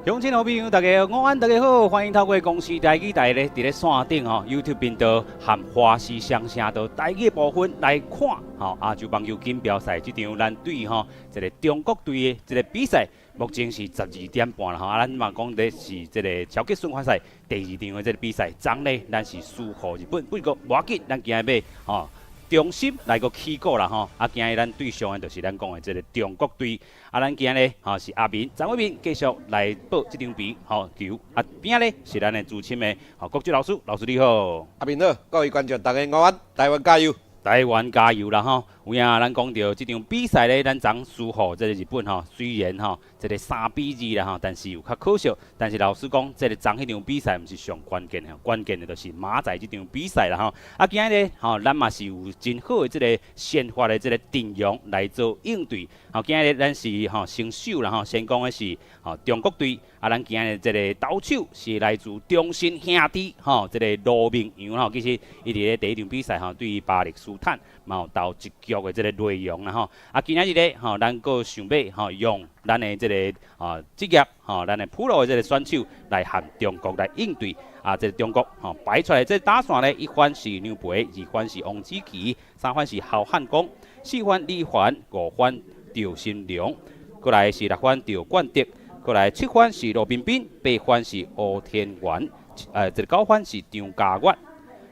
鄉親好朋友，大家午安，大家好，歡迎透過公視台語台咧，佇咧線頂吼 YouTube 頻道和華視雙聲道台語的部分來看吼亞洲棒球錦標賽這場咱對吼這个中國隊的這个比賽，目前是12點半啦吼，啊，咱嘛講的是這个超級循環賽第二場的這个比賽，昨咧咱是輸予日本，不過無要緊，咱今日欲吼重新來閣起鼓啦吼，啊，今日咱對上的就是咱講的這个中國隊，啊，咱今日吼是阿明張偉明繼續來報這場比吼球，啊邊仔咧是咱的資深的吼國際老師，老師你好。阿明好，各位觀眾大家午安，台灣加油！台灣加油啦吼！有影咱講著這場比賽咧，咱昨輸予這个日本吼，雖然吼這个3比2啦吼，但是有較可惜。但是老實講，這个昨彼場比賽毋是上關鍵的，關鍵的就是明仔載這場比賽啦吼。啊，今日吼，咱嘛是有真好的這个先發的這个陣容來做應對。吼，今日咱是吼先手啦吼，先講的是吼中國隊。啊，咱今日這个投手是來自中信兄弟吼，這个盧明陽吼，其實伊佇咧第一場比賽吼，對巴勒斯坦嘛有投一局的這个內容啦吼。啊，今仔日咧吼，咱閣想欲吼用咱的這个啊職業吼，咱的 Pro 的這个選手來和中國來應對。啊，這个中國吼擺出來這个打線咧，一番是梁培，二番是王子奇，三番是侯漢光，四番李凡，五番趙新良，過來是六番趙冠德。過來七番是羅彬彬，八番是吳天元，這个九番是張家月。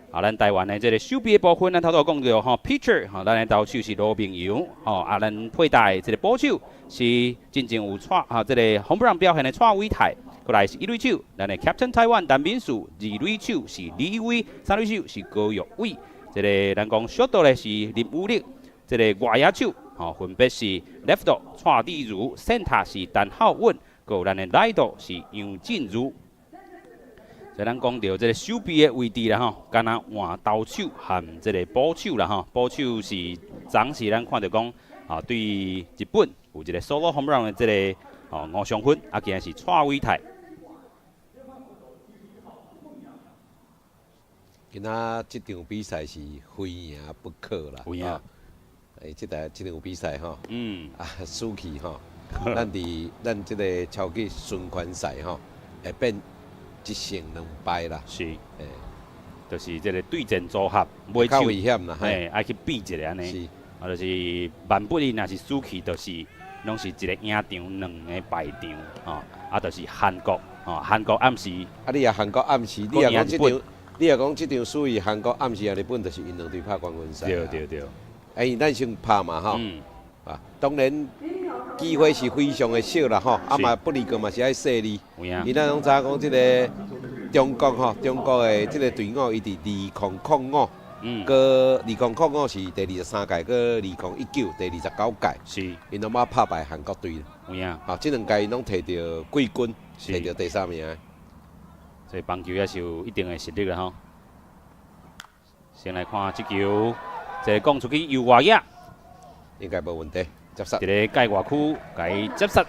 啊，咱台灣的這个守備的部分，咱頭拄講著吼，pitcher 吼，咱的投手是盧明陽，吼，啊，咱配搭的這个捕手是真正有蔡吼，這个 home run 表現的蔡偉泰。過來是一壘手，咱的 Captain 台灣陳敏樹，二壘手是李威，三壘手是高玉偉。這个咱講 short 咧是林武力，這个外野手吼分別是 left 蔡志如，center 是陳浩穩。閣有咱的 right 是楊振如。所以咱講著這个守備的位置啦吼，敢若換投手和這个捕手啦吼。捕手是昨時咱看著講啊，對日本有一个 solo home run 的這个哦吳尚芬，啊，今日是蔡偉泰。今仔這場比賽是非贏不可啦。有影。欸，這場比賽吼，啊，輸去吼，咱佇咱這个超級循環賽吼，會變一勝兩敗啦。是，欸，就是這个對戰組合，尾較危險啦，嘿，愛去比一下按呢。啊，就是萬不利若是輸去，就是攏是一个贏場，兩个敗場，吼，啊，就是韓國，吼，韓國暗時。啊，你若韓國暗時，你若講這場輸予韓國暗時啊，日本就是𪜶兩隊拍冠軍賽。對對對。啊，因為咱先拍嘛，吼。啊，當然機會是非常的少啦，吼。啊嘛，不離個嘛是愛細膩。因咱攏知影講這个中國吼，中國的這个隊伍，伊佇2005，閣2005是第23屆，閣2019第29屆。𪜶攏捌拍敗韓國隊。有影。吼，這兩屆𪜶攏摕著季軍，摕著第三名。所以棒球也是有一定的實力啦，吼。先來看這球，這個講出去右外野，應該無問題，接殺。佇咧界外區，共伊接殺，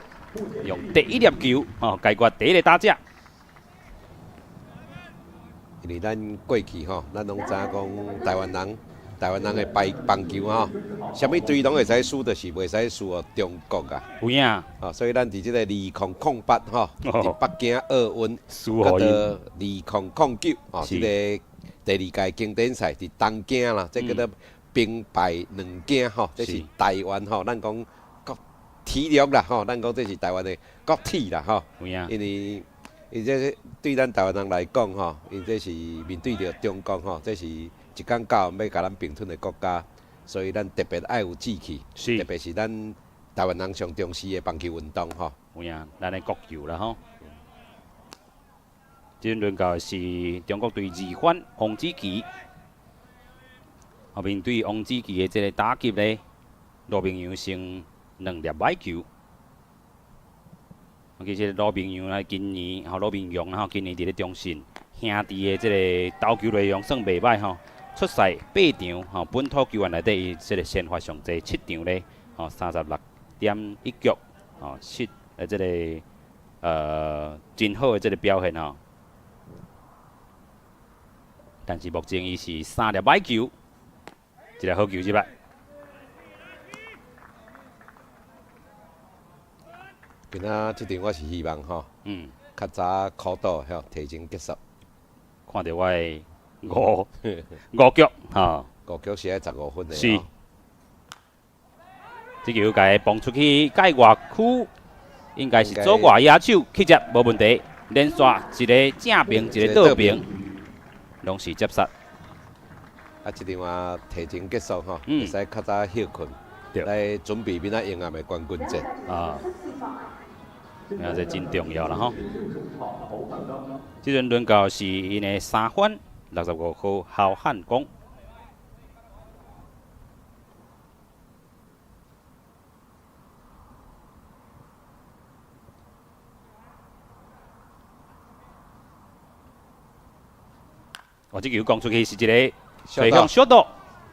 用第一粒球，吼，解決第一个打者。因為咱過去吼，咱攏知影講台灣人，台灣人的排棒球吼，啥物隊攏會使輸，就是袂使輸予中國啊。有影。吼，所以咱佇這個2008吼，佇北京奧運，輸予佇2009吼，這個第二屆經典賽佇東京啦，這叫做兵敗兩京吼，這是台灣吼，咱講國體育啦吼，咱講這是台灣的國恥啦吼。有影。因為伊這對咱台灣人來講吼，𪜶這是面對著中國吼，這是一工到晚欲共咱併吞的國家，所以咱特別愛有志氣，特別是咱台灣人上重視的棒球運動吼。有影，咱的國球啦吼。這輪到的是中國隊二番王子奇，後面對王子奇的這个打擊咧，羅明陽先兩粒歹球。其實羅明陽咧，今年吼羅明陽吼，今年佇咧中信兄弟的這个投球內容算袂䆀吼，出賽八場吼，本土球員內底伊這个先發上濟七場咧，吼36.1局，吼七這个真好的這个表現吼。但是目前伊是三粒歹球，一个好球入來。今仔這場我是希望吼，較早考到吼，提前結束。看著我的五五局吼，五局是愛15分的。是。這球共伊磅出去，界外區應該是左外野手去接無問題，連續一个正爿，一个倒爿，攏是接殺。啊，這場啊提前結束吼，會使較早歇睏，來準備明仔英暗的冠軍戰。啊，啊，這真重要啦吼。這陣輪到是𪜶的三番65號侯漢光。哦，這球攻出去是一个隨向小道，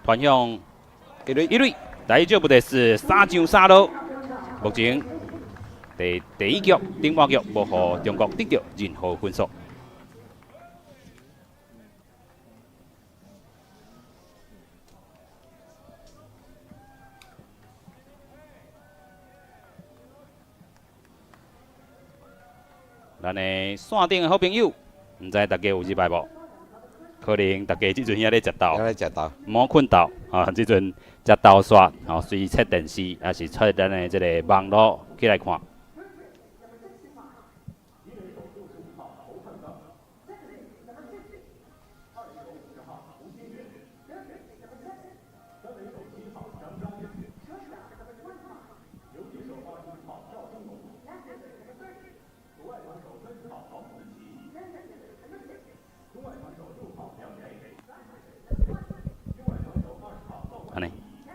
傳向一壘，一壘，第一局不得是3上3落。目前第一局頂半局無予中國得著任何分數。咱的線頂的好朋友，毋知大家有入來無？可能大家這陣遐咧食豆，遐咧食豆，毋好睏豆啊！這陣食豆煞，吼，隨切電視，抑是切咱的這个網路起來看。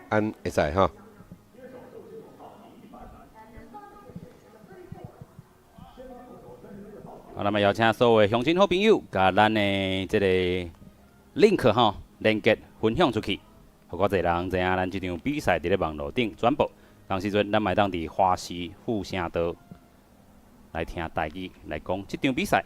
按會使吼。啊，咱嘛邀請所有鄉親好朋友，共咱的這个 link 吼連結分享出去，予較濟人知影咱這場比賽佇咧網路頂轉播。同時陣，咱嘛會當佇華視副聲道來聽台語來講這場比賽。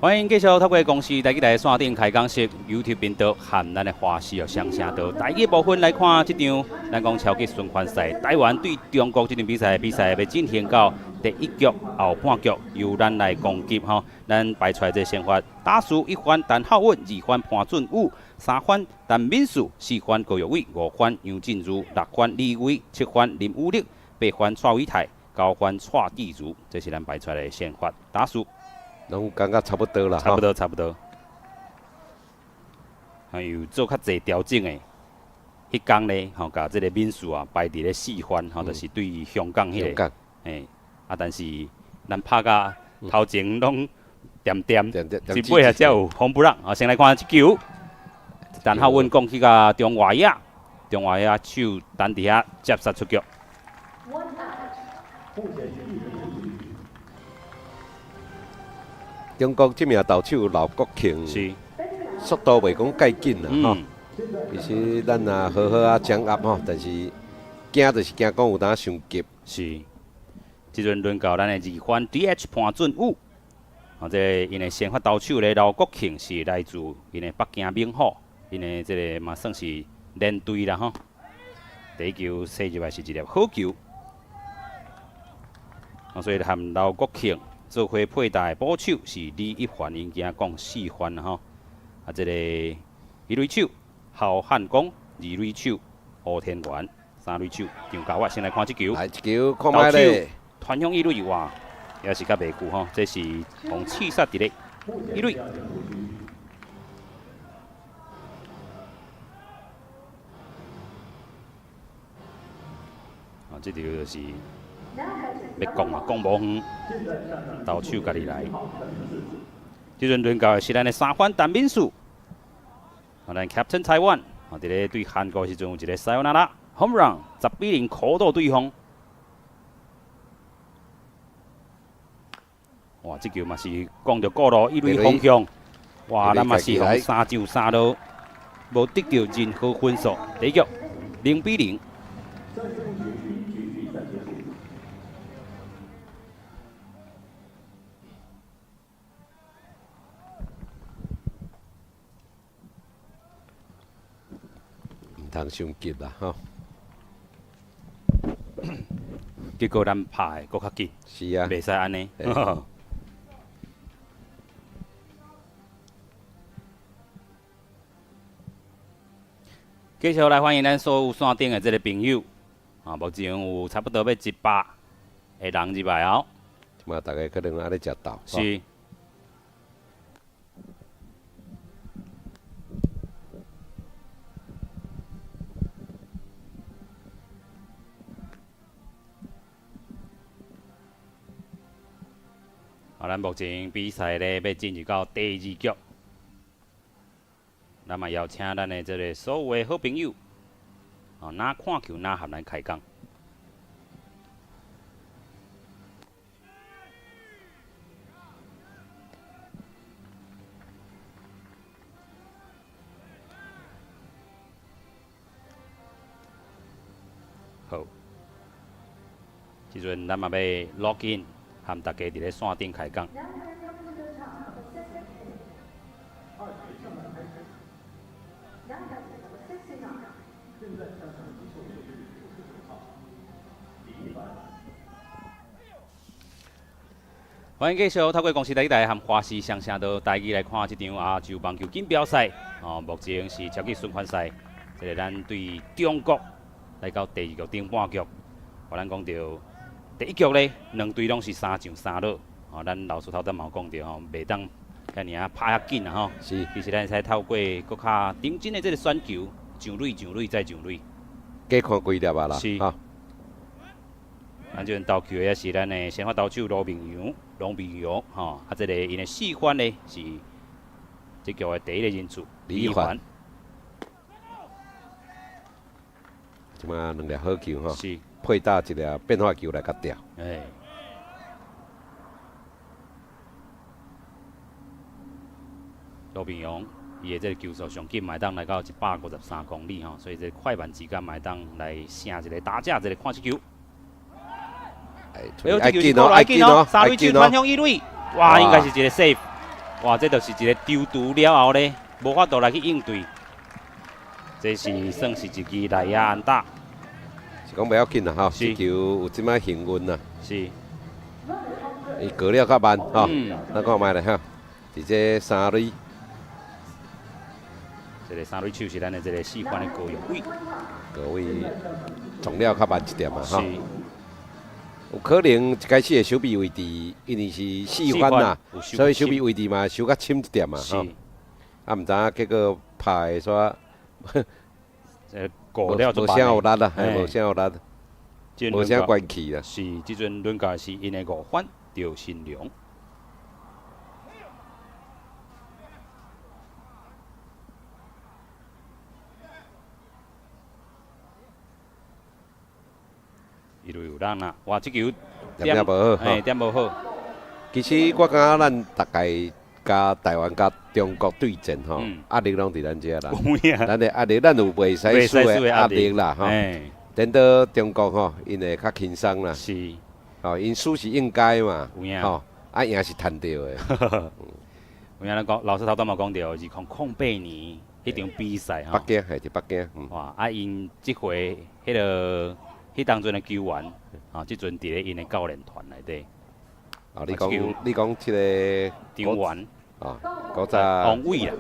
歡迎繼續透過公視台語台線頂開講室 YouTube 頻道和咱的華視哦雙聲道台語部分來看這場，咱講超級循環賽台灣對中國這場比賽，比賽欲進行到第一局後半局，由咱來攻擊吼。咱排出來這個先發，打數一番陳浩穩，二番潘俊武，三番陳敏樹，四番高玉偉，五番楊振如，六番李威，七番林武力，八番蔡偉泰，九番蔡繼如，這是咱排出來的先發打數。攏感覺差不多啦，差不多，差不多。還有做較濟調整的，彼工咧，吼，共這个敏樹啊排佇咧四番，吼，就是對香港彼个，嘿，啊，但是咱拍甲頭前攏恬恬，一尾仔才有風不讓。啊，先來看這球，陳浩穩講去共中外野，中外野手等佇遐接殺出局。中國這名投手劉國慶，速度袂講蓋緊啦，吼。其實咱若好好啊掌握吼，但是驚就是驚講有當傷急。是，這陣輪到咱的二番 DH 潘俊武，吼，這个𪜶的先發投手咧，劉國慶是來自𪜶的北京猛虎，𪜶的這个嘛算是連隊啦吼。第一球射入來是一粒好球，啊，所以和劉國慶做伙配搭的捕手是李一凡，𪜶今講四番吼。啊，這个一壘手侯漢光，二壘手吳天元，三壘手張家發。先來看這球，來這球看覓咧，傳向一壘哇，也是較袂久吼，這是予刺殺佇咧一壘。啊，這球就是欲講嘛，講無遠，投手家己來。這陣輪到的是咱的三番陳敏樹，啊，咱 Captain Taiwan，啊，佇咧對韓國時陣有一个 sayonara home run，10比0苦倒對方。哇，這球嘛是講著過路一壘方向，哇，咱嘛是予3上3落，無得著任何分數。第一局0比0。通傷急啦，吼。結果咱拍的閣較緊，是啊，袂使按呢。繼續來歡迎咱所有線頂的這个朋友，啊，目前有差不多欲100个人入來哦。這馬逐家可能猶咧食豆。是。啊，咱目前比賽咧欲進入到第二局。咱嘛邀請咱的這个所有的好朋友，哦，若看球若和咱開講。好，這陣咱嘛欲 log in，和大家佇咧線頂開講。歡迎繼續透過公視台語台和華視雙聲道台語來看這場亞洲網球錦標賽。哦，目前是超級循環賽，這个咱對中國來到第二局頂半局。哦，咱講著第一局咧，兩隊攏是三上三落。哦，咱老師頭拄嘛有講著吼，袂當遐爾仔拍遐緊啊吼。其實咱會使透過閣較認真的這个選球，上壘上壘再上壘。加看幾粒啊啦。是。咱這陣投球的也是咱的先發投手盧明陽，盧明陽吼，啊，這个𪜶的四番呢是這局的第一个人次李一凡。這馬兩粒好球吼，配搭一粒變化球來共吊。欸。盧明陽伊的這个球速上緊嘛會當來到153公里吼，所以這快慢之間嘛會當來成一个打者一个看失球。哎呦，這球是過來緊哦，三塁手傳向一塁，哇，應該是一个 safe，哇，這就是一个丟球了後咧，無法度來去應對，這是算是一支內野安打。是講袂要緊啦，吼，這球有這擺幸運啦。是。伊過了較慢，吼，咱看覓咧，哈，佇這三壘。這个三壘手是咱的這个四番的高永偉。高偉撞了較慢一點啊，吼。有可能一開始的守備位置，因為是四番啦，所以守備位置嘛守較深一點嘛，吼。啊，毋知影結果拍的煞，無啥有力啦，無啥有力，無啥關係啦。是，這陣輪到是𪜶的五番趙新良。一路有人啊！哇，這球點無好，欸，點無好。其實我感覺咱逐屆佮台灣佮中國對戰吼，壓力攏佇咱遮啦。咱的壓力，咱有袂使輸的壓力啦，吼。顛倒中國吼，𪜶會較輕鬆啦。是。吼，𪜶輸是應該嘛。吼，啊贏是趁著的。有影咱講，老師頭拄嘛講著，2008年彼場比賽吼。北京係佇北京。哇！啊，𪜶這回彼个。彼當陣的球員，啊，這陣佇咧𪜶的教練團內底。啊，你講這个張元，啊，古早王偉啦，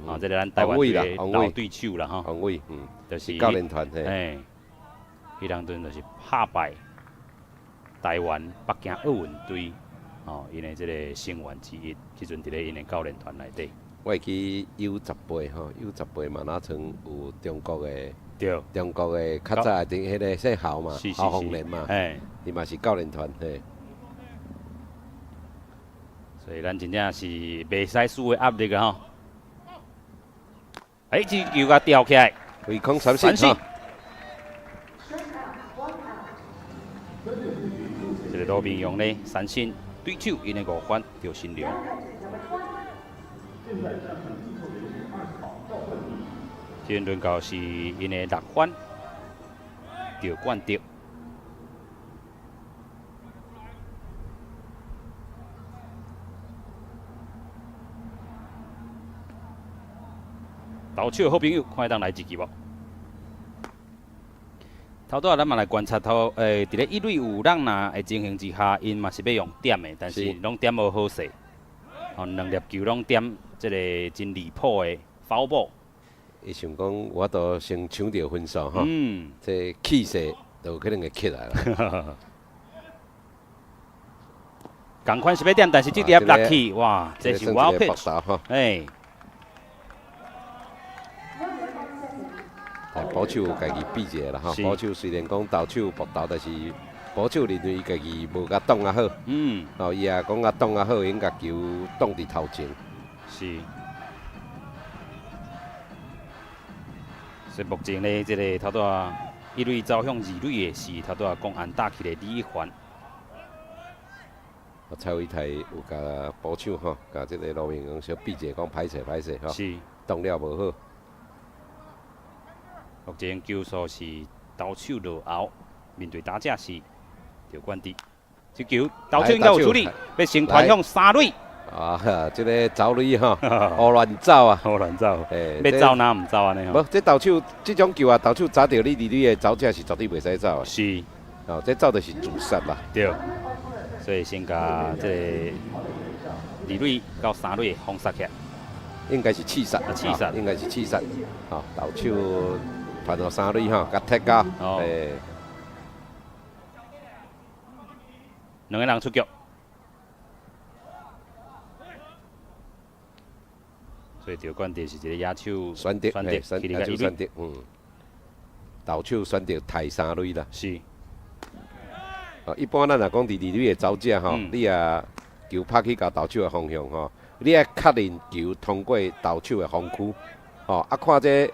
啊，這个咱台灣的老對手啦，吼。王偉，就是教練團，嘿，彼當陣就是拍敗台灣北京奧運隊，哦，𪜶的這个成員之一，這陣佇咧𪜶的教練團內底。我會記 U18吼，U18嘛，若像有中國的。對，中國的較早佇彼个姓侯嘛，侯鳳蓮嘛，伊嘛是教練團嘿。所以咱真正是袂使輸的壓力啊吼！欸，這球共吊起來，揮空三振。這个盧明陽咧，三振對手𪜶的五番趙新良。這陣輪到是𪜶的六番趙冠德。投手的好朋友，看會當來一球無？頭拄仔咱嘛來觀察頭，佇咧一壘有人若的情形之下，𪜶嘛是欲用點的，但是攏點無好勢，吼，兩粒球攏點這个真離譜的 foul ball。伊想講有法度先搶著分數吼，這氣勢就有可能會起來啦。仝款是欲點，但是這粒落去，哇，這是 wild pitch，哎。捕手家己比一下啦吼，捕手雖然講投手搏投，但是捕手認為伊家己無共擋較好。哦，伊也講共擋較好，應共球擋佇頭前。是。所以目前呢，這个頭拄仔一壘走向二壘的是頭拄仔講安打去的李一凡。蔡偉泰有共捕手吼，共這个羅明榮小比一下，講歹勢歹勢吼，擋了無好。目前球數是投手落後，面對打者是廖冠迪。這球投手應該有處理，欲先傳向三壘。啊，這个走壘吼，胡亂走啊，胡亂走，欲走哪毋走按呢吼？無，這投手這種球啊，投手抓著你二壘的走者是絕對袂使走的。是，哦，這走就是自殺啦。對，所以先共這个二壘到三壘封殺起來。應該是刺殺，刺殺，應該是刺殺。吼，投手傳到三壘吼，共踢到，欸。兩個人出局。所以著關鍵是一個野手選擇，選野手選擇，投手選擇刣三壘啦。是。哦，一般咱若講佇二壘的走者吼，你若球拍去共投手的方向吼，你愛確認球通過投手的防區，吼，啊看這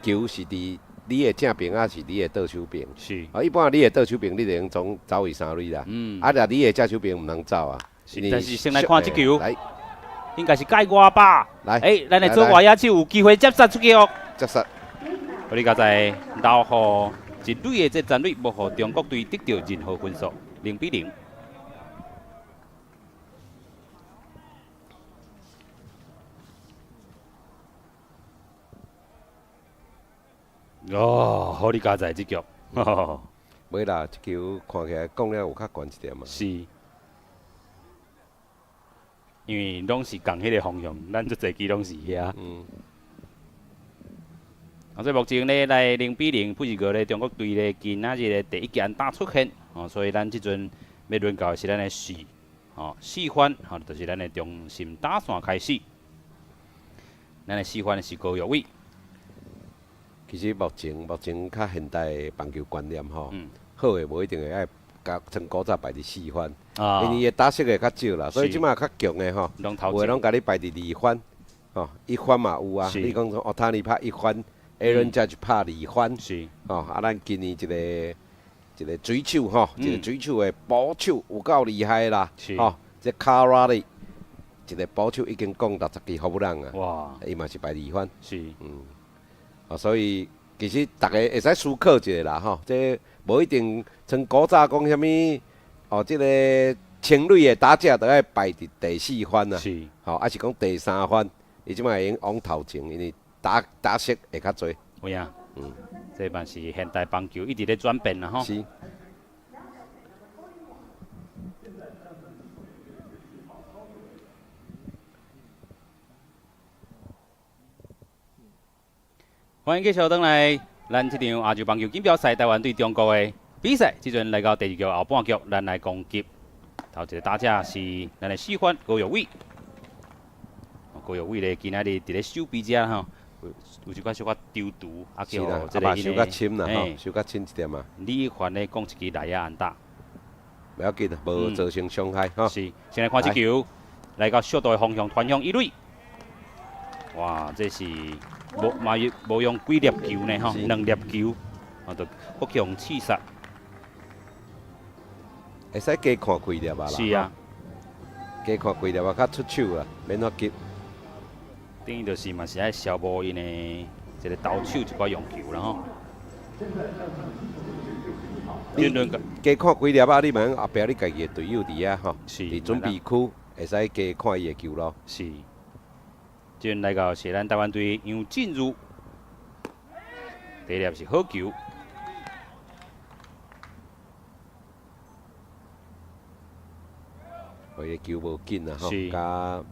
球是佇你的正邊抑是你的倒手邊。是。啊，一般你的倒手邊，你就用總走去三壘啦。啊，若你的正手邊毋通走啊。是。但是先來看這球。應該是界外吧？來，欸，咱的左外野手有機會接殺出去哦。接殺。好，你剛才留予一壘的這殘壘，無予中國隊得著任何分數，0比0。哦，好，你佳哉這局。袂啦，這球看起來講了有較懸一點嘛。是。因為攏是仝彼个方向，咱足濟支攏是遐。啊，所以目前咧來0比0，不是過咧中國隊咧今仔日的第一支安打出現，哦，所以咱這陣欲輪到的是咱的四，哦，四番，吼，就是咱的中心打線開始。咱的四番是高玉偉。其實目前較現代的棒球觀念吼，好的無一定會愛共像古早排佇四番，因為伊的打席會較少啦，所以這馬較強的吼，有的攏共你排佇二番，吼，一番嘛有啊。你講說奧塔尼拍一番，Aaron Judge 拍二番，吼，啊，咱今年一個水手吼，一個水手的捕手有夠厲害啦，吼，這卡拉利一個捕手已經講60支 home run 啊，伊嘛是排二番，啊，所以其實逐个會使思考一下啦，吼，這無一定像古早講啥物，哦，這个清壘的打者都愛排佇第四番啊，吼，抑是講第三番，伊這擺會用往頭前，因為打席會較濟。有影，這嘛是現代棒球一直咧轉變啦，吼。是。歡迎繼續轉來，咱這場亞洲棒球錦標賽台灣對中國的比賽，這陣來到第二局後半局，咱來攻擊。頭一個打者是咱的四番高玉偉。高玉偉咧，今仔日佇咧守備遮吼，有一寡小可丟毒，啊叫這个收較深啦吼，收較深一點啊。李一凡咧講一支內野安打，袂要緊，無造成傷害吼。是，先來看這球，來到小道的方向，傳向一壘。哇，這是無嘛無用幾粒球呢吼，兩粒球，啊，就閣去予刺殺。會使加看幾粒啊啦。是啊。加看幾粒啊，較出手啦，免遐急。等於就是嘛是愛消磨𪜶的一個投手一寡用球啦吼。你加看幾粒啊，你嘛後壁你家己的隊友佇遐吼，佇準備區會使加看伊的球路。是。這陣來到是咱台灣隊楊振如，第一粒是好球。伊球無緊啊吼，佮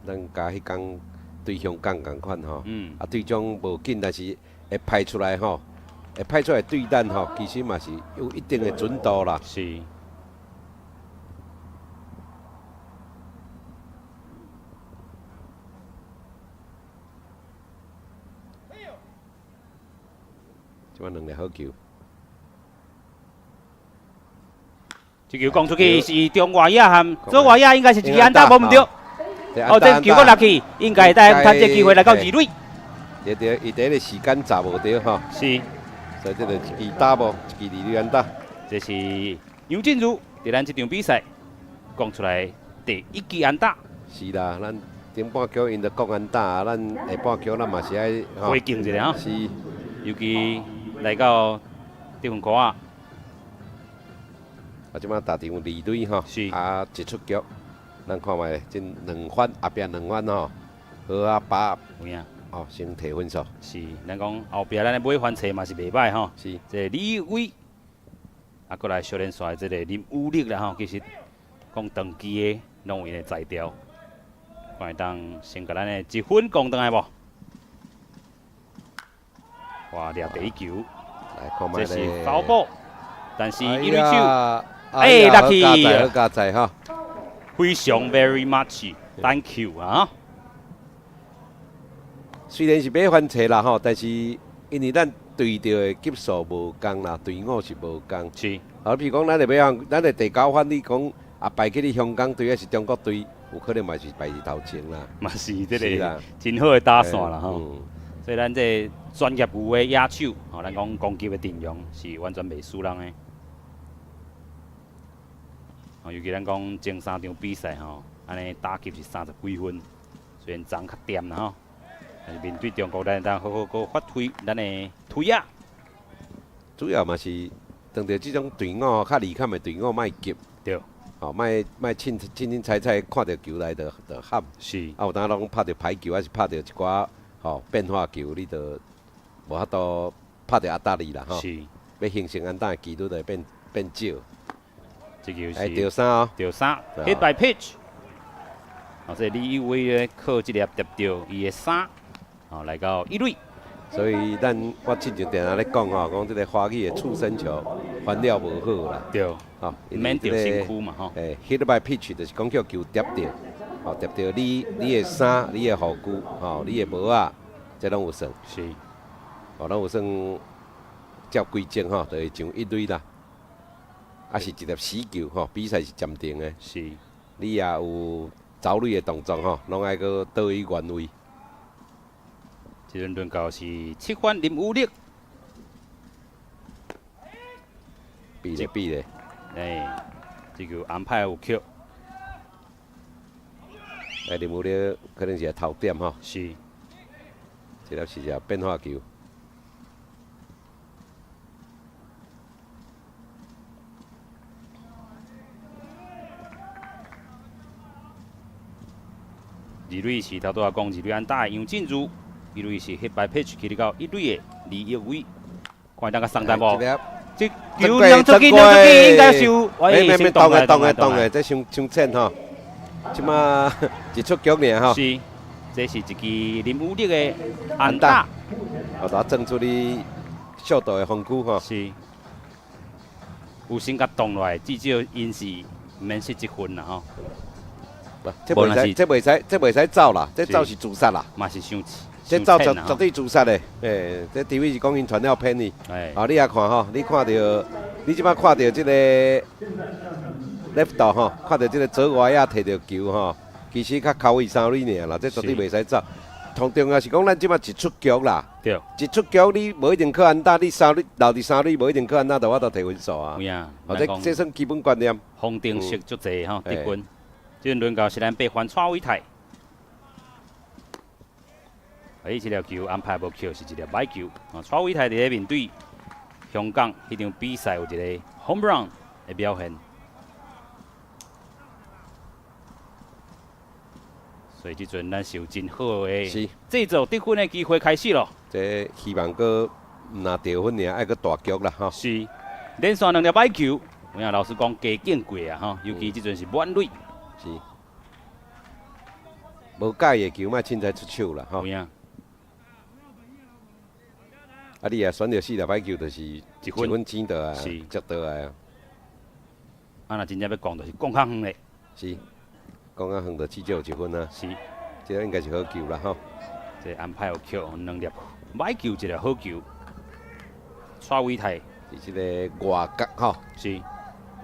咱佮彼工對香港仝款吼，啊對將無緊，但是會拍出來吼，會拍出來對咱吼，其實嘛是有一定的準度啦。這擺兩粒好球。這球講出去是中外野和左外野，應該是一支安打，無毋對。哦，這球閣落去，應該會當趁這機會來到二壘。對對，伊第一個時間查無對吼。所以這個一支打無，一支二壘安打。這是楊振如佇咱這場比賽講出來第一支安打。是啦，咱頂半局𪜶就講安打，咱下半局咱嘛是愛回敬一下吼。尤其來到得分圈仔。啊，這擺打場二壘吼，啊一出局，咱看覓這兩番後壁兩番吼，好啊把，有影，哦，先提分數。是，咱講後壁咱的尾番冊嘛是袂䆀吼。這李偉，啊，閣來小連帥這個林武力啦吼，其實講長期的攏有𪜶的才調，看會當先共咱的一分攻轉來無？哇，掠第一球，這是 foul ball，但是一壘手。哎，落去，好佳哉哈！非常 very much thank you 啊！雖然是尾番冊啦吼，但是因為咱對著的級數無仝啦，隊伍是無仝。啊，比如講，咱的尾番，咱的第九番，你講啊敗去你香港隊，還是中國隊，有可能嘛是敗佇頭前啦。嘛是這個真好的打線啦吼。所以咱這專業有的野手，吼，咱講攻擊的陣容是完全袂輸人的。尤其咱講前三場比賽吼，按呢打擊是30幾分，雖然爭較恬啦吼，但是面對中國，咱會當好好閣發揮咱的推啊。主要嘛是當著這種隊伍較離坎的隊伍，莫急。吼，莫莫凊凊凊彩彩看著球來就就喊。啊，有當攏拍著歹球，還是拍著一寡吼變化球，你就無法度拍著壓力啦吼。欲形成安打的幾率就會變變少。這球是著三哦，著三，hit by pitch。哦，這李一威咧靠這粒疊著伊的衫，哦來到一壘。所以咱我之前定定咧講吼，講這個華語的觸身球翻了無好啦。吼，毋免著身軀嘛吼。欸，hit by pitch 就是講叫球疊著，吼疊著你你的衫、你的護具、吼你的帽仔，這攏有算。哦，攏有算照規則吼，就會上一壘啦。啊，是一粒死球吼，比賽是暫停的。你也有走壘的動作吼，攏愛閣倒去原位。這陣輪到是七番林武力。比咧比咧。哎，這球安排有曲。哎，林武力可能是頭點吼。這粒是隻變化球。二壘是頭拄仔講二壘安打的楊振如，一壘是 hit by pitch 去到一壘的李玉偉，看當共送單無？這球扔出去，扔出去應該是有。沒沒沒，動的動的動的，這傷傷淺吼。這馬一出局爾吼。是，這是一支林武力的安打。哦，就掙出你小道的防區吼。是。有先共擋落來，至少𪜶是毋免失一分啦吼。這袂使，這袂使，這袂使走啦！這走是自殺啦！嘛是傷，這走絕絕對自殺的。欸，這除非是講𪜶傳了偏去。哦，你也看吼，你看著，你這擺看著這個 left 吼，看著這個左外野提著球吼，其實較靠位三壘爾啦，這絕對袂使走。同重要是講，咱這擺一出局啦，一出局你無一定靠安打，你三壘留佇三壘無一定靠安打，就有法度提分數啊。有影，哦，這這算基本觀念。方程式足濟吼，得分。這陣輪到是咱八番蔡偉泰，哎，這粒球安排無球，是一粒歹球。哦，蔡偉泰佇咧面對香港彼場比賽有一個 home run 的表現，所以這陣咱是有真好的製造得分的機會開始咯。這希望閣毋若得分爾，愛閣大局啦吼。是，連續兩粒歹球，有影老實講加見過啊吼，尤其這陣是滿壘。無佮意的球，莫凊彩出手啦，吼。有影。啊，你若選著四粒歹球，就是一一分錢倒來，接倒來啊。啊，若真正欲講，就是講較遠咧。是，講較遠就至少有一分啊。是，這個應該是好球啦，吼。這安排有扣兩粒歹球，一個好球。蔡偉泰是這個外角吼。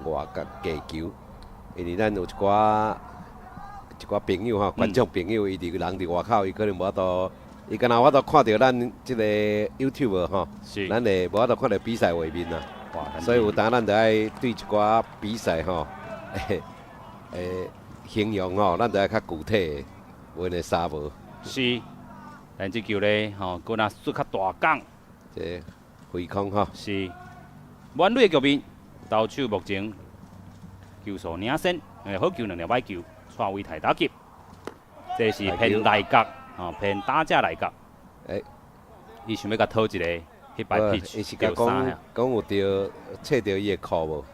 外角低球，因為咱有一寡朋友吼，觀眾朋友，伊佇人佇外口，伊可能無法度，伊敢若無法度看著咱這個 YouTube 吼，咱會無法度看著比賽畫面啊。所以有當咱著愛對一寡比賽吼，形容吼，咱著愛較具體的，無會沙無。是，咱這球咧吼，閣若出較大角。這揮空吼。是，滿壘的局面，投手目前球數領先，兩粒好球，兩粒歹球，蔡偉泰打擊，這是偏內角，吼，偏打者內角。伊想欲共討一個彼擺 pitch，伊是共講講有著切著伊的褲無？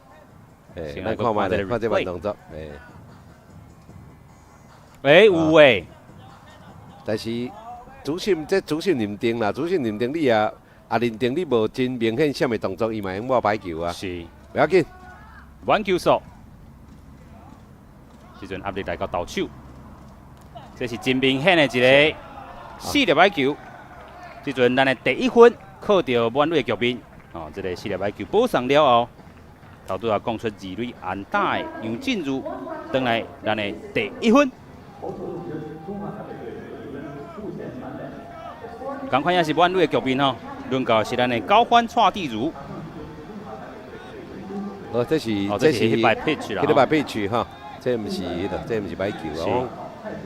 咱看覓咧，看這慢動作，欸，有欸。但是主審這主審認定啦，主審認定你也認定你無真明顯啥物動作，伊嘛會用抹歹球啊。袂要緊。滿球數，這陣壓力來到投手，這是真明顯的一個四粒歹球。這陣咱的第一分靠著滿壘的局面，哦，這個四粒歹球保送了後，頭拄仔講出二壘安打的楊進如，轉來咱的第一分。仝款也是滿壘的局面吼，輪到是咱的高歡蔡志如。哦，這是這是彼擺 pitch 啦，彼擺 pitch 吼，這毋是彼個，這毋是歹球啊。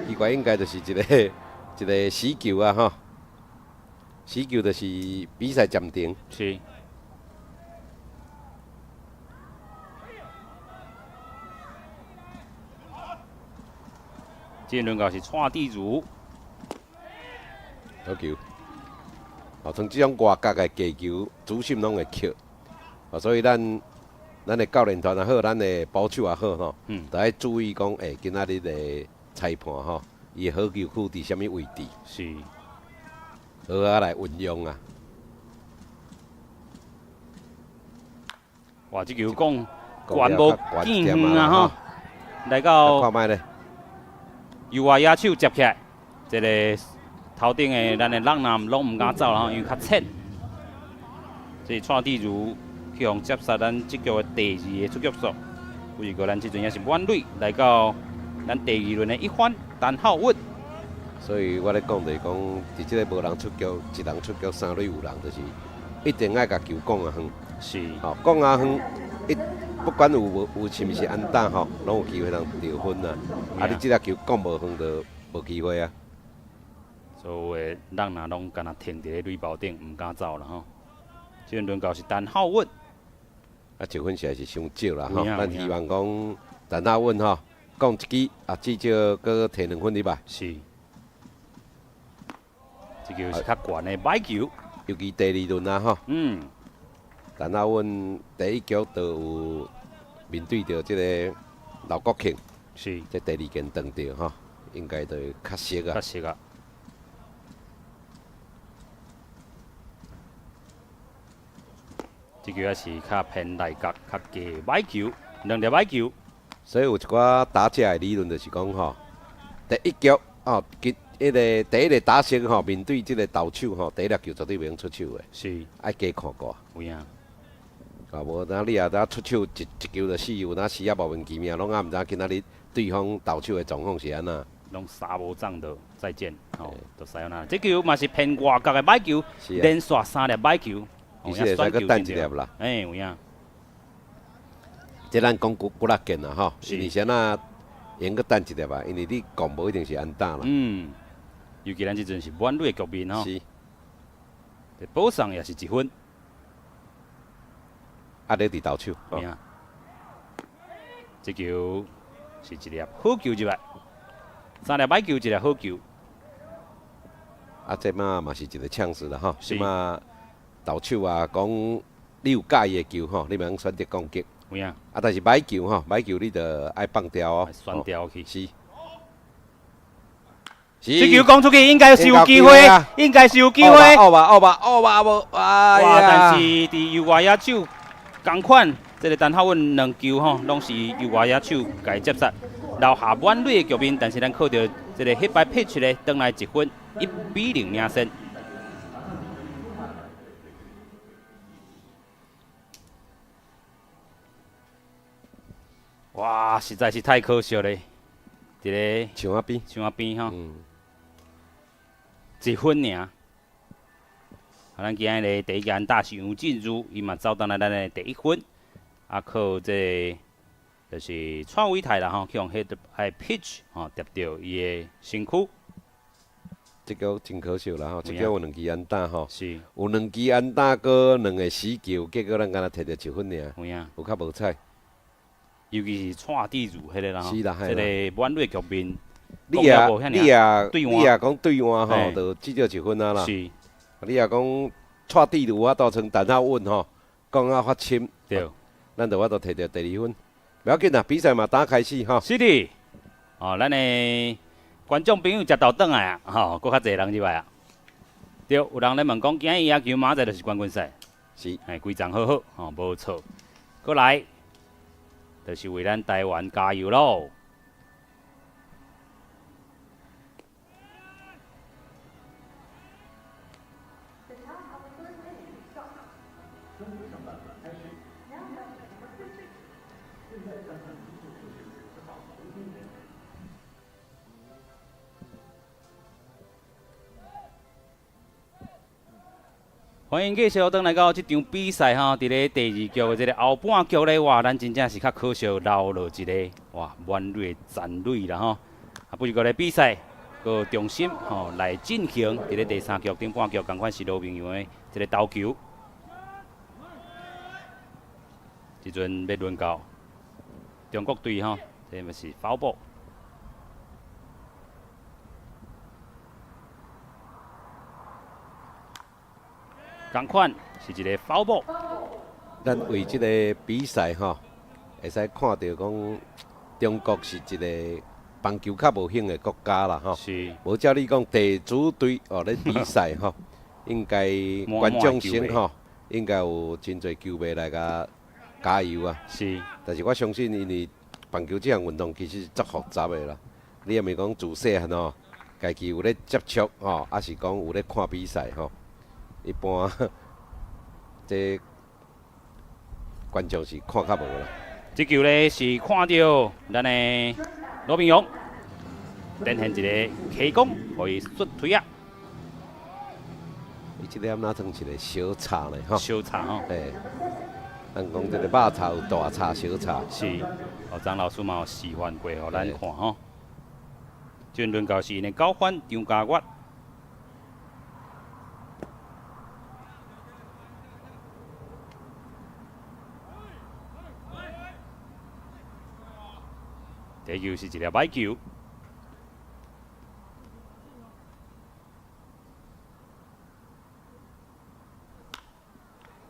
奇怪，應該就是一個一個死球啊，吼。死球就是比賽暫停。是。這輪到是蔡志如。好球。哦，像這種外角的低球，主審攏會扣。哦，所以咱的教練團也好，咱的捕手也好，吼，都愛注意講，今仔日的裁判吼，伊的好球區佇啥物位置？好啊，來運用啊。哇，這球講懸無見遠啊，吼！來到看覓咧？右外野手接起來，這個頭頂的咱的朗南攏毋敢走啦，因為較淺。這是蔡志如去予接殺咱這局的第二个出局數。不過咱這陣也是滿壘來到咱第二輪的一番陳浩穩。所以我咧講就是講，佇這个無人出局，一人出局，三壘有人，就是一定愛共球摃啊遠。吼，摃啊遠，一不管有無有是毋是安打吼，攏有機會通得分啊。啊，你這粒球摃無遠就無機會啊。所有的人若攏干焦停佇咧壘包頂，毋敢走啦吼。這陣輪到是陳浩穩。啊，一分實在是傷少啦吼。咱希望講陳浩穩吼，摃一支啊，至少閣提兩分入來。是。這球是較懸的歹球。尤其第二輪啊吼。陳浩穩第一局就有面對著這个劉國慶。這第二件斷著吼，應該就會較熟啊。較熟啊。這球也是較偏內角、較低歹球，兩粒歹球。所以有一寡打者的理論就是講吼，第一局哦，彼个第一个打席吼，面對這个投手吼，第一粒球絕對袂用出手的。愛加看過。有影。啊，無當你若當出手一一球就死，有當時啊莫名其妙，攏猶毋知今仔日對方投手的狀況是按怎。攏三無漲就再見，吼，就使按怎。這球嘛是偏外角的歹球，連續三粒歹球。其實會使閣等一粒啦。欸，有影。這咱講幾幾若件啦，吼，因為啥那會閣等一粒啊？因為你講無一定是安打啦。尤其咱這陣是滿壘的局面吼。這保送也是一分。壓力佇投手。有影。這球是一粒好球入來，三粒歹球，一粒好球。啊，這馬嘛是一个呛死啦，吼。這馬投手啊，講你有佮意的球吼，你袂用選擇攻擊。有影。啊，但是歹球吼，歹球你著愛放掉哦。選掉去。是。這球攻出去應該是有機會，應該是有機會。哦吧哦吧哦吧無，哇！但是佇右外野手仝款，這个陳孝穩兩球吼，攏是右外野手共接殺，留下滿壘的局面。但是咱靠著這个 hit by pitch 咧，轉來一分，1比0領先。哇，實在是太可惜咧！佇咧牆仔邊，牆仔邊吼，一分爾。啊，咱今日第一個安打是楊進如，伊嘛走轉來咱的第一分。啊，靠這个就是蔡偉泰啦吼，去予 hit by pitch 吼，疊著伊的身軀。這個真可惜啦吼，這個有兩支安打吼，有兩支安打，閣兩个死球，結果咱干焦摕著一分爾，有影，有較無彩。尤其是蔡志如彼个啦吼，是啦，這个滿壘局面，你也講對岸吼，就至少一分啊啦。是，你若講蔡志如我當成陳孝穩吼，講啊發深，咱就法度摕著第二分。無要緊啦，比賽嘛打開始吼。是的，哦，咱的觀眾朋友食豆轉來啊，吼，閣較濟人入來啊。對，有人咧問講，今日野球明仔載就是冠軍賽。是，嘿，規場好好，吼，無錯。閣來。就是為咱台灣加油囉！歡迎繼續轉來到這場比賽吼，佇咧第二局的這個後半局咧，哇，咱真正是較可惜留落一个哇滿壘殘壘啦吼。啊，不過咧比賽閣重新吼來進行，佇咧第三局頂半局，仝款是羅明陽的這個投球。這陣欲輪到中國隊吼，這嘛是 foul ball。仝款是一个 foul ball。咱為這个比賽吼，會使看著講中國是一个棒球較無興的國家啦吼。是。無照理講，地主隊哦咧比賽吼，應該觀眾席吼，應該有真濟球迷來共加油啊。是。但是我相信，因為棒球這項運動其實是足複雜的啦。你也毋是講自細漢吼，家己有咧接觸吼，抑是講有咧看比賽吼。一般這觀眾是看較無啦。這球咧是看著咱的羅明勇展現一个起攻，予伊摔腿仔。伊這个敢若算一个小插咧吼。小插吼。嘿，咱講這个肉插有大插、小插。是，哦，張老師嘛有示範過，予咱看吼。這輪到是𪜶的九番張家月。第一球是一粒歹球，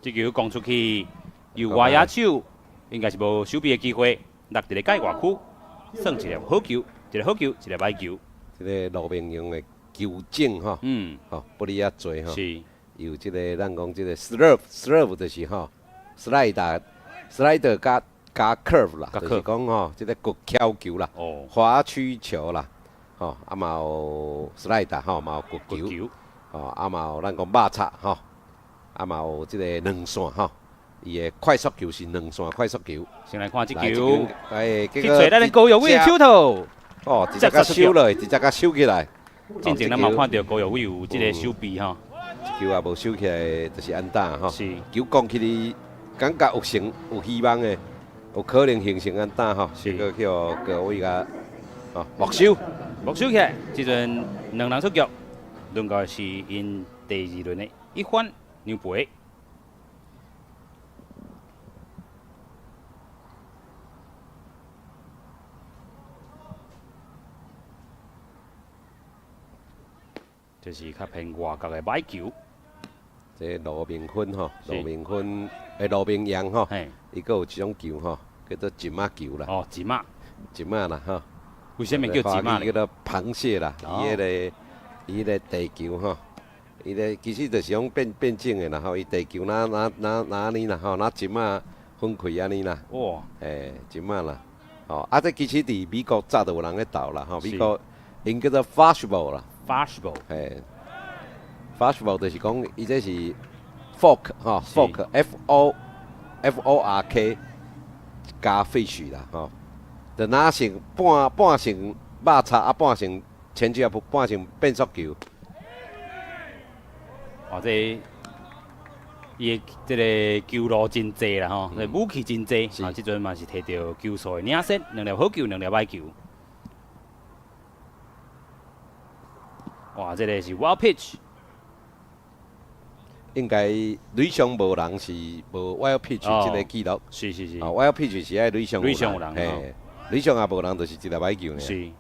這球攻出去，右外野手應該是無守備的機會，落佇咧界外區，算一粒好球，一个好球，一个歹球。這个羅明勇的球種吼，吼不離遐濟吼，有這个咱講這个 slurve，slurve 就是吼，slider，slider 佮加 curve 啦，就是講吼，這个曲巧球啦，滑曲球啦，吼，啊嘛有 slider 吼，嘛有曲球，吼，啊嘛有咱講肉插吼，啊嘛有這个兩線吼，伊的快速球是兩線快速球。先來看這球，哎，去揣咱的高玉偉的手頭，哦，直接共收落，直接共收起來。進前咱嘛看著高玉偉有這个守備吼，這球也無收起來，就是安打吼。是。球攻起去，感覺有成有希望的。有可能形成安打吼，結果去予高偉共吼沒收，沒收起來。這陣兩人出局，輪到是𪜶第二輪的一番牛培。這是較偏外角的歹球。這羅明芬吼，羅明芬，欸，羅明陽吼，伊閣有一種球吼，叫做針仔球啦。哦，針仔。針仔啦吼，為啥物叫蟳仔？叫做螃蟹啦，伊彼个地球吼，伊个其實就是講變變種的啦吼，伊地球若若若若按呢啦吼，若蟳仔分開按呢啦。哇！欸，蟳仔啦，吼，啊，這其實佇美國早就有人咧鬥啦吼，美國𪜶叫做 fishbowl 啦。 Fishbowl。嘿，fishbowl 就是講伊這是 fork 吼，fork F O F O R K 加 fish 啦吼，就若成半半成肉叉啊，半成前腳啊，半成變速球。哇，這伊的這个球路真濟啦吼，武器真濟。啊，這陣嘛是提著球數的領先，兩粒好球，兩粒歹球。哇，這个是 wild pitch。應該壘上無人是無 wild pitch 這个記錄。是是是。啊，wild pitch 是愛壘上壘上有人，嘿，壘上也無人，就是一粒歹球。是，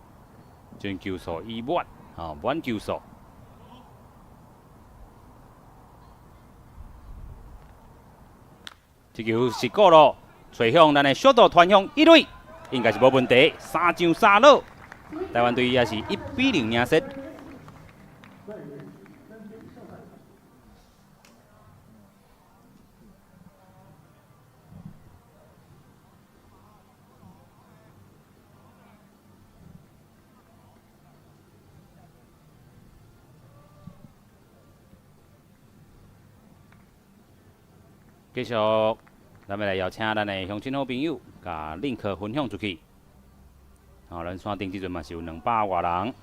這球數已滿，吼，滿球數。這球是過咯，揣向咱的小道傳向一壘，應該是無問題。三上三落，台灣隊也是1比0領先。繼續，咱欲來邀請咱的鄉親好朋友，共 link 分享出去。吼，咱線頂這陣嘛是有200外人。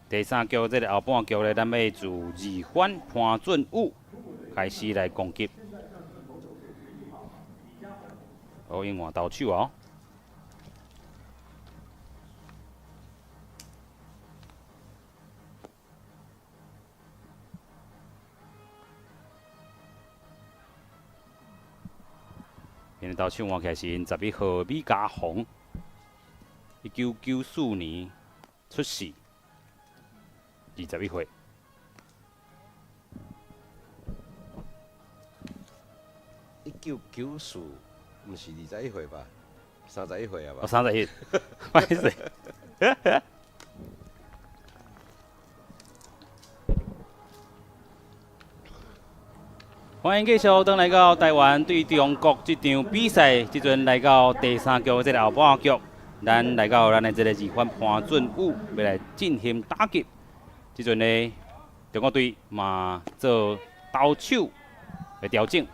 第三局這个後半局咧，咱欲自二番潘俊武開始來攻擊。好，𪜶換投手哦。𪜶的投手換起來是𪜶11號米家宏，1994年出世。21歲。1994，毋是21歲吧？31歲啊吧？哦，31，歹勢。歡迎繼續轉來到台灣對中國這場比賽，這陣來到第三局這个後半局，咱來到咱的這个二番潘俊武欲來進行打擊。這陣呢，中國隊嘛做投手的調整，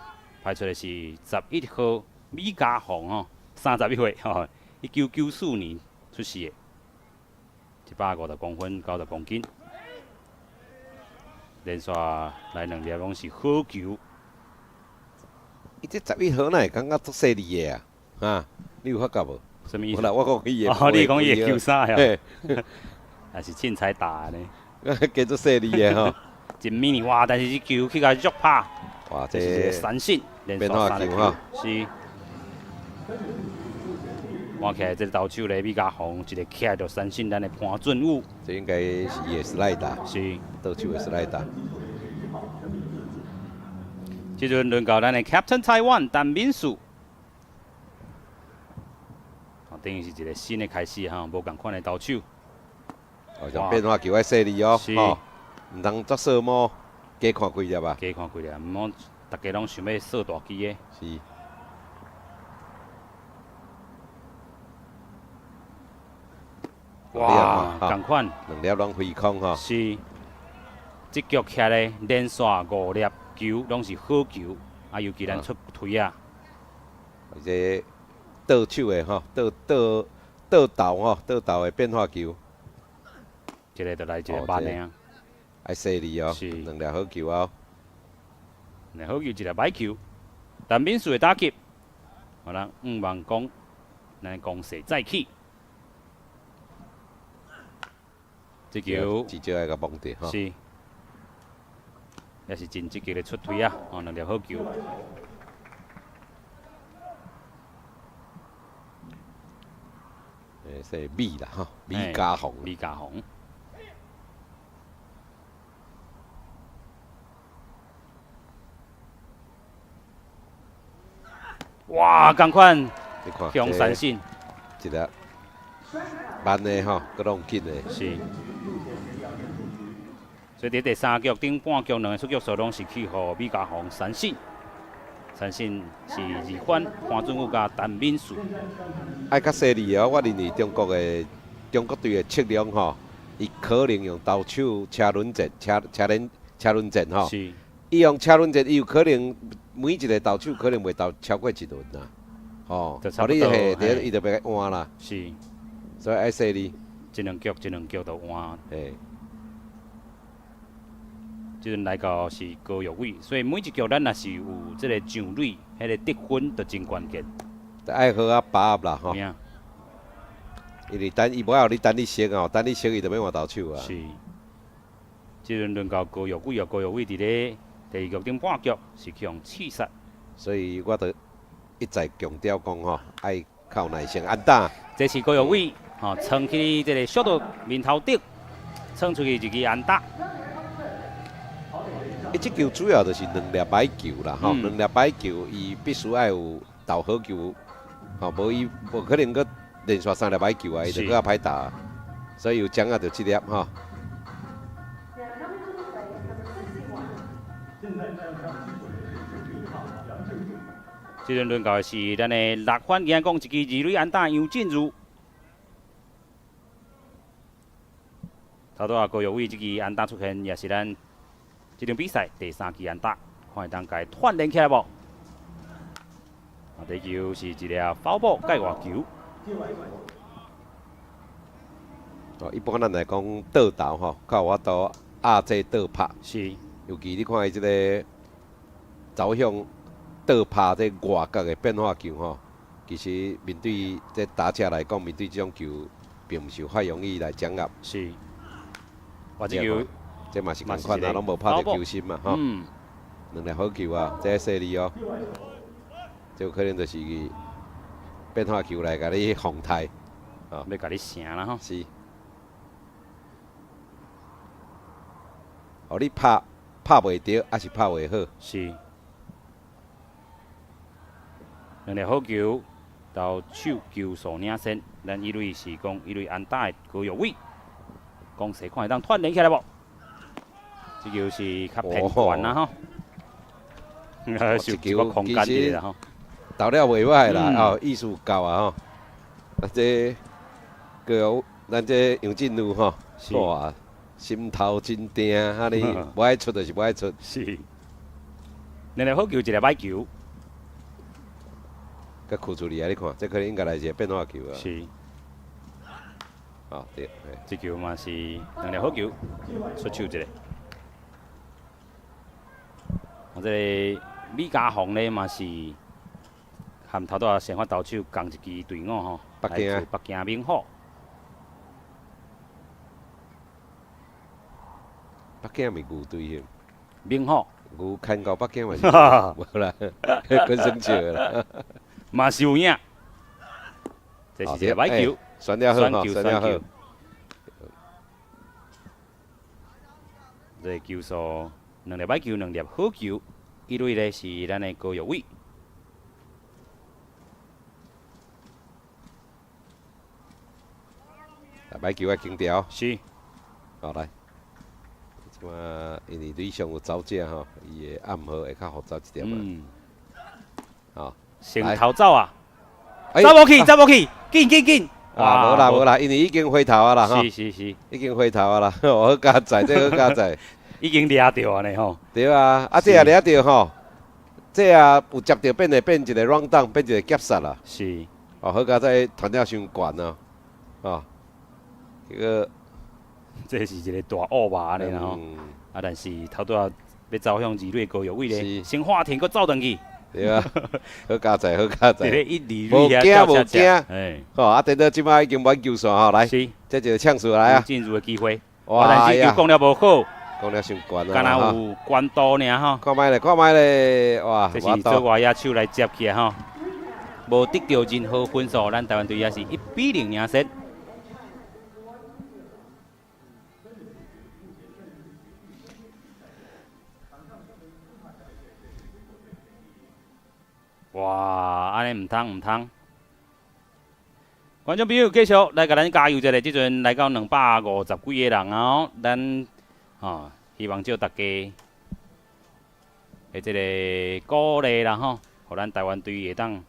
派出的是11號米家宏吼，31歲吼，1994年出世的，150公分，90公斤，連續來兩粒攏是好球。伊這11號哪會感覺足細膩的啊？哈，你有發覺無？啥物意思？我講伊的。哦，你講伊的球衫呀？還是凊彩打的呢？加足細膩的吼，一米哇！但是這球去共弱拍，哇！這是三振，連續三球，是。看起來這个投手咧，米家宏一个起來就三振，咱的潘俊武。這應該是伊的 slider，是投手的 slider。這陣輪到咱的 Captain Taiwan 陳敏樹，等於是一个新的開始哈，無仝款的投手。哦，像變化球愛細膩哦，吼，毋通作掃毛，加看幾粒啊。加看幾粒，毋好逐家攏想欲掃大支的。是。哇，仝款。兩粒攏飛空吼。是。這局起來連續五粒球攏是好球，啊，尤其咱出推啊。這倒手的吼，倒倒倒投吼，倒投的變化球。這个就來一个慢的啊，愛細膩哦，兩粒好球哦，兩好球一粒歹球，陳敏樹的打擊，好啦，毋望講，咱攻勢再起，這球至少愛共摸著吼，是，也是真積極的出推啊，哦，兩粒好球。说米啦吼，米家宏。米家宏。哇，仝款，你看，强三振，一个慢的吼，阁拢紧的。是。所以伫第三局顶半局两个出局数拢是去予米家宏三振，三振是二番潘俊武佮陈敏树。爱较细腻哦，我认为中国队的策略吼，伊可能用投手车轮战、车车轮车轮战吼。伊用车轮战，伊有可能每一个投手可能袂投超过一轮啦。吼，予你嘿，对，伊就欲换啦。所以爱细腻。一两局一两局就换。嘿。这阵来到是高玉伟，所以每一局咱若是有这个上垒，彼个得分就真关键。爱好好把握啦，吼。因为等伊无爱予你等你熟哦，等你熟伊就欲换投手啊。是。这阵轮到高玉伟哦，高玉伟伫咧第二局顶半局是去予刺杀。所以我就一再强调讲吼，爱较有耐性，安打。这是高玉伟吼，冲去这个小道面头顶，冲出去一支安打。伊这球主要就是两粒歹球啦，吼，两粒歹球，伊必须爱有投好球，吼，无伊无可能阁连续三粒歹球啊，伊就阁较歹打，所以有掌握著这粒吼。这阵轮到的是咱的六番，今讲一支二垒安打杨进如，头拄仔高玉伟这支安打出现，也是咱这场比赛第三支安打，看会当共串连起来无？啊，这球是一粒 foul ball 界外球。哦，一般咱来讲倒投吼，较有法度压制倒拍。尤其你看伊这个走向倒拍这外角的变化球吼，其实面对这打者来讲，面对这种球，并毋是遐容易来掌握。哇，这球。这嘛是仝款啊，拢无拍著球心嘛，吼。两粒好球啊，这细腻哦。这有可能就是变化球来共你防台，哦，欲共你成啦吼。是。予你拍拍袂著，抑是拍袂好。是。两粒好球，投手球数领先，咱一垒是讲一垒安打的高玉伟，讲势看会当串连起来无？这球是较偏悬啦吼，这球其实投了袂歹啦，哦，意思够啊吼。啊，这个咱这杨振如吼，哇，心头真定，按呢无爱出就是无爱出。是。两粒好球，一粒歹球。佮扣出去啊！你看，这可能应该来一个变化球啊。哦，对，这球嘛是两粒好球，出手一个。啊，这个米家宏咧嘛是含头拄仔先发投手仝一支队伍吼，北京北京猛虎。北京毋是牛队猛虎。牛牵到北京嘛是无啦，跟生笑啦。嘛是有影。这是一个歹球，选了好吼，选了好。这个球数两粒歹球，两粒好球。一垒咧是咱的高玉伟。歹球爱紧调。好来。这马因为垒上有走者吼，伊的暗号会较复杂一点啊。好。先头走啊！走无去，走无去，紧紧紧！啊，无啦无啦，因为已经回头啊啦，是。已经回头啊啦，好佳哉，这好佳哉。已经掠著啊呢吼。对啊，啊这也掠著吼，这也有接著变会变一个 run down，变一个夹杀啦。哦，好佳哉，传了伤悬哦，哦，这个这是一个大恶霸按呢吼。啊，但是头拄仔欲走向二垒高玉伟咧，先划停阁走转去。对啊，好佳哉，好佳哉。无惊无惊，吼啊！等到这马已经满球线吼，来，这一个呛出来啊！进入的机会。哇！但是球讲了无好，讲了伤悬啊！敢若有悬度尔吼。看觅咧，看觅咧，哇！这是做外野手来接起来吼，无得著任何分数，咱台湾队也是1比0领先。哇，按呢毋通毋通。觀眾朋友繼續來共咱加油一下，這陣來到250幾个人啊！咱吼希望借大家的這个鼓勵啦吼，予咱台灣隊會當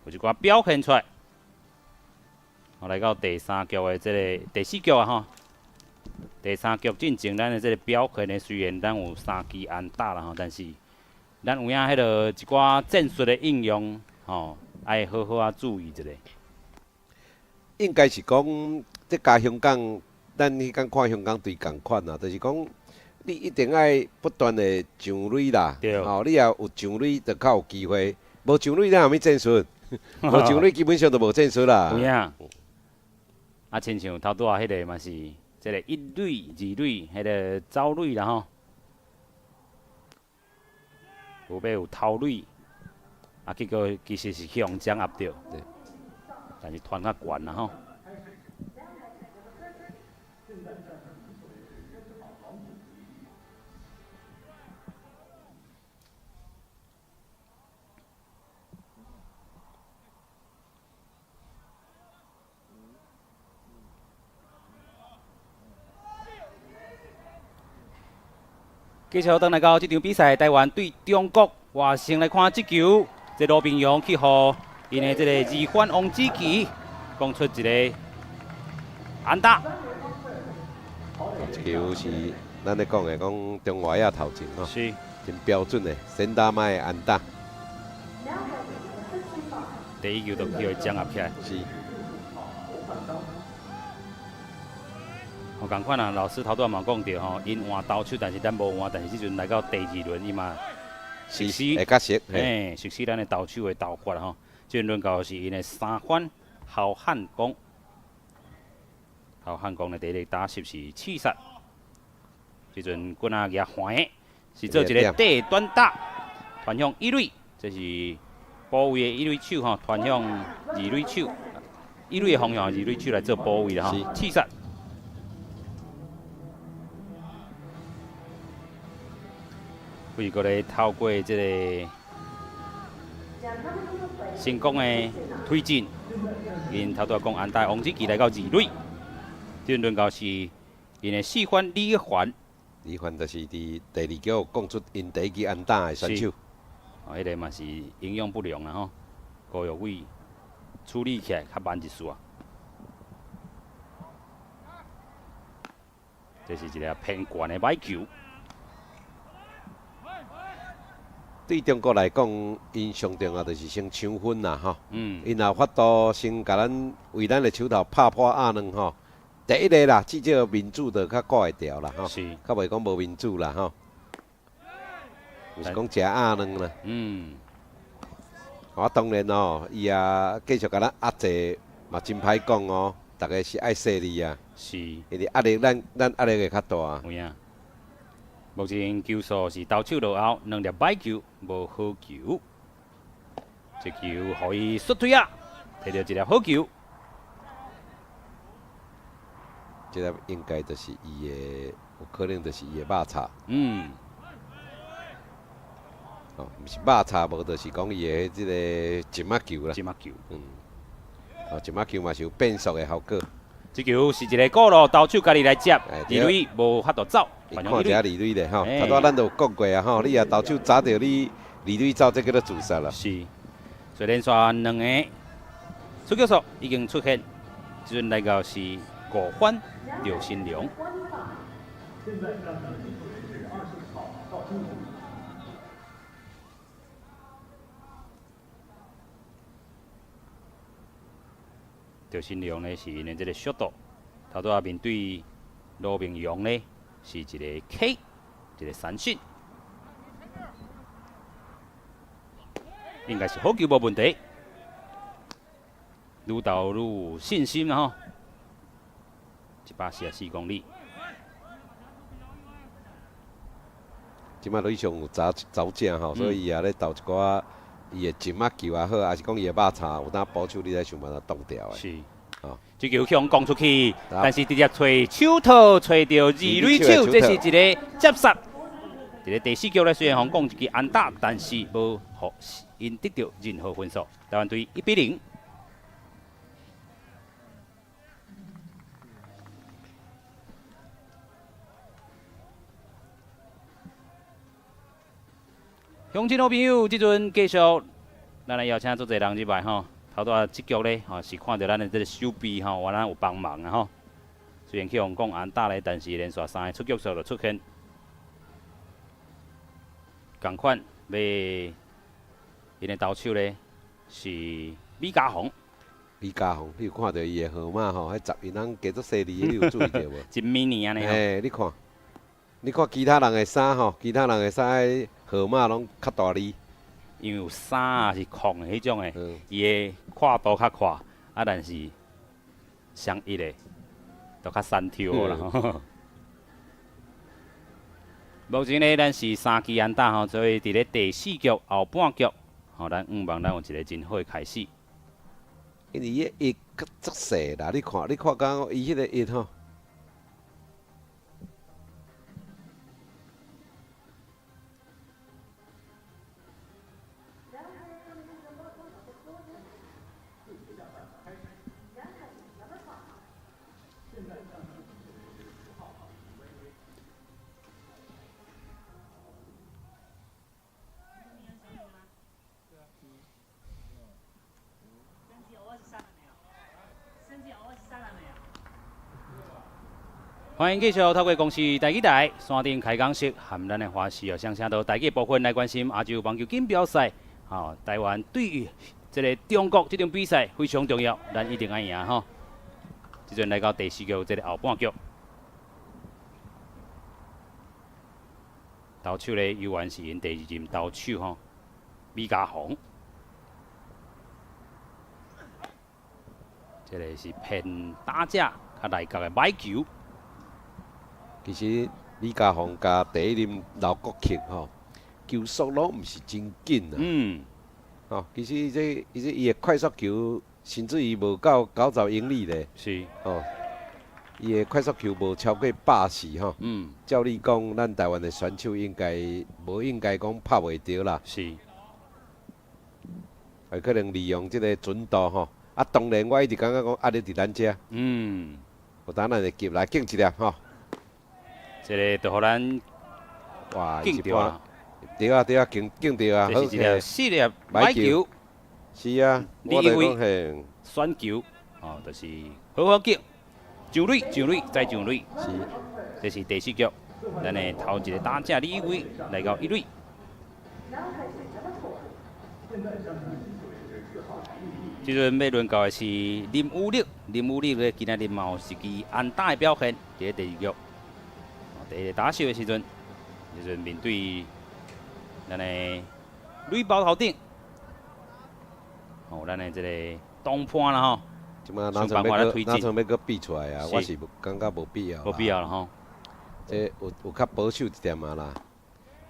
有一寡表現出來。來到第三局的這个第四局啊吼，第三局進前，咱的這个表現呢，雖然咱有三支安打啦吼，但是咱有影彼个一寡戰術的應用吼，愛好好仔注意一下。應該是講，這佮香港，咱彼工看香港隊仝款啊，就是講你一定愛不斷的上壘啦，吼，你若有上壘就較有機會，無上壘咱有啥物戰術？無上壘基本上就無戰術啦。有影。啊，親像頭拄仔彼个嘛是，這个一壘、二壘，彼个走壘啦吼，有欲有偷壘，啊，結果其實是去予掌壓著，但是傳較懸啦吼。繼續轉來到這場比賽，台灣對中國，我先來看這球，這羅明陽去予𪜶的這个二番王子奇講出一个安打。這球是咱咧講的，講中外野頭前吼，真標準的先打麥的安打。第一球就去予掌壓起來。是。哦，仝款啊，老師頭拄仔嘛講著吼，𪜶換投手，但是咱無換，但是這陣來到第二輪，伊嘛熟悉，會較熟，嘿，熟悉咱的投手的投法吼。這陣輪到是𪜶的三番侯漢光，侯漢光的第一个打席是刺殺，這陣棍仔舉橫的，是做一个短短打，傳向一壘，這是補位的一壘手吼，傳向二壘手，一壘的方向二壘手來做補位啦吼，刺殺。規個咧透過這个成功的推進，𪜶頭拄仔講安打王子奇來到二壘，這輪到是𪜶的四番李凡，李凡就是佇第二局講出𪜶第一支安打的選手，哦，彼个嘛是營養不良啦吼，高玉偉處理起來較慢一絲啊。這是一个偏懸的歹球。對中國來講，𪜶上重要就是先搶分啦，吼。𪜶若有法度先共咱為咱的手頭拍破鴨卵吼，第一个啦，至少面子就較掛會牢啦，吼。較袂講無面子啦，吼。毋是講食鴨卵啦。啊，當然哦，伊也繼續共咱壓制，嘛真歹講哦。逐个是愛細膩啊。因為壓力，咱壓力會較大。有影。目前球數是投手落後兩粒歹球，無好球。這球予伊摔腿仔，摕著一粒好球。這粒應該就是伊的，有可能就是伊的肉叉。哦，毋是肉叉，無就是講伊的這个石仔球啦。石仔球。哦，石仔球嘛是有變速的效果。這球是一个鼓路，投手家己來接，二壘無法度走。伊看一下二壘咧吼，頭拄仔咱都有講過啊吼，你若投手砸著你二壘走，這叫做自殺啦。是，所以連續兩个出局數已經出現，這陣來到是五番趙新良。趙新良呢是𪜶的這个速度，頭拄仔面對羅明陽呢是一个 K，一个三振，應該是好球無問題，愈投愈有信心啦吼，144公里。這擺壘上有查走者吼，所以伊也咧投一寡伊的石仔球也好，抑是講伊的肉叉，有當捕手你來想辦法擋掉的。是。這球向攻出去，但是直接揣手套，揣著二壘手，這是一个接殺。這个第四局咧，雖然講一支安打，但是無予 𪜶得著任何分數。台灣隊1比0。鄉親好朋友，這陣繼續，咱來邀請足濟人入來吼。頭拄仔這局咧，吼是看著咱的這个手臂吼，原來有幫忙啊吼。雖然去予人安打咧，但是連續三个出局數就出現。仝款欲𪜶的投手咧是李家宏。李家宏，你有看著伊的號碼吼？彼十一人加足細膩，你有注意著無？真迷你按呢。嘿，你看，你看其他人的衫吼，其他人的衫號碼攏較大字。因為有衫啊是空的彼種的，伊的闊度較闊，啊，但是相一的就較瘦挑啦。目前呢，咱是三支安打吼，所以佇咧第四局後半局，吼，咱向望咱有一个真好的開始。因為伊的翼較足細啦，你看，你看敢伊彼个翼吼。歡迎繼續透過公視台語台山頂開講室，和咱的華視哦，雙聲道台語部分來關心亞洲棒球錦標賽。吼，台灣對於這个中國這場比賽非常重要，咱一定愛贏吼。這陣來到第四局這个後半局，投手咧猶原是𪜶第二任投手吼，李家宏。這个是偏打者較內角的歹球。其實李家宏佮第一任劉國慶吼，球速攏毋是真緊啊。吼，其實這伊這伊的快速球，甚至於無到90英里咧。吼，伊的快速球無超過140吼。照理講，咱台灣的選手應該無應該講拍袂著啦。會可能利用這个準度吼。啊，當然我一直感覺講壓力佇咱遮。有當咱會急來敬一粒吼。這个就予咱哇，敬著啊！對啊對啊，敬敬著啊！這是一粒四粒歹球。是啊，李一威選球，哦，就是好好敬，上壘上壘再上壘。是，這是第四局，咱的頭一个打者李一威來到一壘。這陣欲輪到的是林宇力，林宇力咧今仔日嘛有一支安打的表現，佇咧第二局。第一个打席的時陣，這陣面對咱的壘包頭頂，哦，咱的這个東判啦吼，這馬哪像欲閣哪像欲閣比出來啊？我是感覺無必要。無必要啦吼。這有較保守一點仔啦，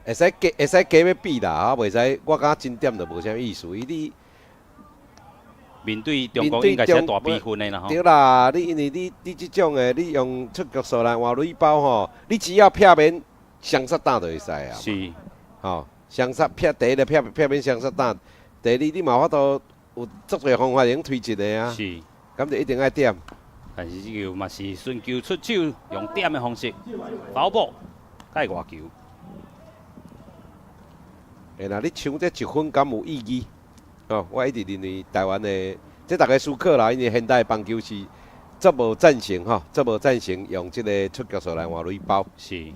會使加會使加欲比啦，啊，袂使我感覺真點就無啥意思。伊你面對中國應該是大比分的啦吼。對啦，你因為你這種的，你用出局數來換壘包吼，你只要避免雙殺打就會使啊。是。吼，雙殺避第一个避避免雙殺打，第二你嘛有法度有足濟方法會用推進的啊。是。咁就一定愛點。但是這球嘛是順球出手，用點的方式，跑步蓋外球。欸，那你搶這一分敢有意義？哦，我一直認為台灣的，這逐家思考啦，因為現代棒球是足無贊成吼，足無贊成用這个出局數來換壘包。是。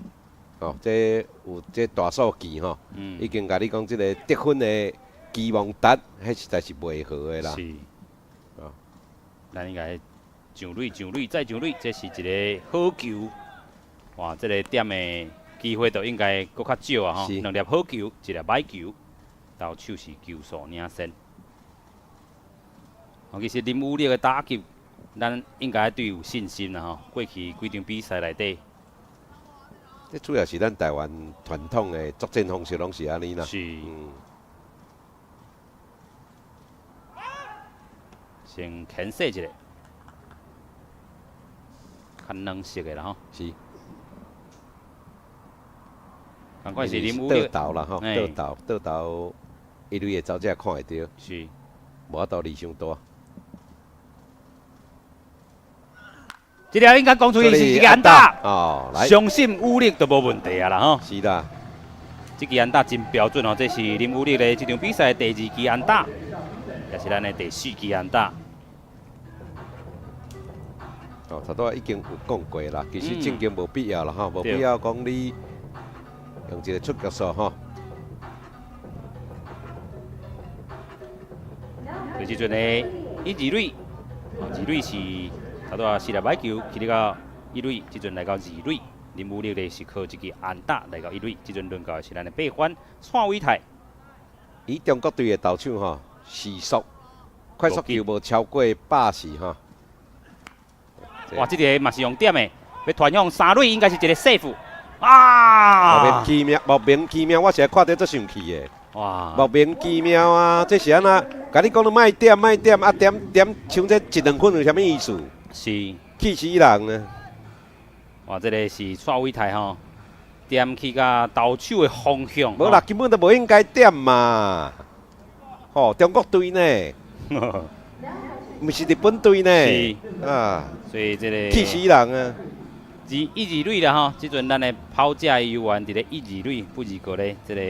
哦，這有這大數據吼，已經共你講這个得分的期望值，彼實在是袂合的啦。是。哦，咱應該上壘上壘再上壘，這是一个好球。哇，這个點的機會就應該閣較少啊吼。兩粒好球，一粒歹球，投手是球數領先。哦，其實林宇力的打擊，咱應該對伊有信心啦吼。過去幾場比賽內底，這主要是咱台灣傳統的作戰方式攏是按呢啦。是。先牽制一下，較軟式的啦吼。是。仝款是林宇力倒投啦吼，倒投倒投，一塁的走者看會著，無法度離傷大。這粒應該講出去是一個安打，哦，來，相信武力都無問題啊啦吼。是啦，這支安打真標準哦，這是林武力的這場比賽的第二支安打，也是咱的第四支安打。哦，頭拄仔已經有講過啦，其實正經無必要啦吼，無必要講你用一個出局數吼。就這陣的一二壘，二壘是頭拄仔四粒歹球去咧到一壘，這陣來到二壘，林武力咧是靠一支安打來到一壘，這陣輪到的是咱的八番蔡偉泰。以中國隊的投手吼，時速快速球無超過110吼。哇，這個嘛是用點的，欲傳向三壘應該是一個 safe 啊！莫名其妙，莫名其妙，我實在看著足生氣的。哇！莫名其妙啊！這是按怎？共你講你莫點莫點啊，點點像這一兩分有啥物意思？是。氣死人啊！哇，這個是蔡偉泰吼，點去共投手的方向。無啦，根本就無應該點嘛！吼，中國隊呢？毋是日本隊呢？是啊，所以這個氣死人啊！二一二壘啦吼，這陣咱的跑者的遊員佇咧一二壘，不二過咧，這個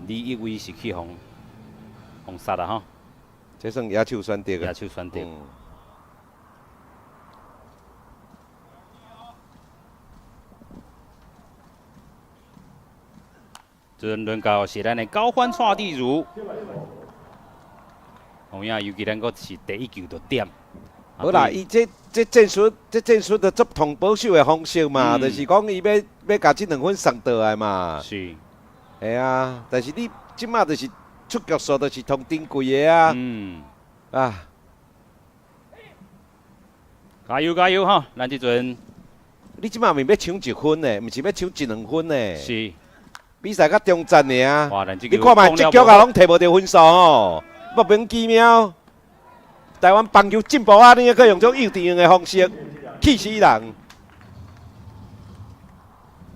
李一威是去予予殺啦吼。這算野手選擇野手選擇。這陣輪到是咱的高歡蔡志如，有影，尤其咱閣是第一球就點。無啦，伊這戰術，這戰術就足通保守的方式嘛，就是講伊欲共這兩分送倒來嘛。是。會啊，但是你這馬就是出局數，就是通珍貴的啊。啊。加油加油吼！咱這陣，你這馬毋是欲搶一分呢，毋是欲搶一兩分呢。是。比賽較終戰爾。哇！咱這你看覓，這局啊，攏提無著分數吼，莫名其妙。台灣棒球進步啊！你閣用這種幼稚園的方式，氣死人！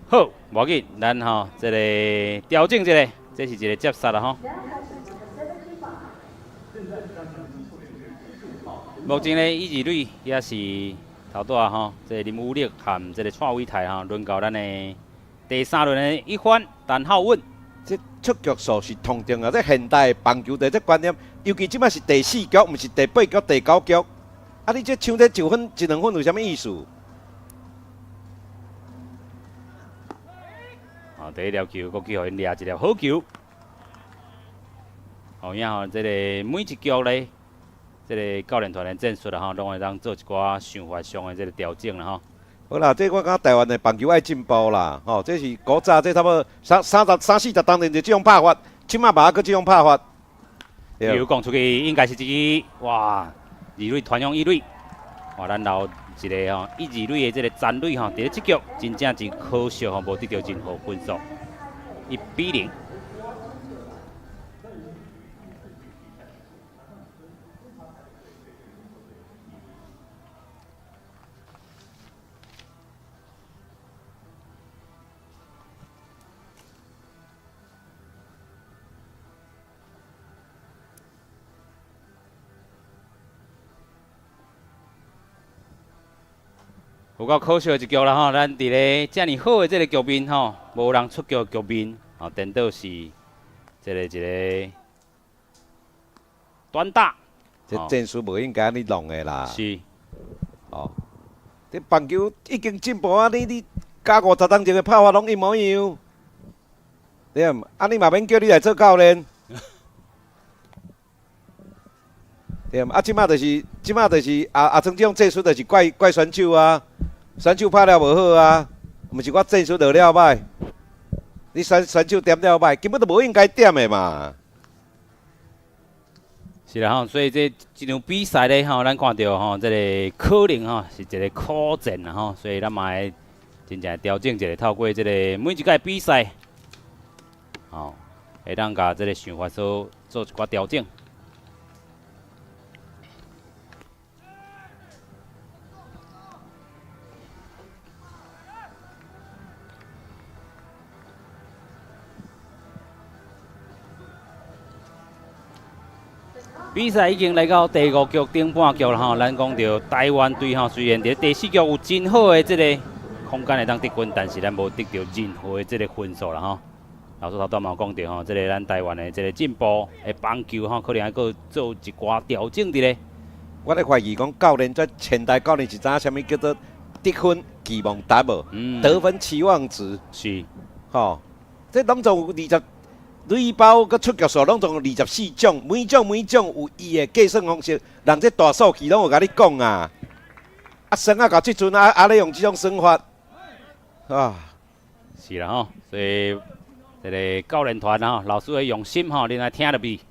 好，無要緊，咱吼這个調整一下，這是一個接殺啦吼。目前呢，一二壘也是頭拄仔吼，這個林武力和這個蔡偉泰吼，輪到咱的第三輪的一番陳浩穩。這出局數是通重要，這現代棒球的這觀念，尤其這擺是第四局，毋是第八局、第九局。啊，你這搶這一分、一兩分有啥物意思？啊，第一粒球，閣去予𪜶掠一粒好球。有影吼，這个每一局咧，這个教練團的戰術啦吼，攏會當做一寡想法上的這个調整啦吼。好啦，這我感覺台灣的棒球愛進步啦，吼，這是古早這差不多三三十三四十當年就這種拍法，這馬嘛猶閣這種拍法。球講出去應該是一支哇，二壘傳向一壘，哇，咱留一个吼一二壘的這个殘壘吼，佇咧這局真正真可惜吼，無得著任何分數，1比0。有夠可惜的一局啦吼，咱佇咧遮爾好的這個局面吼，無人出局的局面，吼，顛倒是這個一个短打。這戰術無應該按呢弄的啦。是。哦，這棒球已經進步啊！你佮50冬前的拍法攏一模一樣。對毋？啊，你嘛免叫你來做教練。對毋？啊，這馬就是阿阿曾這種戰術，就是怪怪選手啊。選手拍了無好啊，毋是我戰術落了歹，你選手點了歹，根本就無應該點的嘛。是啦吼，所以這場比賽咧吼，咱看著吼，這个可能吼是一个苦戰啦吼，所以咱嘛會真正調整一下，透過這个每一屆比賽，吼，會當共這个想法所做一寡調整。比賽已經來到第五局頂半局啦吼，咱講著台灣隊吼，雖然佇第四局有真好的這个空間會當得分，但是咱無得著任何的這个分數啦吼。老師頭拄嘛有講著吼，這个咱台灣的這个進步的棒球吼，可能愛閣做一寡調整佇咧。我咧懷疑講教練這前台教練是知影啥物叫做得分期望值無？得分期望值。吼，這攏總有20。壘包佮出局數攏總有24種，每種每種有伊的計算方式，人這大數據攏有共你講啊。啊，算啊到這陣啊啊咧用這種算法，啊，是啦吼，所以這个教練團吼，老師的用心吼，恁來聽入去。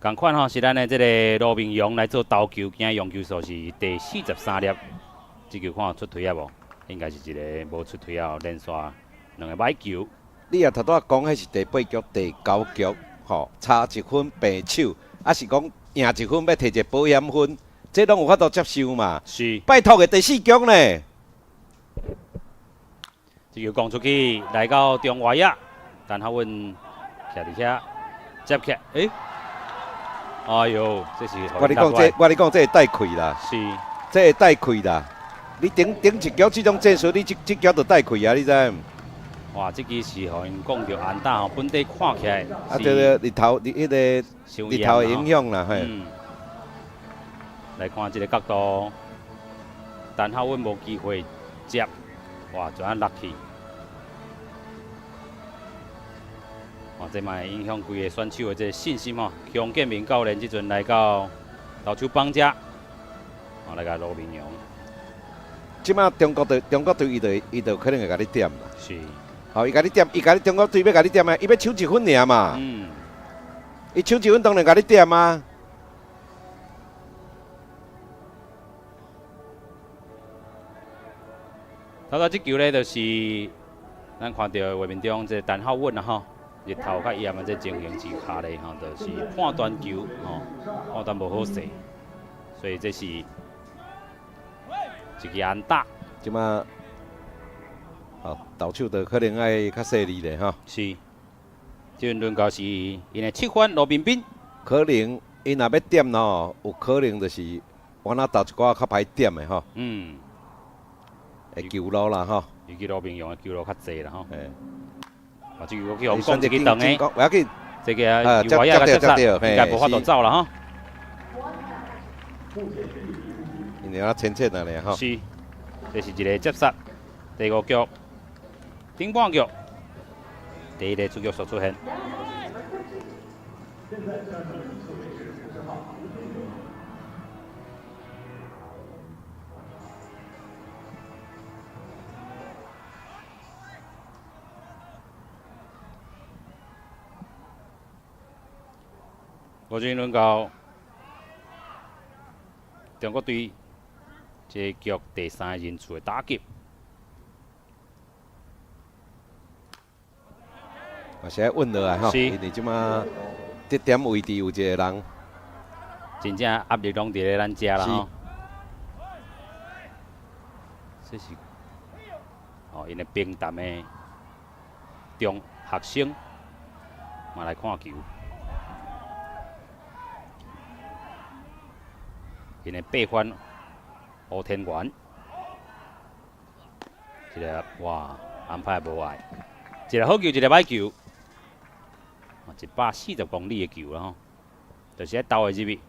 仝款吼，是咱的這个盧明陽來做投球，今用球數是第43粒，這球看有出槌仔無？應該是一个無出槌仔，連續兩个歹球。你也頭拄仔講，彼是第八局、第九局，吼，差一分平手，抑是講贏一分欲提一个保險分，這攏有法度接受嘛？是。拜託的第四局呢？這球講出去，來到中外野，陳孝穩徛佇遐接起來，欸，哎喲，這是我咧講，這會帶氣啦。這會帶氣啦。你頂頂一局這種戰術，你這這局就帶氣啊，你知無？哇，這支是予𪜶講著安打吼，本底看起來啊，對對，日頭日彼个日頭的影響啦，嘿。來看這个角度，陳孝穩無機會接，哇，就按落去。哇，這嘛會影響規个選手的這个信心吼。洪建明教練這陣來到投手幫遮，哦，來共盧明陽。這馬中國隊，中國隊伊就可能會共你點啦。吼，伊共你點，伊共你中國隊欲共你點啊，伊欲搶一分爾嘛。伊搶一分當然共你點啊。頭拄這球咧，就是咱看著畫面中這陳孝穩啊吼，日頭較炎的這情形之下咧吼，就是判斷球吼，判斷無好勢，所以這是一支安打。這馬，哦，投手就可能愛較細膩咧吼。是，這陣輪到是𪜶的七番羅彬彬。可能𪜶若欲點吼，有可能就是我若投一寡較歹點的吼。的球路啦吼。尤其羅明陽的球路較濟啦吼。嘿。啊，這球去予講一支長的，無要緊。這个右外野共接殺，應該無法度走啦吼。因為我淺淺啊咧吼。是，這是一个接殺，第五局，頂半局，第一个出局數出現。五局輪到中國隊，這局第三人次的打擊。嘛是愛穩落來吼，因為這馬得點位置有一個人，真正壓力攏佇咧咱遮啦吼。這是哦，𪜶的平潭的中學生嘛來看球。𪜶的八番吴天元，這个哇安排無礙，一个好球，一个歹球，140公里的球啦吼，就是愛投會入去。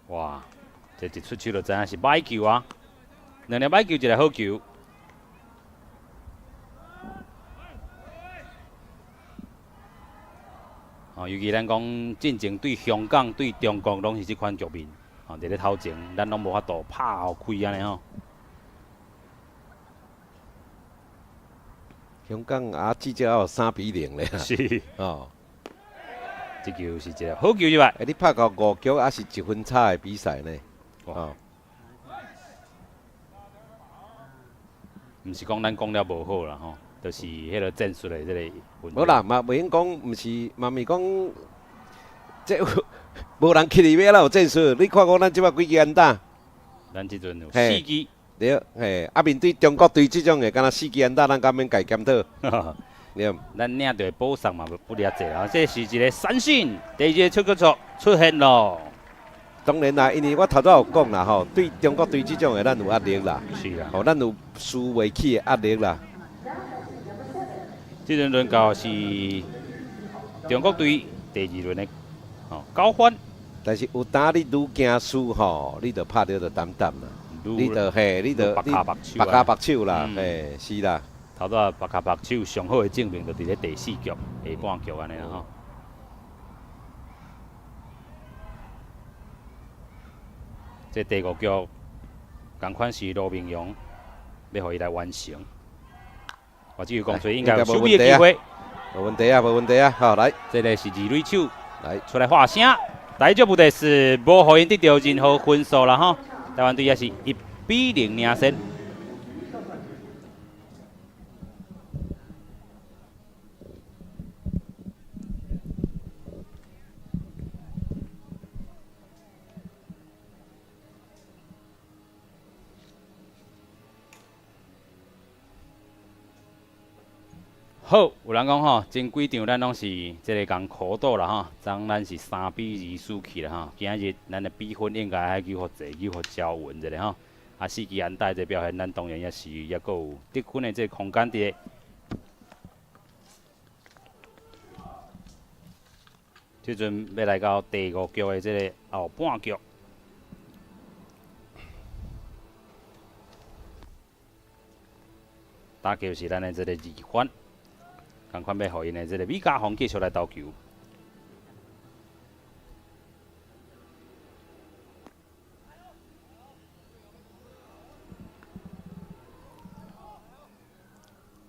哇！這一出手就知影是歹球啊！兩粒歹球，一个好球。哦，尤其咱講進前對香港、對中國，攏是這款局面。哦，佇咧頭前，咱攏無法度拍予開按呢吼。香港啊，至少有3比0咧。是。哦。這球是一个好球入來。欸，你拍到五局猶是一分差的比賽呢？哦。毋是講咱講了無好啦吼，就是彼个戰術的這个問題。無啦，嘛袂用講，毋是，嘛毋是講，這有無人去你欲按怎有戰術？你看講咱這擺幾支安打？咱這陣有四支。對，嘿，啊面對中國隊這種的，敢若四支安打，咱敢免共檢討？對。咱領著的保送嘛不離濟啊，這是一个三振，第二个出局數出現咯。當然啦，因為我頭拄有講啦吼，對中國隊這種的，咱有壓力啦。是啦。吼，咱有輸袂起的壓力啦。這輪輪到是中國隊第二輪的吼高歡。但是有當你愈驚輸吼，你就拍著就膽膽啦。你就嘿，你就縛跤縛手縛跤縛手啦，嘿，是啦。頭拄仔縛跤縛手上好的證明就佇咧第四局下半局按呢啦吼。這第五局仝款是盧明陽欲予伊來完成，我這個講出應該有守備的機會。無問題啊，無問題啊，好來，這个是二壘手來出來發聲，第一個問題是無予𪜶得著任何分數啦吼，台灣隊也是1比0領先。好，有人講吼，前幾場咱攏是這个共苦鬥啦吼，昨咱是3比2輸去啦吼。今日咱的比分應該愛求予濟，求予招穩一下吼。啊，四支安打這表現，咱當然也是猶閣有得分的這个空間佇咧。這陣欲來到第五局的這个後半局。打球是咱的這个二番。仝款欲予𪜶的這个米家宏繼續來投球。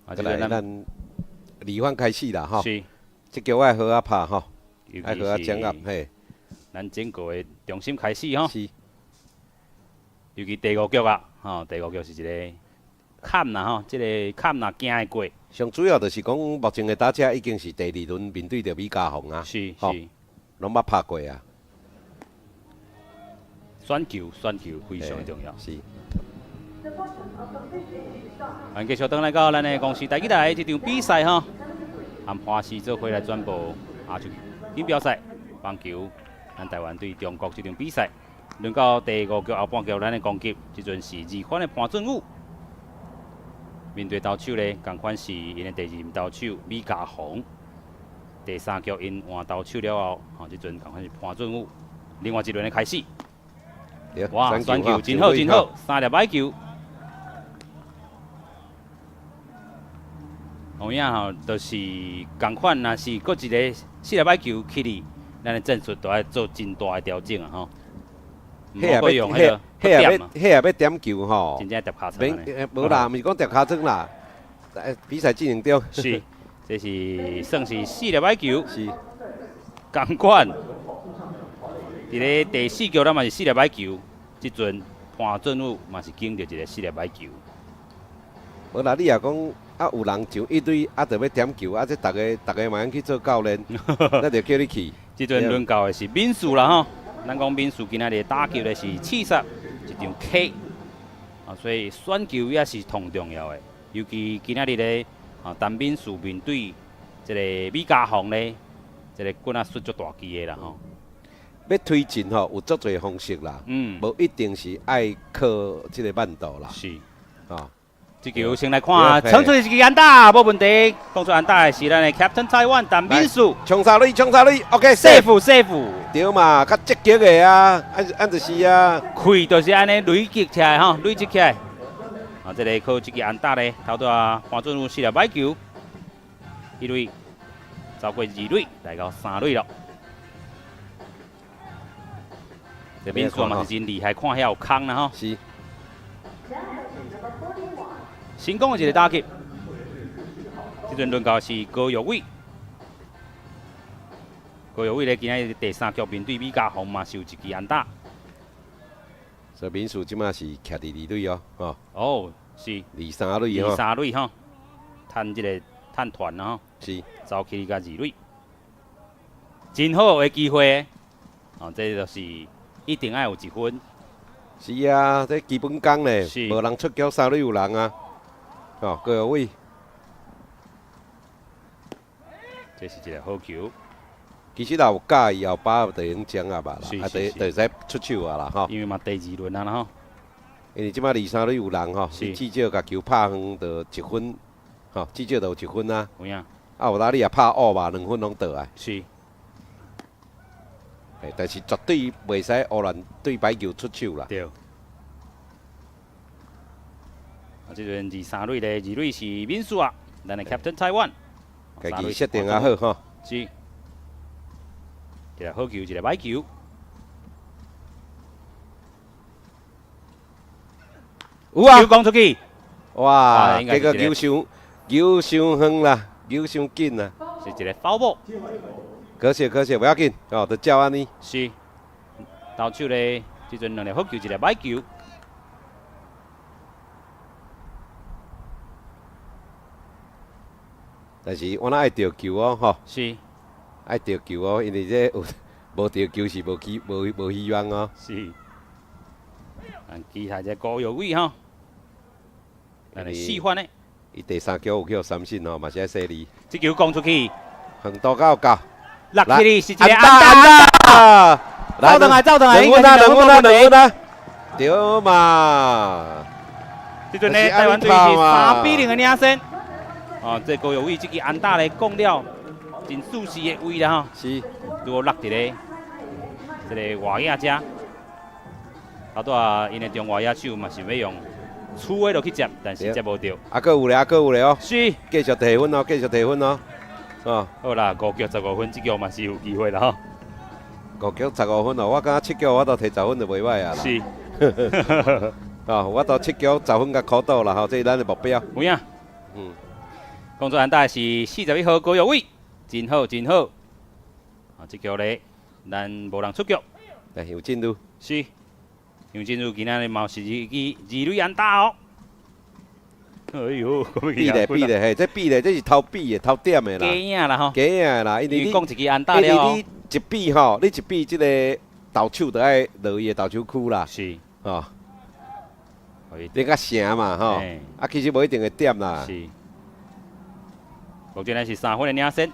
啊，這個咱二番開始啦，吼。是。這局愛好仔拍吼，愛好仔掌握嘿。咱整個的重新開始吼。是。尤其第五局啊，吼，第五局是一个坎啦吼，這个坎若行會過。上主要就是講，目前的打者已經是第二輪面對著米家宏啊，是，攏捌拍過啊。選球選球非常重要。是。咱繼續轉來到咱的公視台語台這場比賽吼，和華視做伙來轉播亞洲錦標賽棒球，咱台灣對中國這場比賽，輪到第五局後半局，咱的攻擊，這陣是二番的潘俊武。面對投手咧，仝款是𪜶的第二任投手米家宏。第三局𪜶換投手了後，吼，這陣仝款是潘俊武。另外一輪的開始。哇，選球真好真好，三粒歹球。有影吼，就是仝款，若是閣一个四粒歹球起哩，咱的戰術都愛做真大的調整啊吼。彼也欲，彼也欲，彼也欲點球吼，真正疊尻川。無啦，毋是講疊尻川啦。比賽進行中。是，這是算是四粒歹球。是。仝款，佇咧第四局，咱嘛是四粒歹球。這陣潘俊武嘛是揀著一个四粒歹球。無啦，你若講啊，有人上一壘啊，著欲點球啊，這逐个逐个嘛用去做教練，那就叫你去。這陣輪到的是敏樹啦吼。咱講敏樹今仔日打球的是刺殺一場 K，啊，所以選球也是同重要的。尤其今仔日咧，啊，陳敏樹面對這个米家宏咧，這个棍仔摔足大支的啦吼。欲推進吼，有足濟方式啦，無一定是愛靠這个慢投啦。是，啊。這球先來看，衝出一支安打，無問題。講出安打的是咱的 Captain Taiwan 陳敏樹。衝三壘，衝三壘，OK， safe safe。對嘛，較積極的啊，按按就是啊。氣就是按呢累積起來吼，累積起來。啊，這个靠這支安打咧，頭拄仔潘俊武四粒歹球，一壘走過二壘，來到三壘了。這敏樹嘛是真厲害，看遐有空啦吼。是。成功的一个打擊，這陣輪到是高玉偉。高玉偉咧，今仔日第三局面對米家宏嘛，是有一支安打。所以敏樹這馬是徛佇二壘哦，吼。哦，是。二三壘吼。二三壘吼，趁這个趁團啦吼。是。走去甲二壘，真好的機會。哦，這就是一定愛有一分。是啊，這基本功咧，無人出局，三壘有人啊。哦，高玉偉，這是一个好球。其實若有佮意後擺就會用掌壓吧啦，啊，就會使出手啊啦吼。因為嘛第二輪啊啦吼。因為這擺二三壘有人吼，你至少共球拍遠就一分，吼，至少就有一分啊。有影。啊，有當你也拍烏吧，2分攏倒來。但是絕對袂使胡亂對白球出手啦。對。啊，這陣二三壘咧，二壘是免輸啊，咱的 Captain Taiwan。家己設定也好吼。是。一个好球，一个歹球。有啊。球攻出去。哇！結果球傷球傷遠啦，球傷緊啦。是一个 foul ball。可惜可惜，無要緊，哦，就照按呢。是。投手咧，這陣兩个好球，一个歹球。但是我若愛著球哦，吼。是。愛著球哦，因為這有無著球是無希無無希望哦。是。咱期待這高玉偉吼，咱的四分的。伊第三局有去予三振吼，嘛是愛細膩。這球攻出去，遠度夠夠。落去是一个安打。走轉來，走轉來，兩分啊，兩分啊，兩分啊，對嘛？這陣呢，台灣隊是3比0的領先。哦，這高玉偉這支安打咧，講了真舒適的位啦吼。拄好落佇咧這个外野遮。啊，拄啊，𪜶的中外野手嘛是欲用粗的落去接，但是接無著。啊，閣有咧，啊，閣有咧哦。是。繼續提分哦，繼續提分哦。哦。好啦，5局15分，這局嘛是有機會啦吼。5局15分哦，我感覺7局我都提10分就袂歹啊啦。是。哦，我都7局10分共苦倒啦吼，這是咱的目標。有影。講出安打是41號高玉偉，真好真好。啊，這局咧，咱無人出局。來，楊振如。是。楊振如今仔日嘛是一支二壘安打哦。哎喲，比咧比咧，嘿，這比咧，這是偷比的，偷點的啦。假影啦吼。假影的啦，因為你講一支安打了因為你一比吼，你一比這个投手就愛落伊的投手區啦。是。哦。你較成嘛吼，啊，其實無一定會點啦。是。目前呢是3分的領先，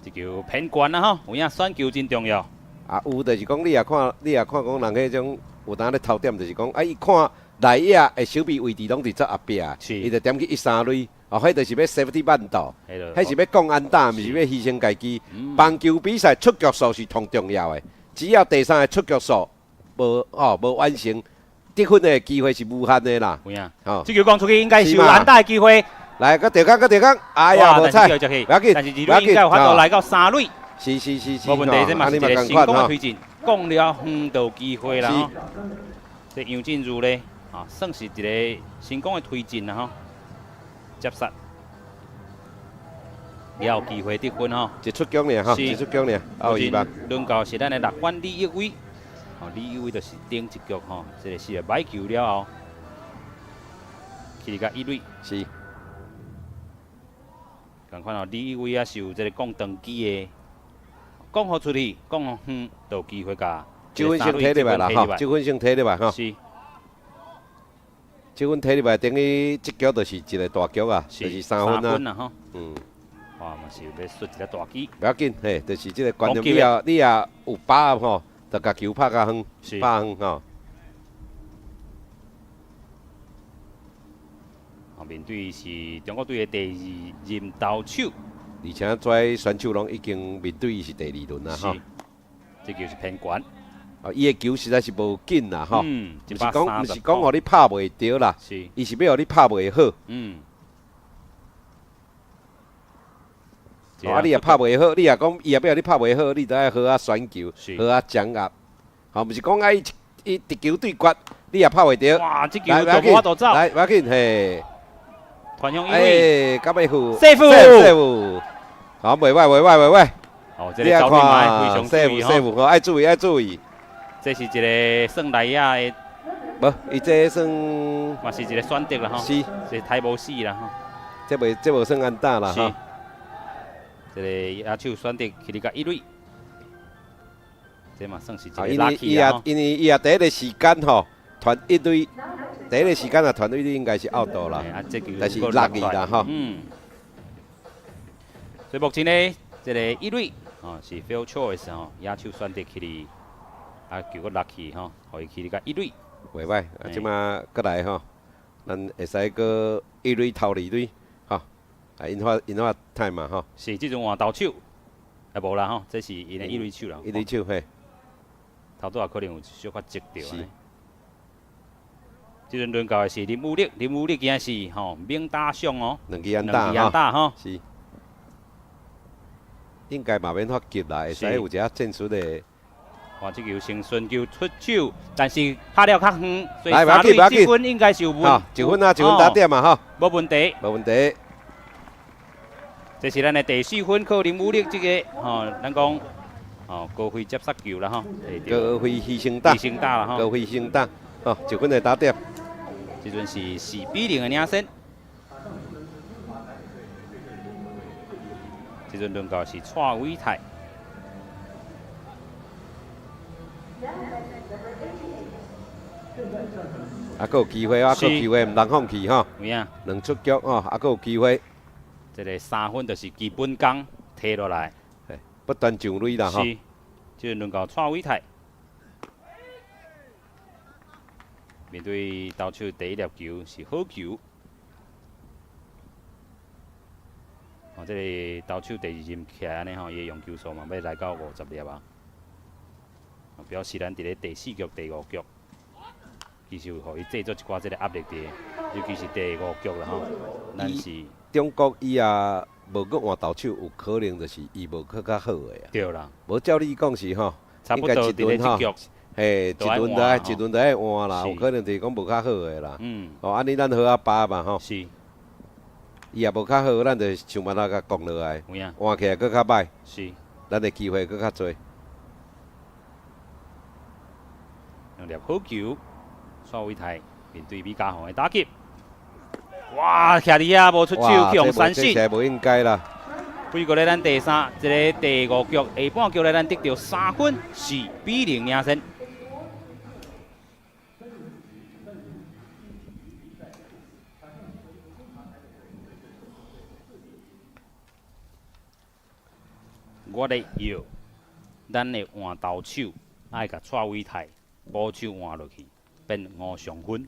這球偏懸啦吼，有影選球真重要。啊，有就是講你也看，你也看講人彼種有當咧偷點，就是講啊，伊看內野的守備位置攏佇這後壁，伊就點去一三壘，哦，彼就是欲 safety 絆倒，彼是欲降安打，毋是欲犧牲家己。棒球比賽出局數是同重要的，只要第三个出局數無吼無完成，得分的機會是無限的啦。有影，吼，這球攻出去應該是有安打的機會。來，閣調空，閣調空，哎呀，無彩，不要緊，但是二壘應該有法度來到三壘。是是是是，無問題，這嘛是一个成功的推進，講了遠就有機會啦吼。這楊振如咧，啊，算是一个成功的推進啦吼。接殺，也有機會得分吼。一出局爾吼，一出局爾，有希望。輪到是咱的六番李玉偉，哦，李玉偉就是頂一局吼，這个是個歹球了後，去甲一壘。是。仝款哦，李玉偉也是有這个降長機的。講予出去，講予遠，就有機會共。這分先提入來啦，吼！這分先提入來，吼。是。這分提入來，等於這局就是一个大局啊，就是3分啊。吼。哇，嘛是欲出一个大支。無要緊，嘿，就是這个觀念，你也有把握吼，就共球拍較遠，拍遠吼。啊，面對是中國隊的第二任投手。而且這選手攏已經面對伊是第二輪啦，吼。這球是偏懸。哦，伊的球實在是無緊啦，吼。毋是講，予你拍袂著啦。伊是欲予你拍袂好。啊，你若拍袂好，你若講伊若欲予你拍袂好，你就愛好好選球，好好掌握。吼，毋是講啊，伊伊直球對決，你也拍袂著。哇，這球就無法度走。來，無要緊，嘿。傳向一壘。哎，敢欲付？safe。好，袂歹，袂歹，袂歹。哦，這个走塁嘛非常注意吼。 safe，愛注意，愛注意。這是一个算內野的。無，伊這算。嘛是一个選擇啦吼。是。是刣無死啦吼。這袂，這無算安打啦吼。這个野手選擇去佇共一壘。這嘛算是一個 lucky 啊。因為伊也第一個時間吼，傳一壘，第一個時間啊，傳一壘應該是 out 啦，但是落去啦吼。所以目前呢，這個一壘哦是 field choice 吼，野手選擇去哩，啊球閣落去吼，予伊去哩個一壘。袂歹，啊，這馬閣來吼，咱會使閣一壘投二壘，吼，啊，引發引發 time 嘛吼。是，這陣換投手，啊無啦吼，這是𪜶的一壘手啦。一壘手嘿。頭拄仔可能有小可擊著按呢。這陣輪到的是林武力，林武力今仔是吼猛打賞哦，兩支安打。兩支安打吼。是。應該嘛免發急啦，會使有一下戰術的。哇！這球先順球出手，但是拍了較遠，所以三壘這分應該是有問。一分啊，一分打點嘛吼。無問題。無問題。這是咱的第四分，靠林武力這個吼，咱講吼高飛接殺球啦吼。高飛犧牲打。犧牲打啦吼。高飛犧牲打，吼，一分的打點。這陣是4比0的領先。這陣輪到是蔡偉泰。啊，閣有機會啊，閣有機會，毋通放棄吼。有影。兩出局吼，啊，閣有機會。這個3分就是基本功，提落來。不斷上壘啦吼。是，這輪到蔡偉泰。面對投手第一粒球是好球。哦，這個投手第二任起來按呢吼，伊的用球數嘛欲來到50粒啊。表示咱佇咧第四局、第五局，其實有予伊製造一寡這個壓力佇，尤其是第五局啦吼。咱是中國伊也無閣換投手，有可能就是伊無閣較好的啊。對啦。無照理講是吼，差不多佇咧這局，嘿，一輪就愛一輪就愛換啦，有可能就是講無較好的啦。哦，按呢咱好仔巴嘛吼。是。伊也無較好，咱就想辦法共降落來，換起來閣較歹。是。咱的機會閣較濟。兩粒好球，蔡偉泰面對米家宏的打擊，哇，徛佇遐無出手，去予三振。這無應該啦。不過咧，咱第三，這個第五局下半局咧，咱得著3分，4比0領先。我咧要，咱的換投手愛共蔡偉泰捕手換落去，變吳尚芬。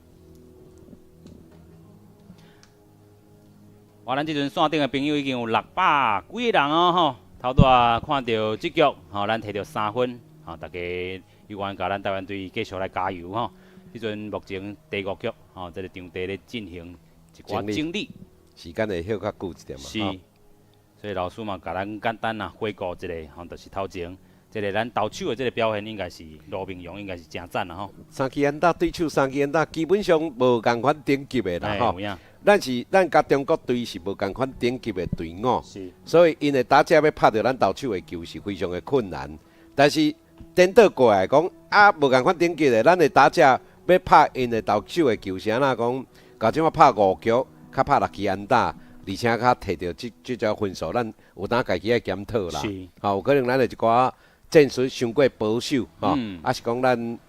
哇，咱這陣線頂的朋友已經有600幾個人哦吼，頭拄仔看著這局吼，咱摕著三分，吼，大家猶原共咱台灣隊繼續來加油吼。這陣目前第五局吼，這個場地咧進行一寡整理，時間會歇較久一點嘛。是，所以老師嘛，共咱簡單啊回顧一下，吼，就是頭前這個咱投手的這個表現，應該是盧明陽應該是誠讚啦吼。三支安打對手三支安打，基本上無仝款等級的啦吼。咱是咱佮中國隊是無仝款等級的隊伍，所以𪜶的打者欲拍著咱投手的球是非常的困難。但是顛倒過來講，啊，無仝款等級的，咱的打者欲拍𪜶的投手的球是按怎講？共這馬拍五局，較拍六支安打，而且較摕著這這隻分數，咱有當家己愛檢討啦。吼，有可能咱的一寡戰術傷過保守，吼，抑是講咱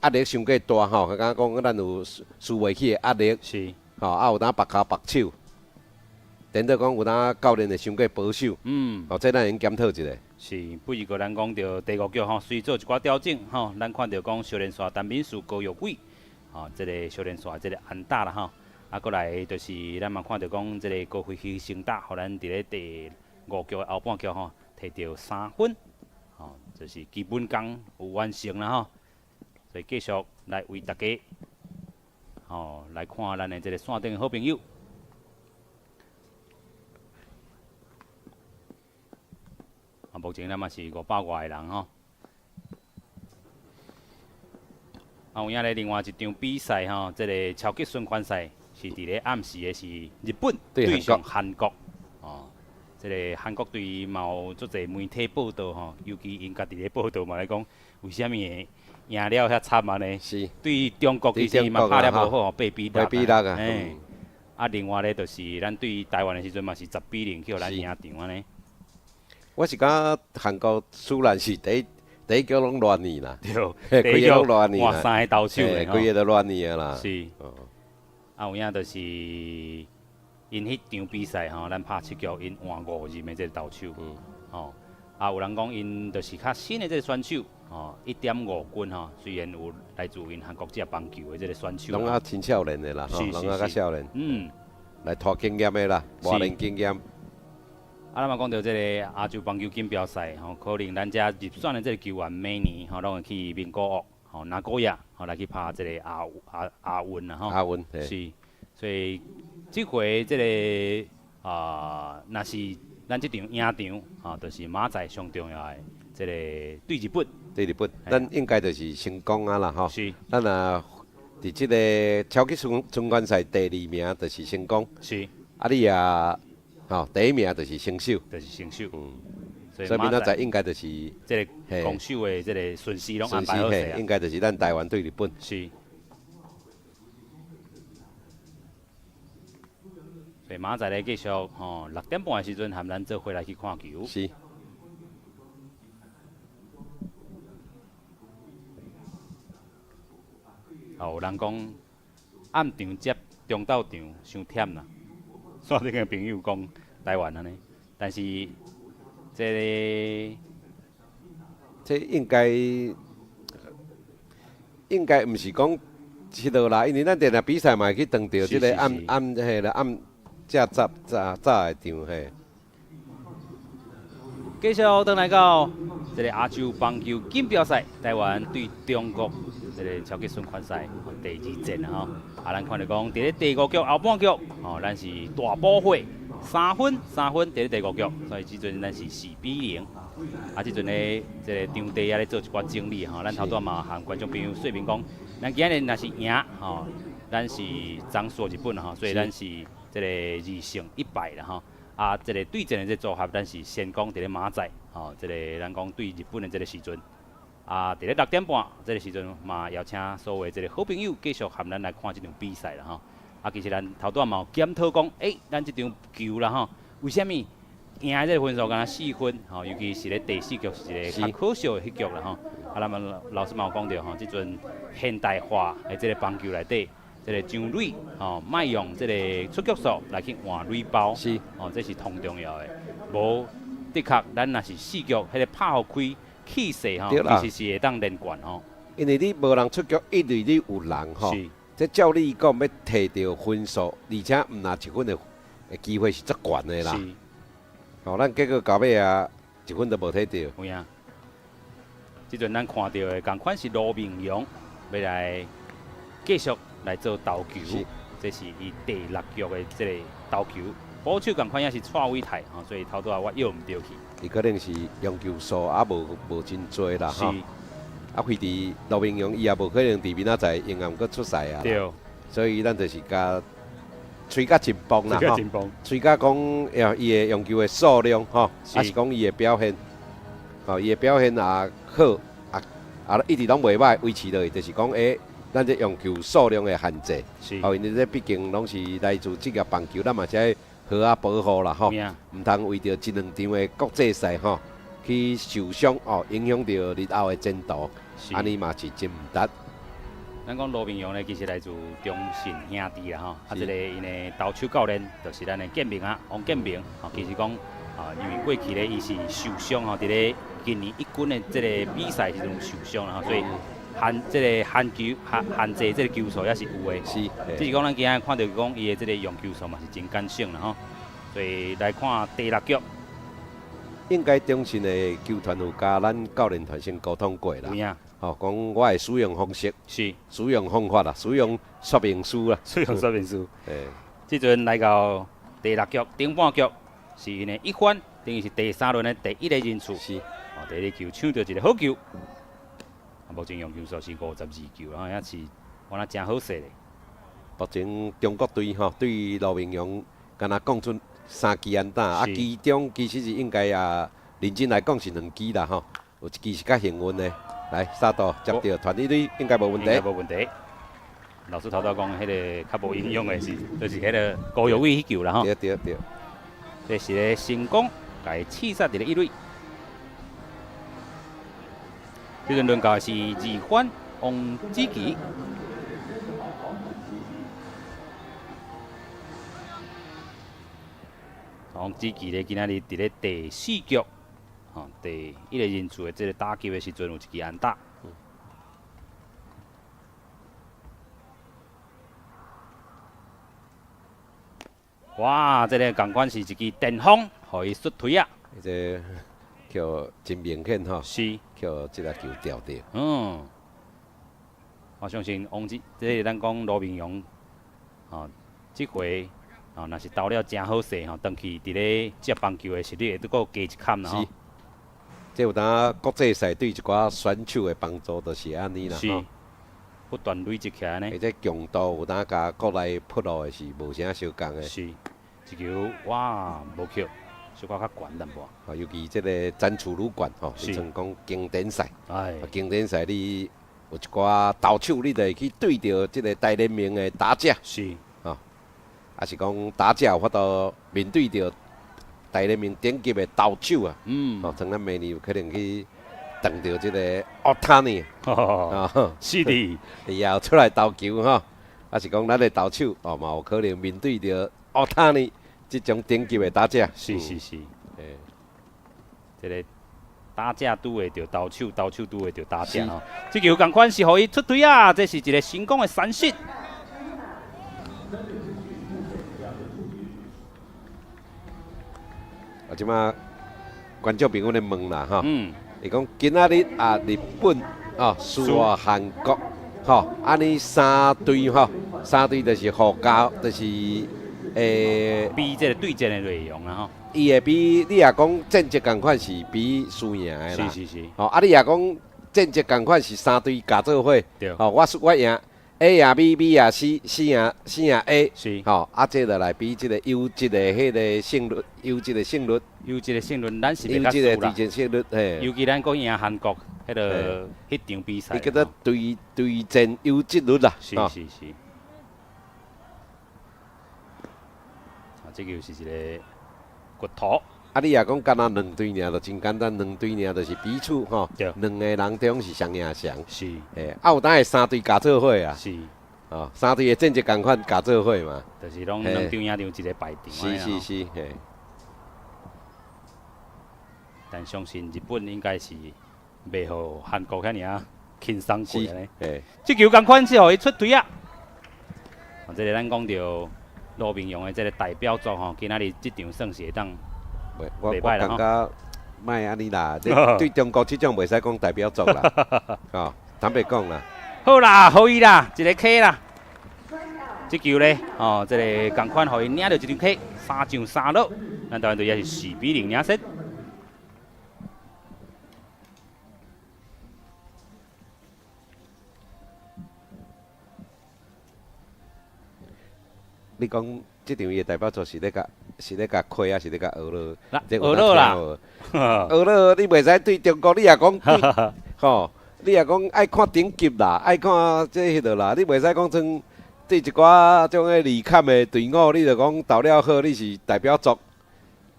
壓力傷過大，吼，敢若講咱有輸袂起的壓力。吼，啊有當縛跤縛手，顛倒講有當教練會傷過保守。哦，這咱會用檢討一下。是，不如過咱講著第五局吼，隨做一寡調整吼，咱看著講小連線陳敏樹高玉偉，吼，這個小連線這個安打啦吼，啊，閣來就是咱嘛看著講這個高飛犧牲打，予咱佇咧第五局的後半局吼，摕著3分，吼，就是基本功有完成啦吼，所以繼續來為大家。吼，來看咱的這個線頂的好朋友。啊，目前咱嘛是500外個人吼。啊，有影咧，另外一場比賽吼，這個超級循環賽是佇咧暗時的是日本對上韓國。哦，這個韓國隊嘛有足濟媒體報道吼，尤其𪜶家己咧報道嘛咧講，為啥物會贏了遐慘按呢？對中國其實嘛拍了無好，8比6。8比6啊！啊，另外咧就是咱對台灣的時陣嘛是10比0去予咱贏場按呢。我是感覺韓國雖然是第一第一局攏亂去啦，對，第一局換三个投手的，規个都亂去啊啦。是，啊有影就是𪜶彼場比賽吼，咱拍七局，𪜶換五任的這個投手，吼，啊有人講𪜶就是較新的這個選手，吼，1.5軍吼，雖然有來自𪜶韓國職業棒球的這個選手，攏較真少年的啦，吼，攏較較少年，來拖經驗的啦，磨練經驗。啊，咱嘛講著這個亞洲棒球錦標賽吼，可能咱遮入選的這個球員每年吼，攏會去名古屋吼、名古屋吼來去拍這個亞運啦吼。亞運，是，所以這回這個啊，若是咱這場贏場吼，就是明仔載上重要的這個對日本。對日本，咱應該就是成功啊啦吼。是。咱若佇這個超級循環賽第二名就是成功。是。啊，你也。吼，第一名就是先手，就是先手。所以明仔載應該就是這個攻守的這個順序攏安排好勢。應該就是咱台灣對日本。是。所以明仔載咧繼續吼，6點半的時陣，含咱做伙來去看球。是。哦，有人講暗場接中晝場傷忝啦。線頂的朋友講台灣按呢，但是這個這應該毋是講這落啦，因為咱定定比賽嘛會去撞著這個暗暗彼啦暗遮早早早的場嘿。繼續轉來到這個亞洲棒球錦標賽，台灣對中國這個超級循環賽第二戰啊吼。啊，咱看著講，佇咧第五局後半局，吼，咱是大補血三分三分，佇咧第五局，所以這陣咱是4比0。啊，這陣咧這個場地也咧做一寡整理吼。咱頭拄嘛向觀眾朋友說明講，咱今日若是贏吼，咱是爭輸日本吼，所以咱是這個2勝1敗啦吼。啊，這個對戰的這組合，咱是先講佇咧明仔載，吼，這個咱講對日本的這個時陣，啊，佇咧6點半這個時陣嘛，邀請所有這個好朋友繼續含咱來看這場比賽啦，吼。啊，其實咱頭拄仔嘛有檢討講，欸，咱這場球啦，吼，為啥物贏的這個分數敢若4分，吼，尤其是咧第四局是一個較可惜的彼局啦，吼。啊，咱們老師嘛有講著吼，這陣現代化的這個棒球內底。這個上壘吼，莫用這個出局數來去換壘包，哦，這是同重要的。無的確，咱若是四局，彼個拍予開氣勢吼，其實是會當連冠吼。因為你無人出局，一壘你有人吼，這照理講欲提著分數，而且毋若一分的機會是足懸的啦。哦，咱結果到尾啊，一分都無提著。有影。這陣咱看著的仝款是盧明陽欲來繼續來做投球，這是伊第六局的這個投球。捕手仝款也是蔡偉泰，吼，所以頭拄仔我約毋著去。伊可能是用球數也無真濟啦，吼。啊，非佇盧明陽，伊也無可能佇明仔載永遠閣出賽啊。對。所以咱就是共催甲真磅啦，吼。催甲講，伊的用球的數量，吼，抑是講伊的表現，吼，伊的表現也好，啊啊，一直攏袂䆀，維持落去，就是講，欸，咱這用球數量的限制，吼，因為這畢竟攏是來自職業棒球，咱嘛是愛好好保護啦，吼，毋通為著一兩場的國際賽，吼，去受傷哦，影響著日後的前途，按呢嘛是真毋值。咱講盧明陽呢，其實來自中信兄弟啦，吼，啊，這個𪜶的投手教練就是咱的建明啊，王建明，吼，其實講啊，因為過去咧，伊是受傷吼，佇咧今年一軍的這個比賽時陣有受傷啦，吼，所以。限這個限球限限制這個球數也是有的，只是講咱今仔看著講伊的這個用球數嘛是真減省啦吼，所以來看第六局，應該中信的球團有共咱教練團先溝通過啦，吼，講我的使用方式使用方法啦，使用說明書啦，使用說明書。這陣來到第六局頂半局是𪜶的一番，等於是第三輪的第一個人次，哦，第二球搶著一個好球。目前用球數是52球，啊，也是敢若誠好勢咧。目前中國隊吼對盧明陽，敢若講出三支安打，啊，其中其實是應該也認真來講是兩支啦吼，有一支是較幸運的。來，沙道接著傳一壘，應該無問題。無問題。老師頭拄講彼個較無營養的是，就是彼個高玉偉彼球啦吼。對對對。這是咧成功，共伊刺殺佇咧一壘。這陣輪到是二番王子奇。王子奇咧，今仔日佇咧第四局，吼，第一個人次的這個打擊的時陣，有一支安打。哇！這個仝款是一支電風，予伊出槌啊！這個叫真明顯吼，叫這個球吊著。我相信王子，這個咱講羅明陽，吼，這回。哦，若是投了誠好勢吼，轉去佇咧接棒球的實力會閣加一坎啦吼。這有當國際賽對一寡選手的幫助，就是按呢啦。是，不斷累積起來呢。而且強度有當佮國內撲落的是無啥相仝的。是，這球哇，無扣，小可較懸淡薄。哦，尤其這個展楚旅館吼，像講經典賽。經典賽你有一寡投手，你就會去對著這個大聯盟的打者。抑是講打者有法度面對著大聯盟頂級的投手啊，哦，像咱明年有可能去碰著這個奧塔尼，是的，伊也有出來投球吼，抑是講咱的投手哦，嘛有可能面對著奧塔尼這種頂級的打者。是是是，這個打者拄會著投手，投手拄會著打者吼。這球仝款是予伊出槌啊，這是一個成功的三振。啊，這馬觀眾朋友咧問啦，吼，伊講今仔日啊，日本哦輸予韓國，吼，按呢三隊吼，三隊就是互交，就是比這個對戰的內容啦，吼。伊會比你若講戰績仝款是比輸贏的啦，吼，啊，你若講戰績仝款是三隊共做伙，吼，我輸我贏。A 贏 B，B 贏 C，C 贏 C 贏 A，吼，啊，這就來比這個優質的彼個勝率，優質的勝率，優質的勝率，咱是袂較輸啦。勝率，嘿。尤其咱閣贏韓國，彼個彼場比賽。伊叫做對對戰優質率啦。是是是。啊，這就是一個骨頭。啊，你若講干焦兩隊爾，就真簡單，兩隊爾就是彼此吼，兩個人中是誰贏誰。嘿，啊有當會三隊共做伙啊。哦，三隊的戰績仝款共做伙嘛。就是攏兩場贏場一個排場。是是是，嘿。但相信日本應該是袂予韓國遐爾仔輕鬆過呢。這球仝款是予伊出槌啊！這個咱講著羅明陽的這個代表作吼，今仔日這場算是會當。我我感覺莫按呢啦，對中國這種袂使講代表作啦，哦，坦白講啦。好啦，予伊啦，一個 K 啦。這球咧，哦，這個仝款予伊領著一張 K，三上三落，咱台灣隊也是4比0領先。你講這場伊的代表作是咧共是咧共虧抑是咧共學落？學落啦，學落你袂使對中國，你若講對，吼，你若講愛看等級啦，愛看這彼落啦，你袂使講像對一寡種个二坎的隊伍，你就講投了好，你是代表作。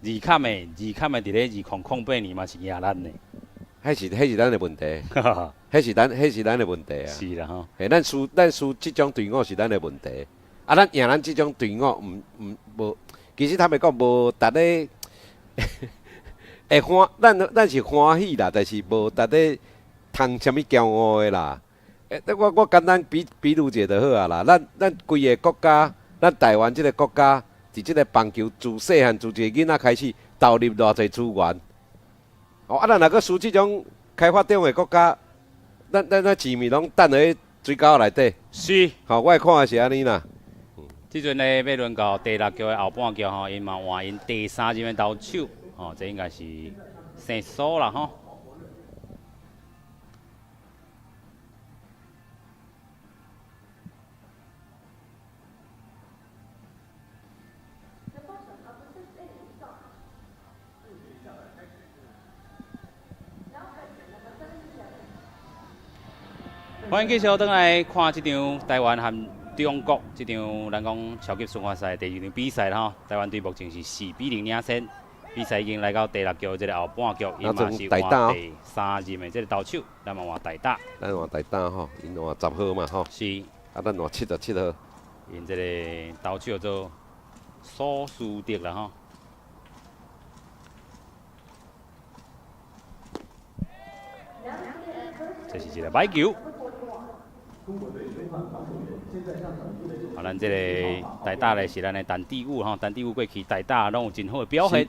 二坎的，二坎的，佇咧2008年嘛是贏咱的。彼是咱的問題，彼是咱的問題啊。是啦吼。嘿，咱輸這種隊伍是咱的問題。啊，咱贏咱這種隊伍，毋毋無，其實坦白講，無值咧會歡，咱是歡喜啦，但是無值咧通啥物驕傲的啦。欸，我簡單比喻一下就好啊啦。咱規个國家，咱台灣這個國家，佇這個棒球自細漢自一個囡仔開始投入偌濟資源。哦，啊，咱若閣輸這種開發中的國家，咱錢物攏擲佇水溝內底。是。吼，我看的是按呢啦。這陣咧欲輪到第六局的後半局吼，𪜶嘛換𪜶第三任的投手，吼，這應該是姓蘇啦吼。歡迎繼續轉來看這場台灣和中國這場咱講超級循環賽第二場比賽啦吼。台灣隊目前是4比0領先，比賽已經來到第六局，這个後半局，伊嘛是換第三任的這个投手，咱嘛換代打。咱換代打吼，𪜶換10號嘛吼。是。啊，咱換77號。𪜶這个投手做蘇斯德啦吼。這是一个歹球。好，咱這个代打咧是咱的陳志宇吼，陳志宇過去代打攏有真好的表現。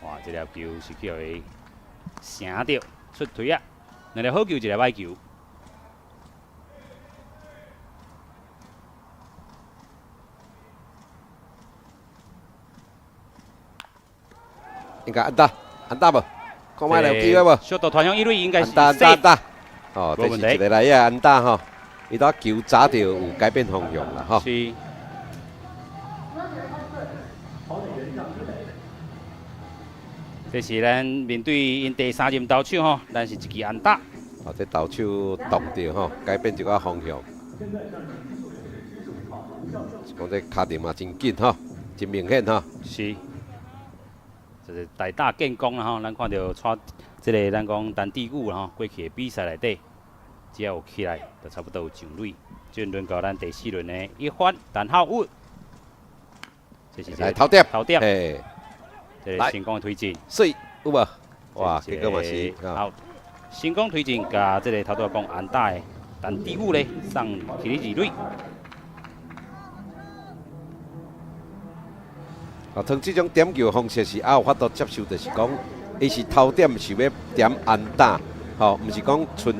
哇，這粒球是去予伊晟著出槌啊！兩粒好球，一粒歹球。應該安打，安打無？看覓有機會無？小度傳向一壘應該是安打，安打。哦，這是一个來啊安打吼，伊拄球砸著有改變方向啦吼。是。這是咱面對𪜶第三任投手吼，咱是一支安打。哦，這投手動著吼，改變一個方向。是講這跤程嘛真緊吼，真明顯吼。是。就是大打建功啦吼，咱看著帶這个咱講陳志宇吼，過去的比賽內底，只要有起來，就差不多有上壘。進輪到咱第四輪的一番陳浩宇，這是來頭點，頭點，這个成功的推進，水有無？哇，結果嘛是好，成功推進，共這个頭拄仔講安打的陳志宇咧送去咧二壘。啊，從這種點球方式是猶有法度接受，就是講，伊是頭點是欲點安打，吼，毋是講純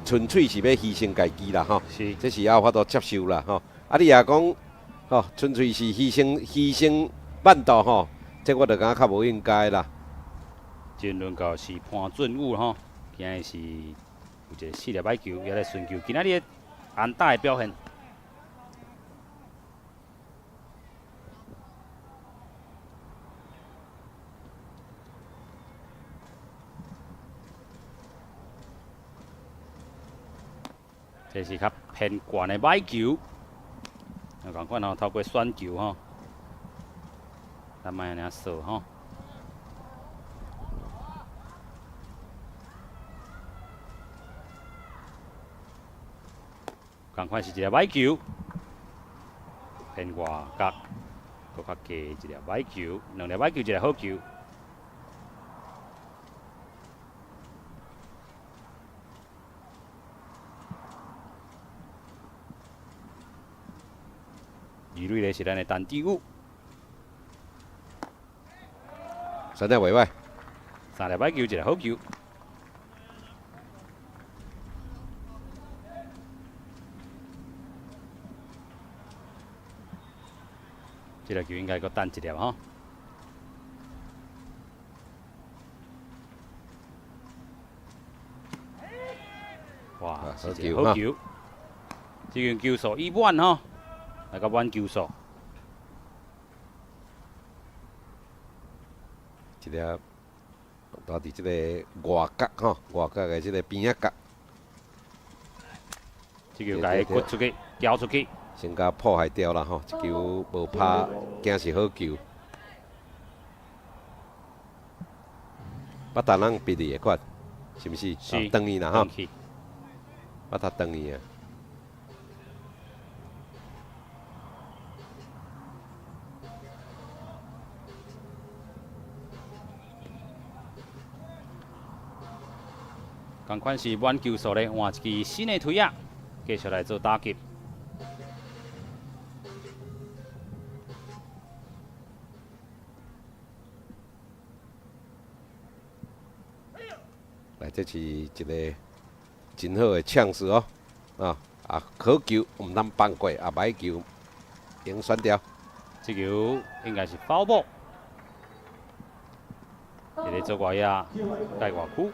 純粹是欲犧牲家己啦，吼。是。這是猶有法度接受啦，吼。啊，你若講，吼，純粹是犧牲犧牲慢度，吼，這我就感覺較無應該啦。這輪到是潘俊武吼，今日是有一个四粒歹球，也來尋求今仔日安打的表現。這是較偏懸的歹球，啊，仝款吼，透過選球吼，咱莫按呢掃吼。仝款是一个歹球，偏外角，閣較低一粒歹球，兩粒歹球，一个好球。二壘咧是咱的陳志宇，三粒袂歹，三粒歹球，一个好球。這个球應該閣等一粒吼。哇，是一个好球！這球球數已滿吼。來個滿球數，一粒落佇這个外角吼，外角的這个邊仔角，這球共伊掘出去，交出去，先共破壞掉啦吼，這球無拍，驚是好球。巴達人比你的款，是毋是？是。轉去啦吼，巴達轉去啊。仝款是滿球數咧，換一支新的槌仔，繼續來做打擊。來，這是一个真好的嘗試哦，啊啊，好球毋通放過，啊歹球用選掉。這球應該是 foul ball，一个左外野蓋外區。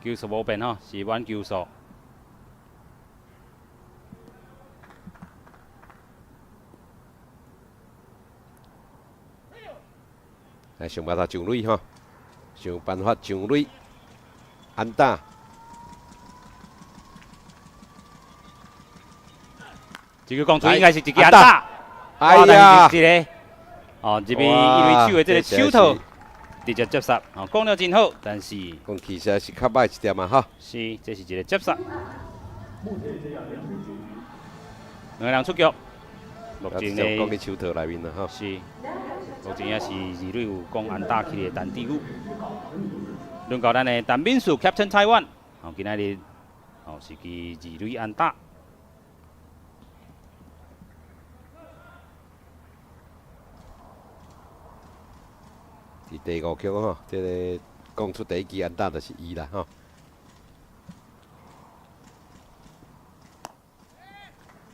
球速無變吼，是滿球數。來想辦法上壘吼，想辦法上壘，安打。這個講出應該是一支安打。哎呀，一个哦，入去一垒手的这个手套，直接接杀，哦，講了真好，但是講其實是較歹一點啊，哈。是，這是一個接殺。兩個人出局，目前呢，講去手套內面啦，哈。是，目前也是二壘有講安打去的陳志宇。輪到咱的陳敏樹 Captain Taiwan，哦，今仔日哦是支二壘安打。佇第五局吼，這个講出第一支安打就是伊啦，吼。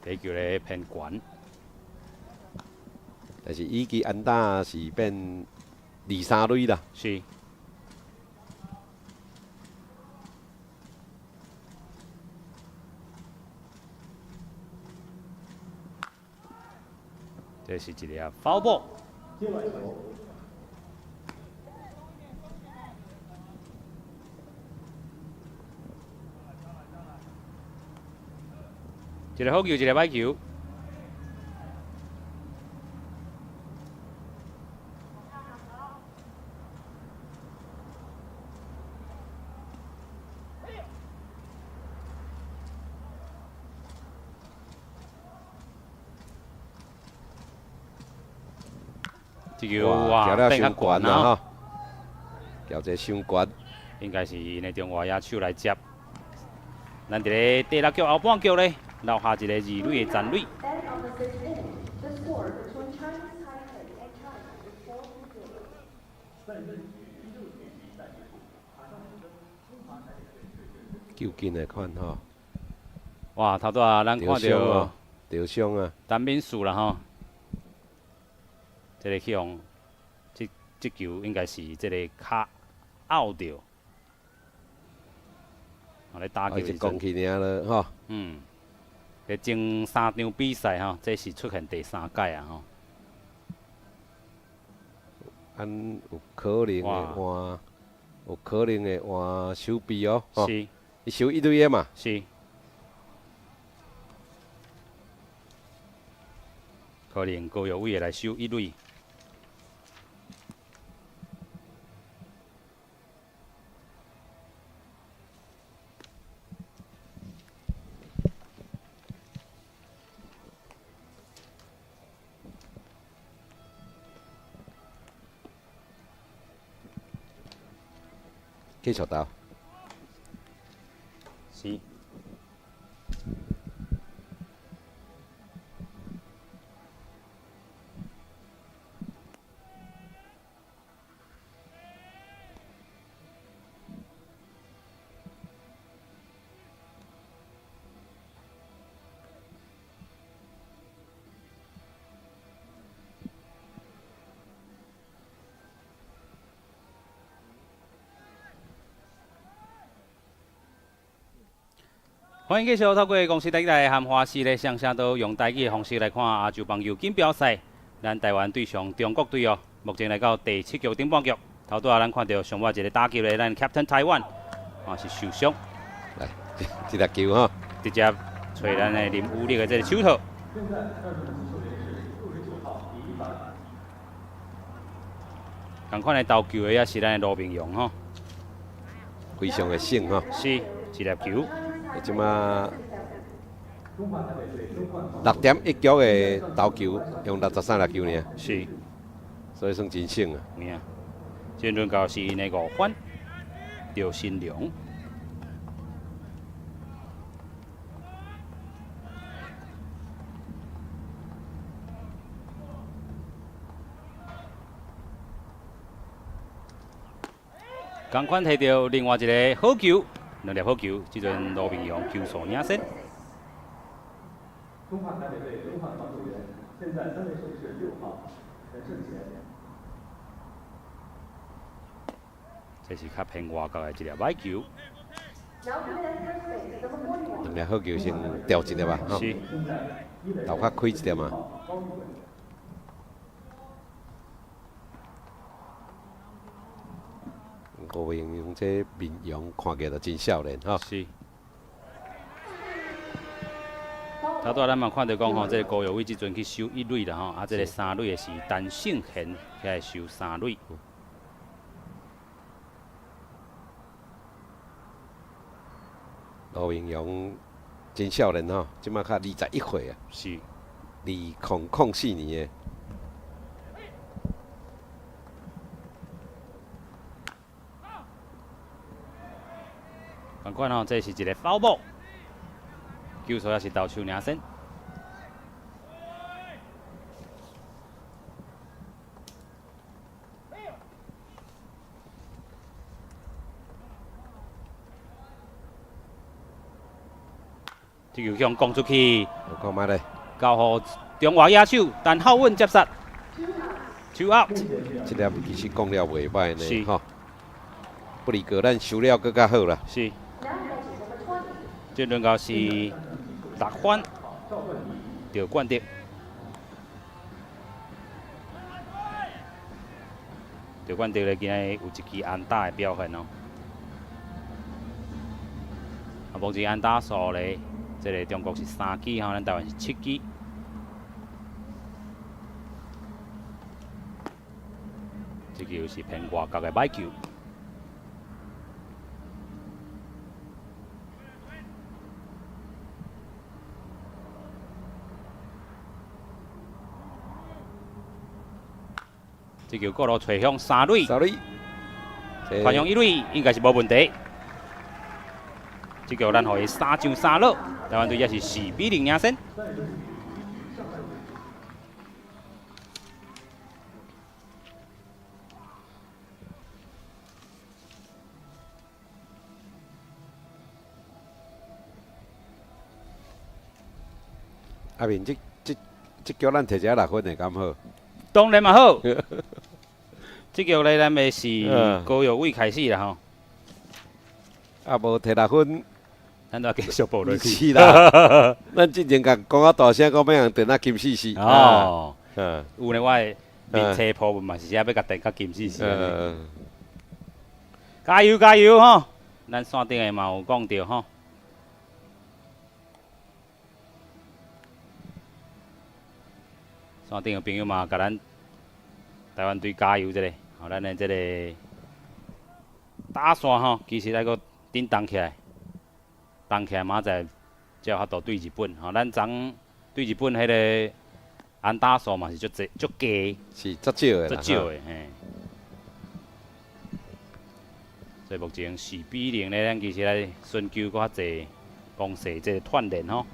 第一球咧偏懸，但是伊支安打是變二三壘啦。是。這是一個 foul ball。一個好球，一個歹球。這球哇，變較懸啦吼，撬這傷懸，應該是𪜶的中外野手來接。咱佇咧第六局後半局咧，留下一個二壘的殘壘。就近來看吼，哇，頭拄仔咱看著著傷啊，陳敏樹啦吼，這个去予這這球應該是這個跤拗著，哦咧打球時陣，講起爾了吼。嗯，咧前三場比賽吼，這是出現第三擺啊吼。按有可能會換，有可能會換守備哦。是。伊守一壘的嘛。是。可能高玉偉會來守一壘。繼續投。是。歡迎繼續透過公視台來和華視咧，雙聲都用台語的方式來看亞洲棒球錦標賽。咱台灣對上中國隊哦，目前來到第七局頂半局，頭拄仔咱看著上尾一个打擊的咱 Captain Taiwan 啊是受傷。來，這粒球吼，直接揣咱的林武力的這个手套。仝款的投球的也是咱的盧明陽吼，非常的省吼。是，一粒球。這馬6.1局的投球，用63粒球爾。是，所以算真省啊。有影，這輪到是𪜶的五番，趙新良。仝款提著另外一个好球。兩粒好球，這陣盧明陽球數領先。中華台北隊更換防守員，現在三壘手是6號陳勝傑。這是較偏外角的一粒歹球。兩粒好球先掉一粒吧，是。頭較開一點嘛。吳明陽這面容看起來就真少年吼。是。頭拄仔咱嘛看著講吼，這個高玉偉這陣去守一壘啦吼，啊，這個三壘的是陳勝賢起來守三壘。盧明陽真少年吼，這馬才21歲啊。2004年的。仝款吼，這是一个 foul ball，球數也是投手領先。這球向攻出去，有看覓咧？交予中外野手陳浩穩接殺，手 out。這粒其實講了袂歹呢，吼。不離過咱收了閣較好啦。是。這輪到是六番，趙冠德。趙冠德咧，今日有一支安打的表現哦。啊，目前安打數咧，這个中國是3支吼，咱台灣是7支。這球是偏外角的歹球。這球過路揣向三壘，三壘，傳向一壘應該是無問題。這球咱予伊三上三落，台灣隊也是4比0領先。阿明，這局咱摕一下6分會敢好？當然嘛好。這局咧，咱的是高玉偉開始啦吼。啊，無摕6分，咱就繼續報落去。是啦，咱之前共講啊大聲，講欲予人電啊金絲絲。哦，有呢，我的面冊鋪文嘛是寫欲共電較金絲絲。加油加油吼！咱線頂的嘛有講著吼。線頂的朋友嘛，共咱台灣隊加油一下，吼，咱的這个打線吼，其實愛閣振動起來，動起來，明仔載才有法度對日本。吼，咱昨對日本彼个安打數嘛是足濟足低，是足少的啦，足少的嘿。所以目前4比0咧，咱其實來尋求閣較濟攻勢，這个鍛鍊吼。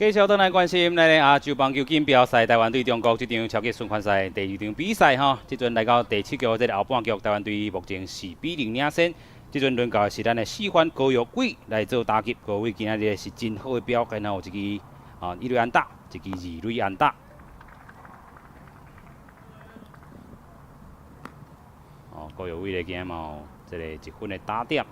繼續轉來關心咱的亞洲棒球錦標賽，台灣對中國這場超級循環賽第二場比賽吼，這陣來到第七局這个後半局，台灣隊目前4比0領先。這陣輪到的是咱的四番高玉偉來做打擊，高玉偉今仔日是真好的表現，有一支一壘安打，一支二壘安打。哦，高玉偉咧今仔嘛有這个一分的打點。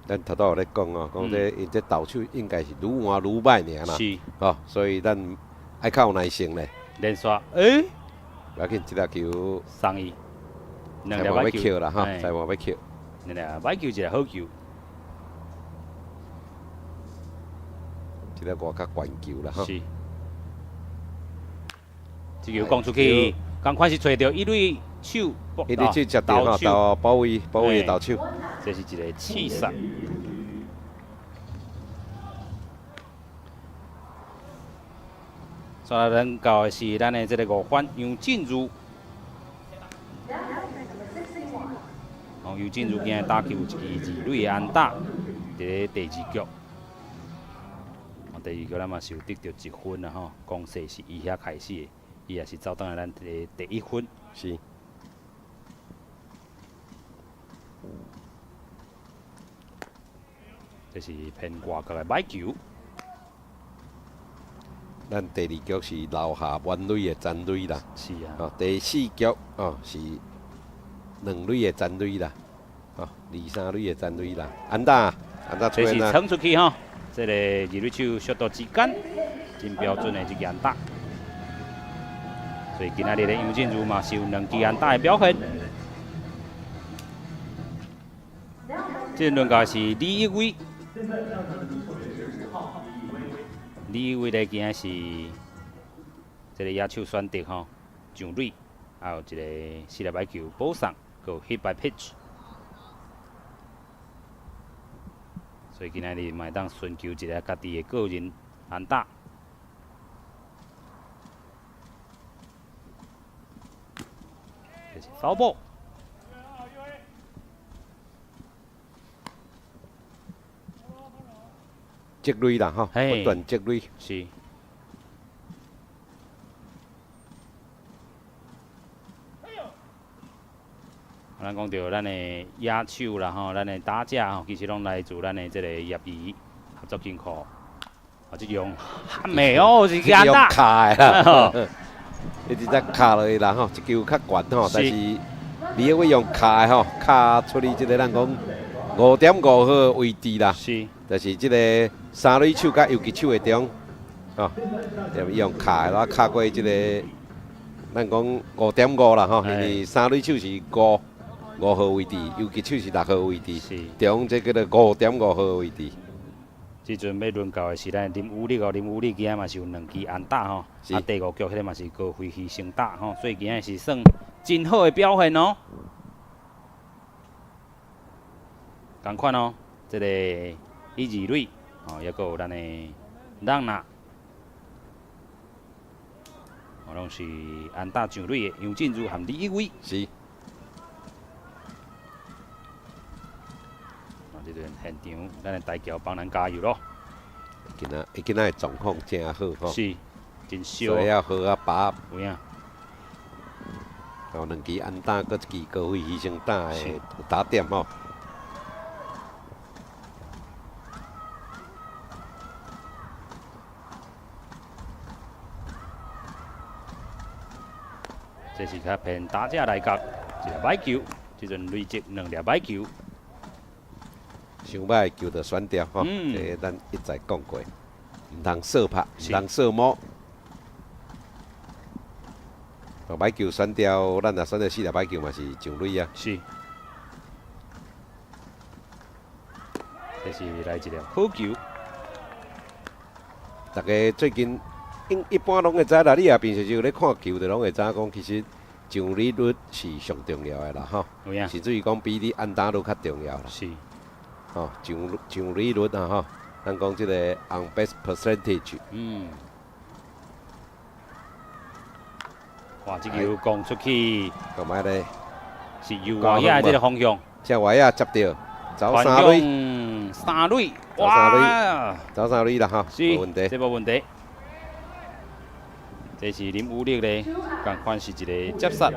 咱頭拄有咧講哦，講這𪜶這投手應該是愈換愈歹爾啦，吼，所以咱愛較有耐性咧。連續，欸，無要緊，這粒球送伊，裁判欲扣啦，吼，裁判欲扣。兩粒歹球，一个好球。這粒外較懸球啦，吼。是。這球講出去，仝款是揣著一壘手，一壘手接著吼，投保衛保衛投手。這是一个刺殺。煞來咱到的是咱的這个五番楊振如。哦，楊振如今日打球有一支二壘的安打，佇咧第二局。哦，第二局咱嘛是有得著一分啦吼，攻勢是伊遐開始的，伊也是走轉來咱的第一分。是。這是偏外角的歹球。咱第二局是留下滿壘的殘壘啦。是啊。哦，第四局哦是兩壘的殘壘啦。吼，二三壘的残壘啦，安打，安打出這是衝出去吼，這個二壘手速度之間，真標準的一支安打。所以今仔日的楊振如嘛是有兩支安打的表現。這輪到是李一偉，李一偉咧今仔是這個野手選擇吼，上壘，還有一個四粒擺球保送，閣有 hit by pitch。所以今仔日嘛會當尋求一個家己的個人安打。這是 foul ball。積累啦吼，不斷積累。是。咱講著咱的野手啦吼，咱的打者吼，其實攏來自咱的這個業餘合作金庫。啊，這種沒哦，是安打。卡的啦，一直在卡落去啦吼，這球較懸吼，但是李一偉用卡的吼，卡出去這個咱講5.5號的位置啦。是。就是這個三壘手佮游擊手的中，吼，就用卡的，卡過這個，咱講5.5啦吼，因為三壘手是五號位置，游擊手是6號位置，中這叫做5.5號位置。這陣欲輪到的是咱林武力哦，林武力今仔嘛是有兩支安打吼，啊第五局彼个嘛是高飛犧牲打吼，所以今仔是算真好的表現哦。仝款哦，這個一二壘吼，抑閣有咱的朗娜，哦，攏是安打上壘的楊振如和李一偉。是。這陣現場，咱的大橋幫咱加油咯。伊今仔的狀況誠好吼。是，真燒。所以要好啊把握。有影。哦，兩支安打，閣一支高飛犧牲打的打點吼。這是較偏打者來講，一粒歹球，這陣累積兩粒歹球。傷歹球就選掉吼，這咱一再講過，毋通掃拍，毋通掃摸。歹球選掉，咱若選掉四粒歹球嘛是上壘啊。是。這是來一粒好球。大家最近一般攏會知啦，你也平時有咧看球，就攏會知影講，其實上壘率是上重要的啦，吼。甚至於講比你安打率較重要啦。是。吼，上壘率啊，吼，咱講這個 on base percentage。哇，這球攻出去，幹嘛咧？是右外野這個方向。正外野接著，走三壘。三壘，走三壘，走三壘啦，吼，無問題。這無問題。這是林武力咧，仝款是一個接殺，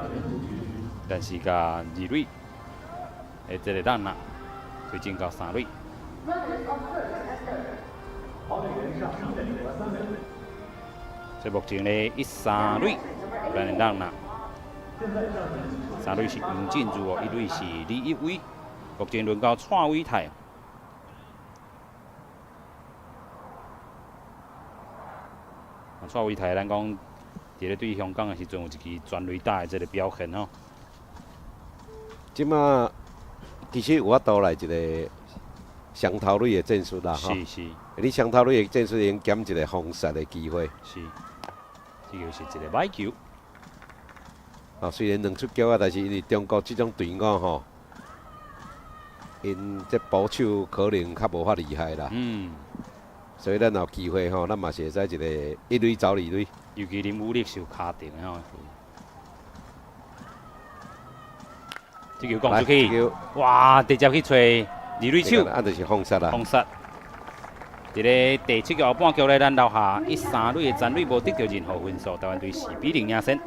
但是共二壘的這個人啊，推進到三壘。所以目前咧一三壘，咱的人啊，三壘是楊振如哦，一壘是李一偉。目前輪到蔡偉泰。啊，蔡偉泰，咱講佇咧對香港的時陣有一支全壘打的這個表現吼。這馬其實有法度來一個雙頭壘的戰術啦，吼。是是。你雙頭壘的戰術已經減一個封殺的機會。是。這個是一個歹球。啊，雖然兩出局啊，但是因為中國這種隊伍吼，𪜶這捕手可能較無法厲害啦。所以咱有機會吼，咱嘛是會使一個一壘走二壘。尤其林武力是有跤程的吼。這球攻出去，哇！直接去揣二壘手。啊，就是封殺啦。封殺。佇咧第七局後半局咧，咱留下一三壘的殘壘無得著任何分數，台灣隊4比0領先。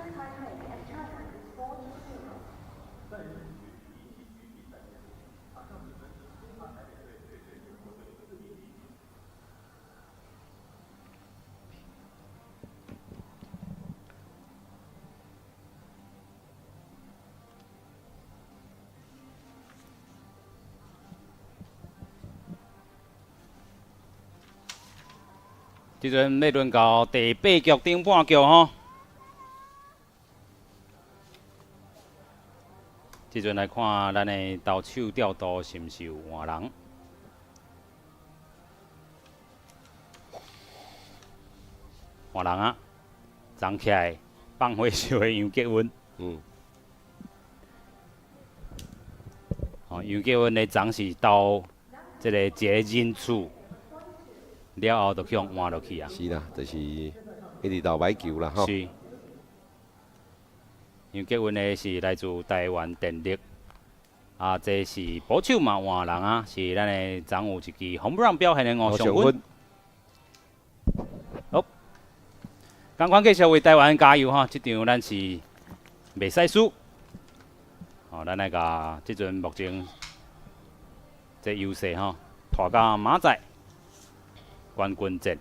這陣欲輪到第八局頂半局吼。這陣來看咱的投手調度是毋是有換人？換人啊！站起來放火燒的楊杰雲。哦，楊杰雲的昨是投這個一個人次了後，就去予換落去啊。是啦，就是一直投歹球啦，吼。是。楊杰雲的是來自台灣電力，啊，這是捕手嘛換人啊，是咱的昨有一支 home run 表現的吳尚芬。好，仝款繼續為台灣加油吼！這場咱是袂使輸。哦，咱來共這陣目前這優勢吼，拖到明仔載冠軍戰。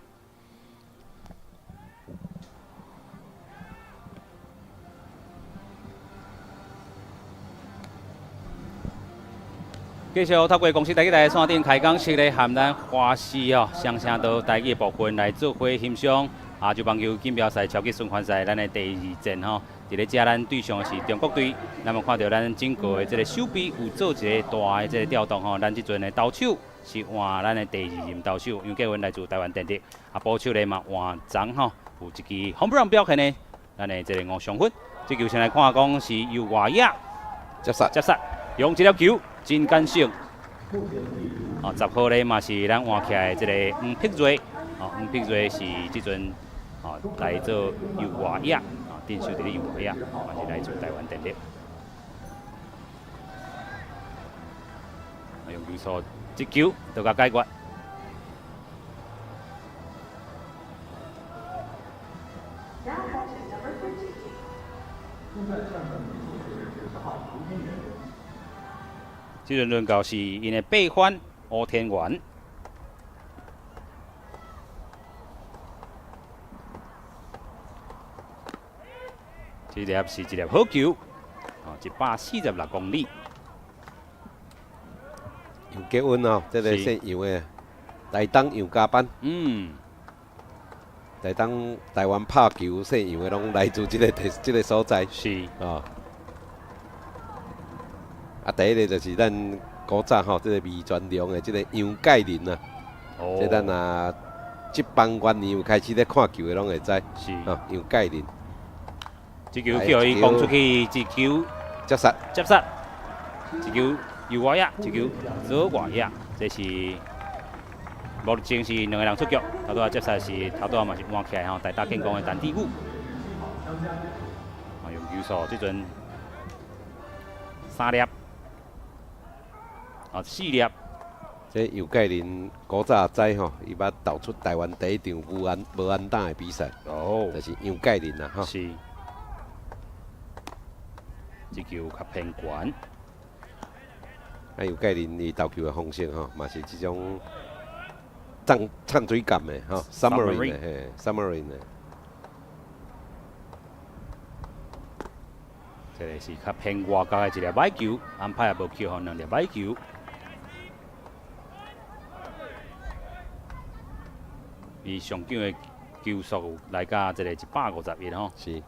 繼續透過公視台語台線頂開講式咧，含咱華視哦，雙聲道台語部分來做伙欣賞亞洲棒球錦標賽超級循環賽，咱的第二戰吼。佇咧遮，咱對上的是中國隊。咱嘛看著咱整個的這個守備有做一個大的這個調動吼。咱這陣的投手是換咱的第二任投手楊繼文來自台灣電力，啊，捕手咧嘛換昨吼，有一支 home run 表現的，咱的這個吳尚芬。這球先來看講是由外野接殺接殺，用這粒球真感性。哦，10號咧嘛是咱換起來的這個黃碧瑞，哦，黃碧瑞是這陣哦來做右外野，哦，鎮守佇咧右外野，嘛是來自台灣電力。用球數一球就共解決。 Now batting number 13. 正在上场的是90號胡天元。這陣輪到是𪜶的八番吳天元。這粒是一粒好球，哦，146公里。楊杰雲哦，這個姓楊的，台東楊家班。台東台灣拍球姓楊的，攏來自這個所在。哦。啊，第一個就是咱古早吼，這個味全龍的這個楊介林啊。這咱若職棒元年有開始咧看球的，攏會知。哦，楊介林。這球去予伊攻出去，一球接殺，接殺，一球右外野，一球左外野，這是目前是兩個人出局，頭拄仔接殺是頭拄仔嘛是換起來吼，台大建工的陳志武。啊，用球數這陣三粒，啊四粒。這楊介林古早知吼，伊捌投出台灣第一場無安打的比賽。就是楊介林啦，吼。是。這球較偏懸。啊，楊介林伊投球的方式吼，嘛是這種唱水感的吼，submarine 的嘿，submarine 的。這個是較偏外角的一粒歹球，安排也無球，予兩粒歹球。伊上強的球速來到這個151吼。是。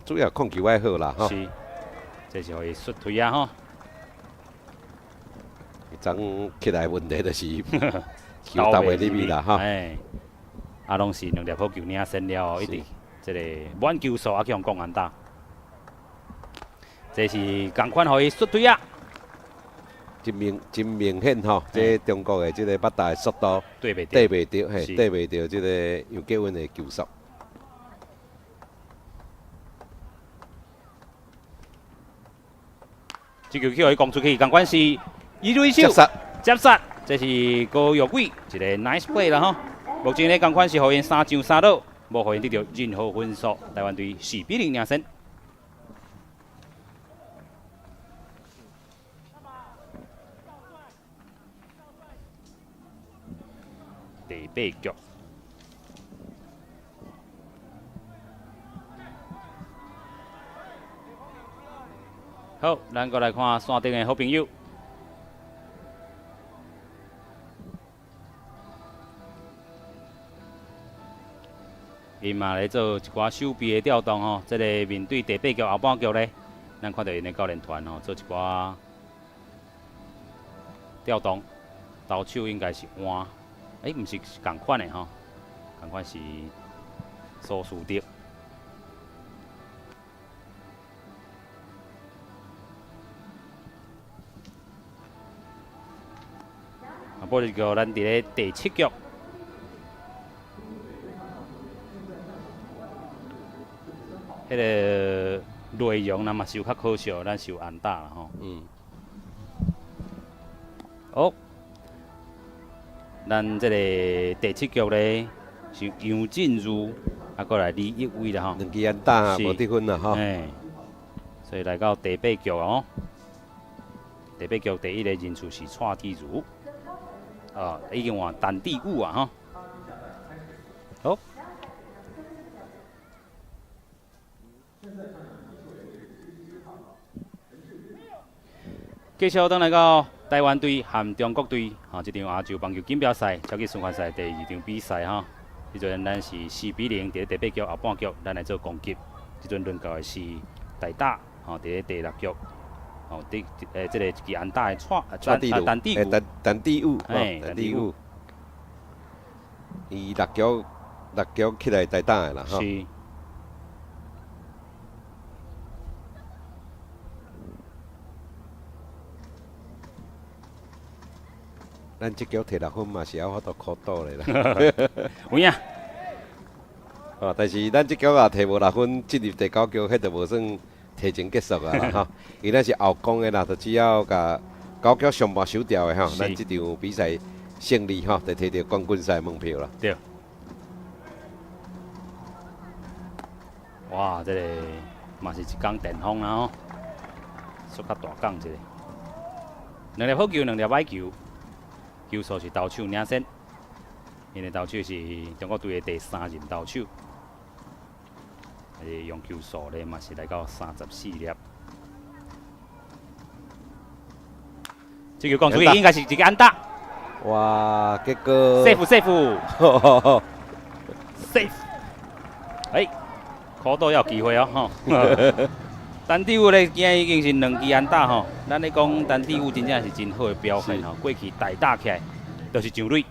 主要控球愛好啦，吼。是，這是予伊摔腿啊，吼。昨起來問題就是球投袂入去啦，吼。哎，啊，攏是兩粒好球領先了後，一直這個滿球數啊，去予降安打。這是仝款予伊摔腿啊。真明顯吼，這中國的這個バッタ的速度對袂對袂著，嘿，對袂著這個楊杰雲的球速。這球去予伊攻出去，仝款是一塁手接殺，接殺，這是高玉偉一個 nice play 啦吼。目前咧仝款是予𪜶三上三落，無予𪜶得著任何分數。台灣隊4比0領先。第八局。好，咱閣來看線頂的好朋友。伊嘛咧做一寡守備的調動吼。這個面對第八局後半局咧，咱看著𪜶的教練團吼做一寡調動，投手應該是換，毋是仝款的吼，仝款是蘇士德。啊，保日局咱佇咧第七局，彼个內容若嘛是有較可惜，咱是有安打啦吼。好，咱這個第七局咧是楊振如，啊，閣來李益偉啦吼。兩支安打無得分啦吼。所以來到第八局哦，第八局第一个人數是蔡志如，啊，已經換陳志武啊吼。好。繼續轉來到台灣隊和中國隊，吼，這場亞洲棒球錦標賽超級循環賽第二場比賽吼。這陣咱是4比0，佇咧第八局後半局，咱來做攻擊。這陣輪到的是台大，吼，佇咧第六局，吼，佇這個一支安打的蔡陳志武，陳志武，陳志武，伊六局起來代打的啦，吼。是。咱這局摕六分嘛是猶法度苦賭咧啦。有影。哦，但是咱這局也摕無六分，進入第九局，彼就無算提前結束啊啦吼。因為咱是後攻的啦，就只要共九局上半守掉的吼，咱這場比賽勝利吼，就摕著冠軍賽門票啦。對。哇，這個嘛是一工電風啦吼，縮較大工一个。兩粒好球，兩粒歹球。球數是投手領先，𪜶的投手是中國隊的第三任投手，用球數咧嘛是來到34粒。這球講出去應該是一個安打。哇，結果 safe safe safe，哎，苦賭有機會哦吼。陳志武咧，今仔已經是兩支安打吼。咱咧講陳志武真正是真好的表現吼。過去代打起來就是上壘。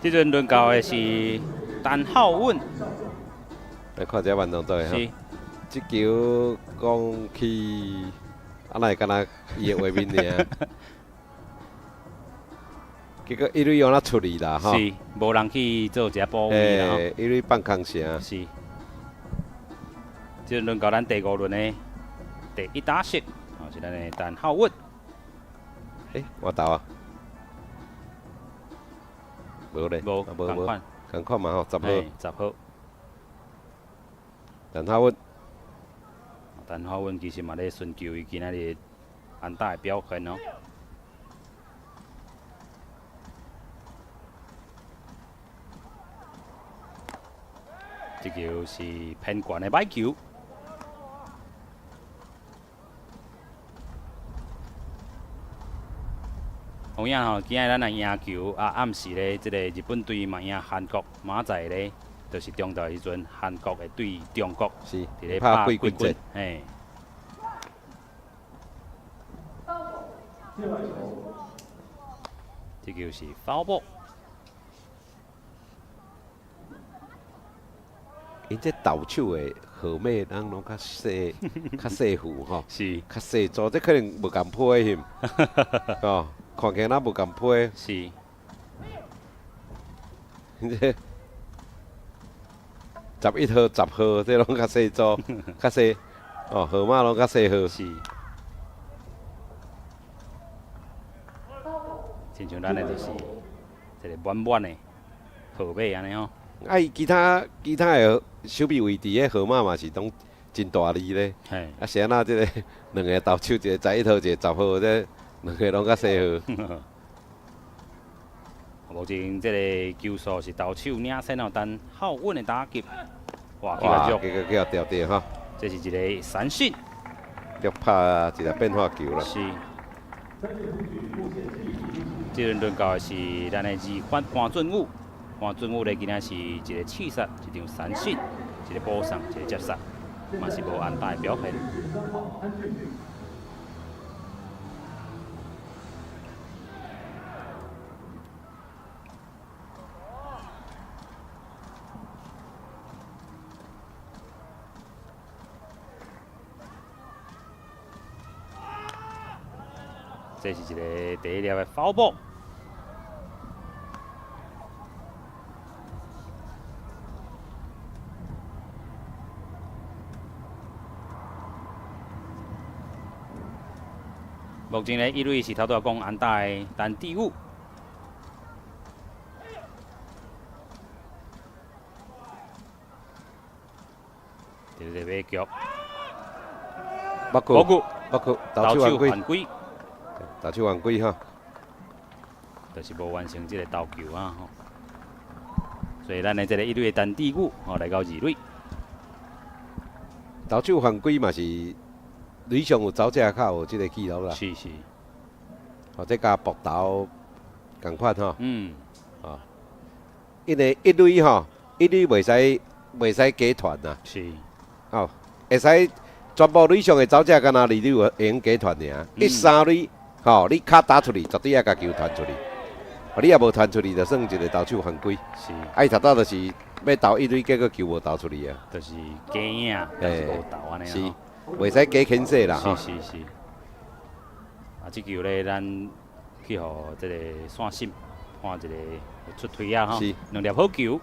這陣輪到的是陳浩穩。來看這慢動作吼。這球講去，啊，哪會敢若伊的畫面爾？結果一壘予咱出去啦，吼！是，無人去做一下補位啦，吼。一壘放空城。是。這輪到咱第五輪的第一打席，吼，是咱的陳浩穩。欸，我投啊？無咧，無，仝款。仝款嘛吼，10號。10號。陳浩穩。陳浩穩其實嘛咧尋求伊今仔日安打的表現哦。這球是偏懸的歹球。有影吼，今仔日咱若贏球，啊，暗時咧，這個日本隊嘛贏韓國，明仔載咧，就是中晝時陣，韓國會對中國，是佇咧拍季軍戰。嘿。這球是 foul ball。𪜶這投手的號碼，人攏較細，較細副吼，是，較細組，這可能無仝批翕，哦，看起來若無仝批。是。這11號、10號，這攏較細組，較細，哦，號碼攏較細號。是。親像咱的就是一個滿滿的號碼按呢吼。啊，伊其他的守備位置的號碼嘛是攏真大字咧。啊，是按怎這個兩個投手，一個11號，一個10號，這兩個攏較細號。目前這個球數是投手領先哦，但浩穩的打擊，哇，哇，結果去予牢著吼。這是一個三振。著拍一個變化球啦。是。這這輪輪到的是咱的二番潘俊武，潘俊武咧今仔是一个刺殺，一場三振，一个保送，一个接殺，嘛是無安打的表現。這是一个第一粒的 foul ball。目前咧，一壘是頭拄仔講安打的陳志宇。這個尾局，北區，北區，投手犯規，投手犯規哈，就是無完成這個投球啊吼。所以咱的這個一壘的陳志宇吼來到二壘。投手犯規嘛是壘上有走者較有這個記錄啦。是是。哦，這佮爆投仝款吼。哦，因為一壘吼，一壘袂使加傳啦。是。哦，會使全部壘上的走者敢若二壘有會用加傳爾，一三壘吼，你跤打出去，絕對愛共球傳出去。哦，你若無傳出去，就算一個投手犯規。是。啊，伊頭拄就是欲投一壘，結果球無投出去啊。就是假影，就是無投按呢。是，袂使加牽制啦。是是是。啊，這球咧，咱去予這個線審看一個有出槌仔吼，兩粒好球。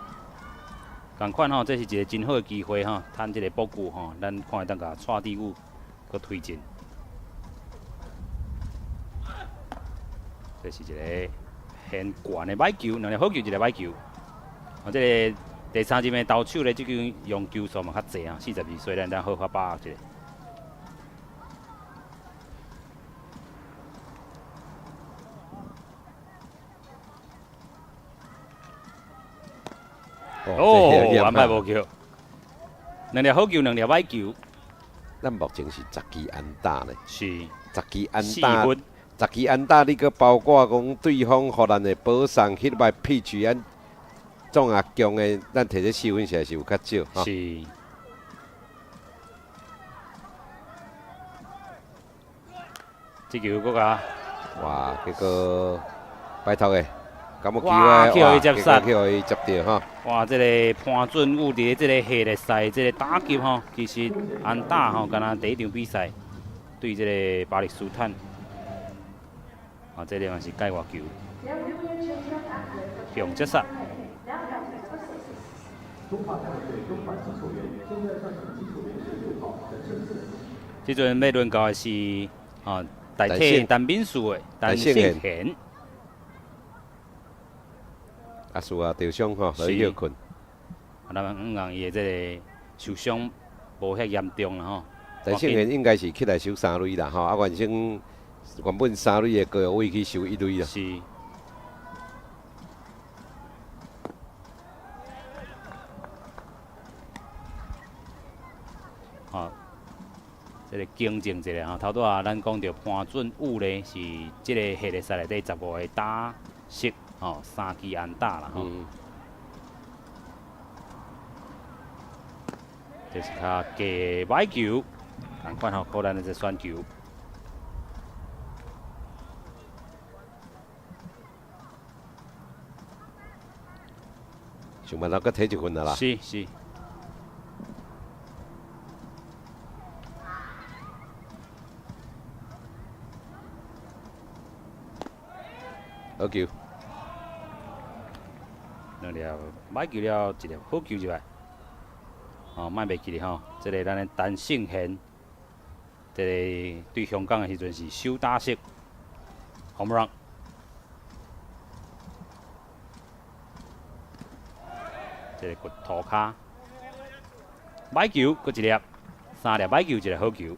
仝款吼，這是一個真好的機會吼，趁這個布局吼，咱看會當共蔡志宇閣推進。這是一個很懸的歹球，兩粒好球，一个歹球。哦，這個第三任的投手咧，這球用球數嘛較濟啊，42歲，咱當好好把握一下。哦，安排無球，兩粒好球，兩粒歹球。咱目前是十支安打呢，是十支安打，十支安打，你閣包括講對方予咱的保送、hit by pitch，咱總也強的，咱提這四分實在是有較少。是。這球閣共哇，結果拜託的。哇！去予伊接殺，去予伊接著吼。哇！這個潘俊武佇這個系列賽這個打擊吼，其實安打吼，敢若第一場比賽對這個巴勒斯坦，啊，這個嘛是界外球，強接殺。這陣欲輪到的是啊，代替陳敏樹的陳勝賢。啊，是啊，受傷吼，落去歇睏。啊，咱毋講伊的這個受傷無遐嚴重啦吼。陳勝賢應該是起來守三壘啦吼，啊，原先原本三壘的高位去守一壘啦。是。好，這個更正一下吼，頭拄仔咱講著潘俊武咧是這個系列賽內底15個打席。哦，三支安打啦吼，這是較低歹球，仝款吼，可能的這選球。想辦法閣提一分啊啦。是是。好球。兩粒歹球了，一粒好球入來，哦，莫袂記咧吼。這個咱的陳勝賢，這個對香港的時陣是首打席，home run。這個骨頭跤，歹球，閣一粒，三粒歹球，一个好球。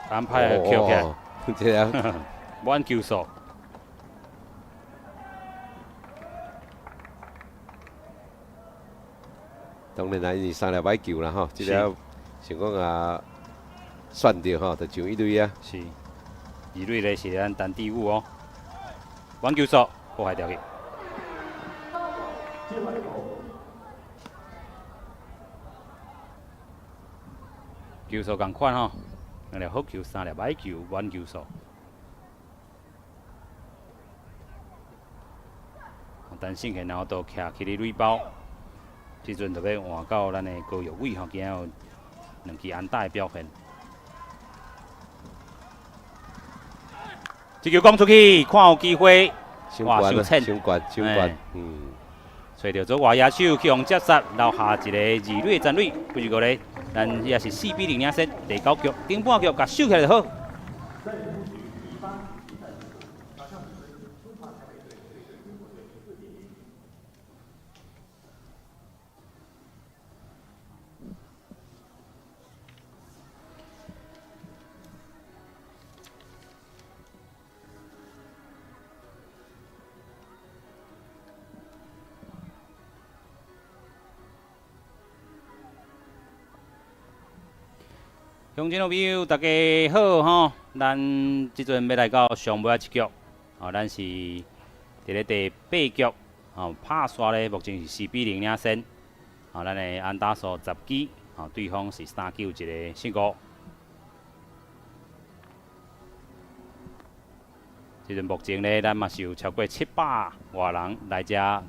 安排捡起來，這個滿球數。當然啦，因為三粒歹球啦吼，這個想講啊，算著吼，就上一壘啊。是，二壘咧是咱陳志宇哦，滿球數破壞掉去。球數仝款吼，兩粒好球，三粒歹球，滿球數。陳勝賢然後都徛起咧壘包，這陣就欲換到咱的高玉偉吼，今仔有兩支安打的表現。這球講出去，看有機會，哇，傷淺，傷懸，傷懸，嗯。揣著左外野手去予接殺，留下一个二壘的殘壘。不過咧，咱也是4比0領先。第九局頂半局，共收起來就好。鄉親老友，大家好吼！咱這陣欲來到上尾仔一局，哦，咱是佇咧第八局，哦，拍煞咧，目前是4比0領先，哦，咱的安打數10支，哦，對方是三球一个失誤。這陣目前咧，咱嘛是有超過700外人來遮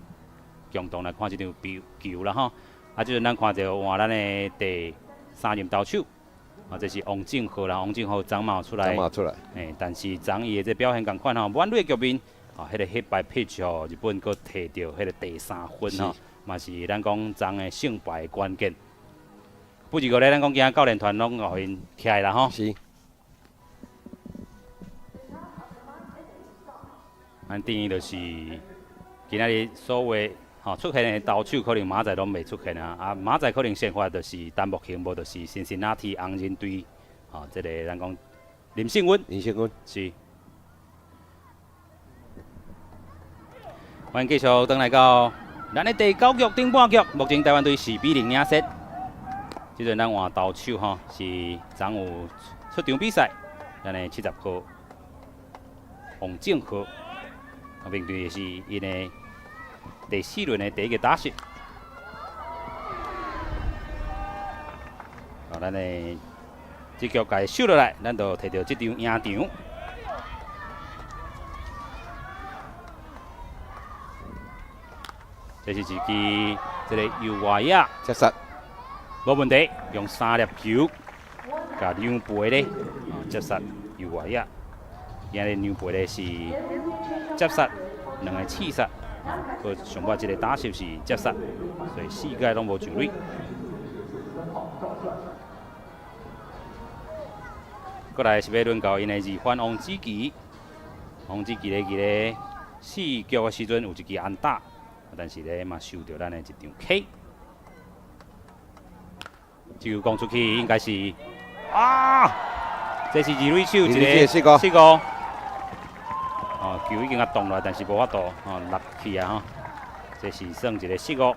共同來看這場比球啦吼。啊，這陣咱看著換咱的第三任投手。啊，這是王正浩啦，王正浩昨嘛有出來，出來，欸，但是昨伊的這表現仝款吼，滿塁局面，哦，彼个 hit by pitch 吼，日本閣提著彼个第三分吼，嘛是咱講昨的勝敗的關鍵。不過咧，咱講今仔教練團攏予𪜶徛來啦吼。是。咱等於就是今仔日所有吼出現的投手，可能明仔載攏袂出現啊。啊，明仔載可能先發就是陳木興，無就是辛辛那提紅人隊，吼，這个咱講林勝溫。林勝溫是。歡迎繼續轉來到咱的第九局頂半局，目前台灣隊4比0領先。這陣咱換投手吼，是昨有出場比賽，咱的70號王正浩，面對的是𪜶的第四輪的第一個打席。好，咱的這局共收落來，咱就提著這場贏場。這是一支這个右外野，接殺，無問題，用三粒球共兩倍咧，接殺右外野。今日兩倍咧是接殺，兩个刺殺，閣上尾這个打席是接殺，所以四界攏無上壘。過來是欲輪到𪜶的二番王子奇，王子奇咧佇咧四局的時陣有一支安打。但是咧嘛受著咱的一場 K，這球講出去應該是啊，這是二壘手一个失誤，失誤。哦，球已經啊動落，但是無法度哦落去啊吼，這是算一個失誤。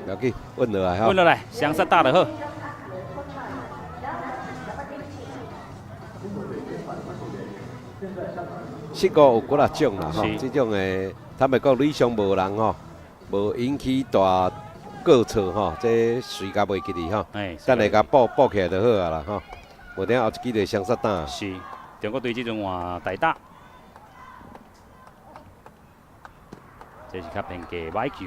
不要緊，穩落來穩落來，雙殺打就好。失誤有幾若種啦，吼，這種的坦白講，壘上無人吼，無引起大過錯吼，這隨共袂記哩吼，等下共補補起來就好啊啦吼，無等下後一支就雙殺打。是，中國隊這陣換代打，這是較偏低歹球。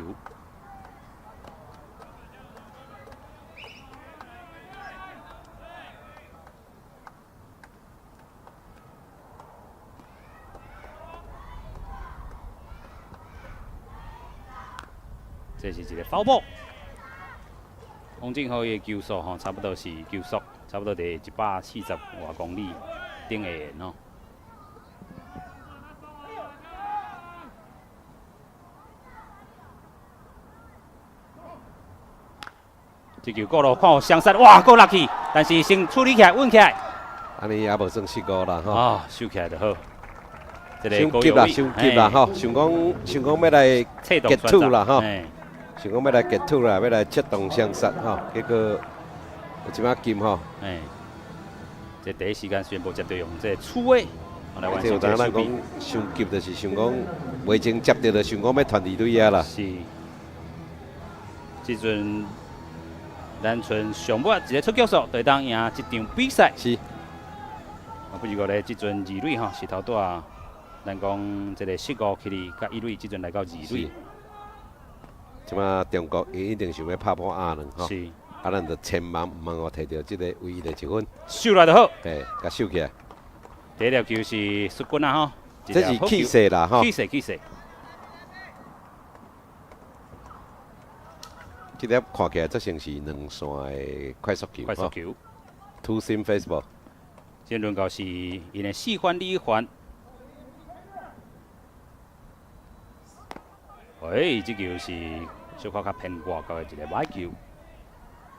這是一个 foul ball。王正浩伊的球速吼，差不多是球速，差不多佇140外公里頂下吼。這球過路看有雙殺，哇，閣落去，但是先處理起來，穩起來。按呢也無算失誤啦，吼。啊，收起來就好。傷急啦，傷急啦，吼！想講想講欲來結束啦，吼！想講欲來結束啦，欲來策動雙殺，吼！結果有一擺金吼。哎，這第一時間雖然無接著用這粗的來完成這個咱講傷急，就是想講袂前接著，就想講欲傳二壘啊啦。是。這陣咱賰上尾一个出局數，就會當贏這場比賽。是。啊，不過咧，這陣二壘吼是頭拄仔。咱講這个失誤起哩，佮一壘，這陣來到二壘。這馬中國伊一定想欲拍破亞兩吼。是。啊，咱就千萬毋通予提著這个唯一的一分。收來就好。嘿，共收起來。第一粒球是出棍啊吼。這是氣勢啦吼。氣勢氣勢。這粒看起來足像是兩線的快速球。快速球。 Two seam fastball。這輪到是𪜶的四番李凡。喂，這球是小可較偏外角的一个歹球。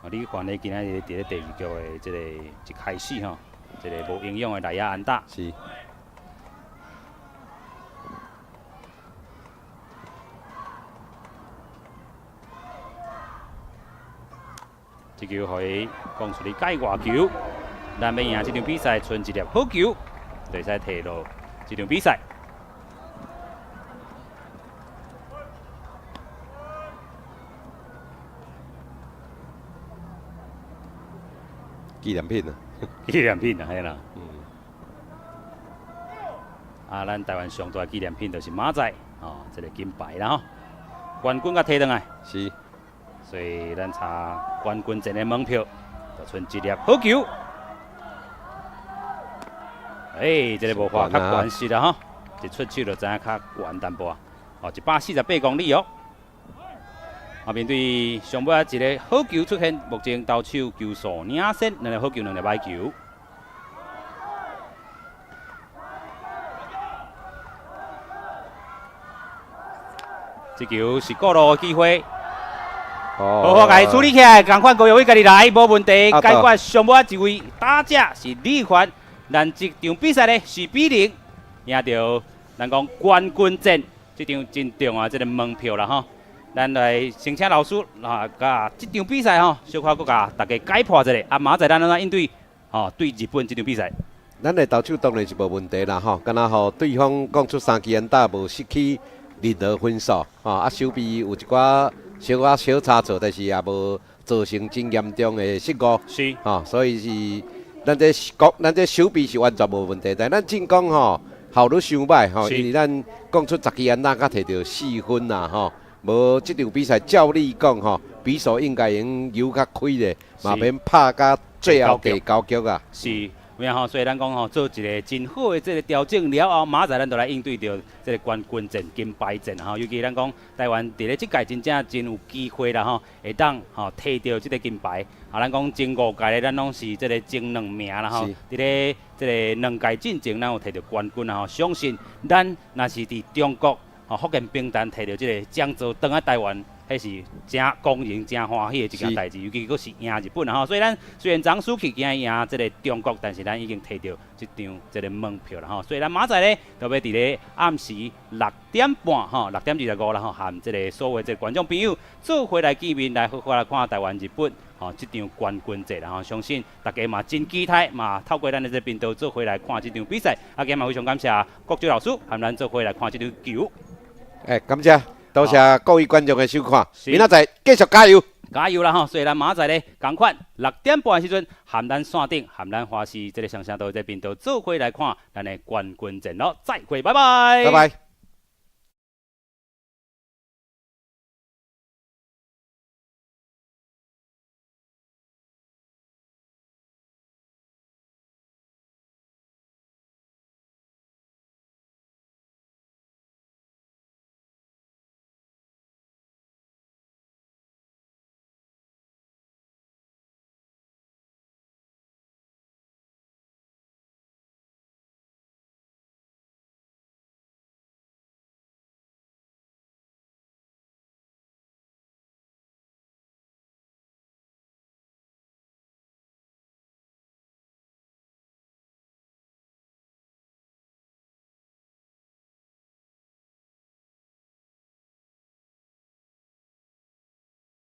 啊，李凡咧今仔日佇咧第二局的這个一開始吼，一个無營養的內野安打。是。這球予伊講出去界外球，咱欲贏這場比賽，賰一粒好球，就會使提落這場比賽。紀念品啊，紀念品啊，嘿啦。啊，咱台灣上大紀念品就是馬仔，哦，這个金牌啦吼，冠軍共提轉來。是。所以咱差冠軍戰的門票，就賰一粒好球。哎，這个無法較懸實啦吼，一出手就知影較懸淡薄仔。哦，148公里哦。啊，面對上尾一个好球出現，目前投手球數領先，兩粒好球，兩粒歹球。這球是過路的機會，好好共伊處理起來，仝款高玉偉家己來，無問題，解決上尾一位打者是李凡，咱這場比賽呢4比0贏著咱講冠軍戰，這場真重要這个門票啦吼。咱來先請老師啊，共這場比賽吼，小可閣共大家解破一下。啊，明仔載咱按怎應對吼對日本這場比賽？咱的投手當然是無問題啦吼，敢若予對方講出三支安打，無失去任何分數吼，啊，守備有一寡小可小差錯，但是也無造成真嚴重的失誤。吼，所以是咱這講，咱這守備是完全無問題，但咱進攻吼效率傷歹吼，因為咱講出10支安打，才提著4分啦吼。無這場比賽，照理講吼，比數應該用有較開咧，嘛免拍甲最後第九局啊。是，有影吼，所以咱講吼，做一个真好的這个調整了後，明仔載咱就來應對著這个冠軍戰、金牌戰吼。尤其咱講台灣佇咧這屆真正真有機會啦吼，會當吼提著這个金牌。啊，咱講前五屆咧，咱攏是這个前兩名啦吼。佇咧這个兩屆進前，咱有提著冠軍啦吼。相信咱若是佇中國。吼，福建兵團提著這个獎座轉來台灣，彼是誠光榮、誠歡喜的一件代誌，尤其閣是贏日本啊吼。所以咱雖然昨輸去今日贏這个中國，但是咱已經提著這張這个門票啦吼。所以咱明仔載咧，就欲佇咧暗時6點半吼，6點25啦吼，和這个所有這个觀眾朋友做伙來見面，來好好來看台灣日本吼這場冠軍戰啦吼。相信大家嘛真期待，嘛透過咱的這個頻道做伙來看這場比賽。啊，今日嘛非常感謝國洲老師和咱做伙來看這場球。欸，感謝，多謝各位觀眾的收看，明仔載繼續加油，加油啦吼！所以咱明仔載咧，仝款6點半的時陣，和咱線頂，和咱華視這个雙聲道這頻道做伙來看咱的冠軍戰囉。再會，拜拜，拜拜。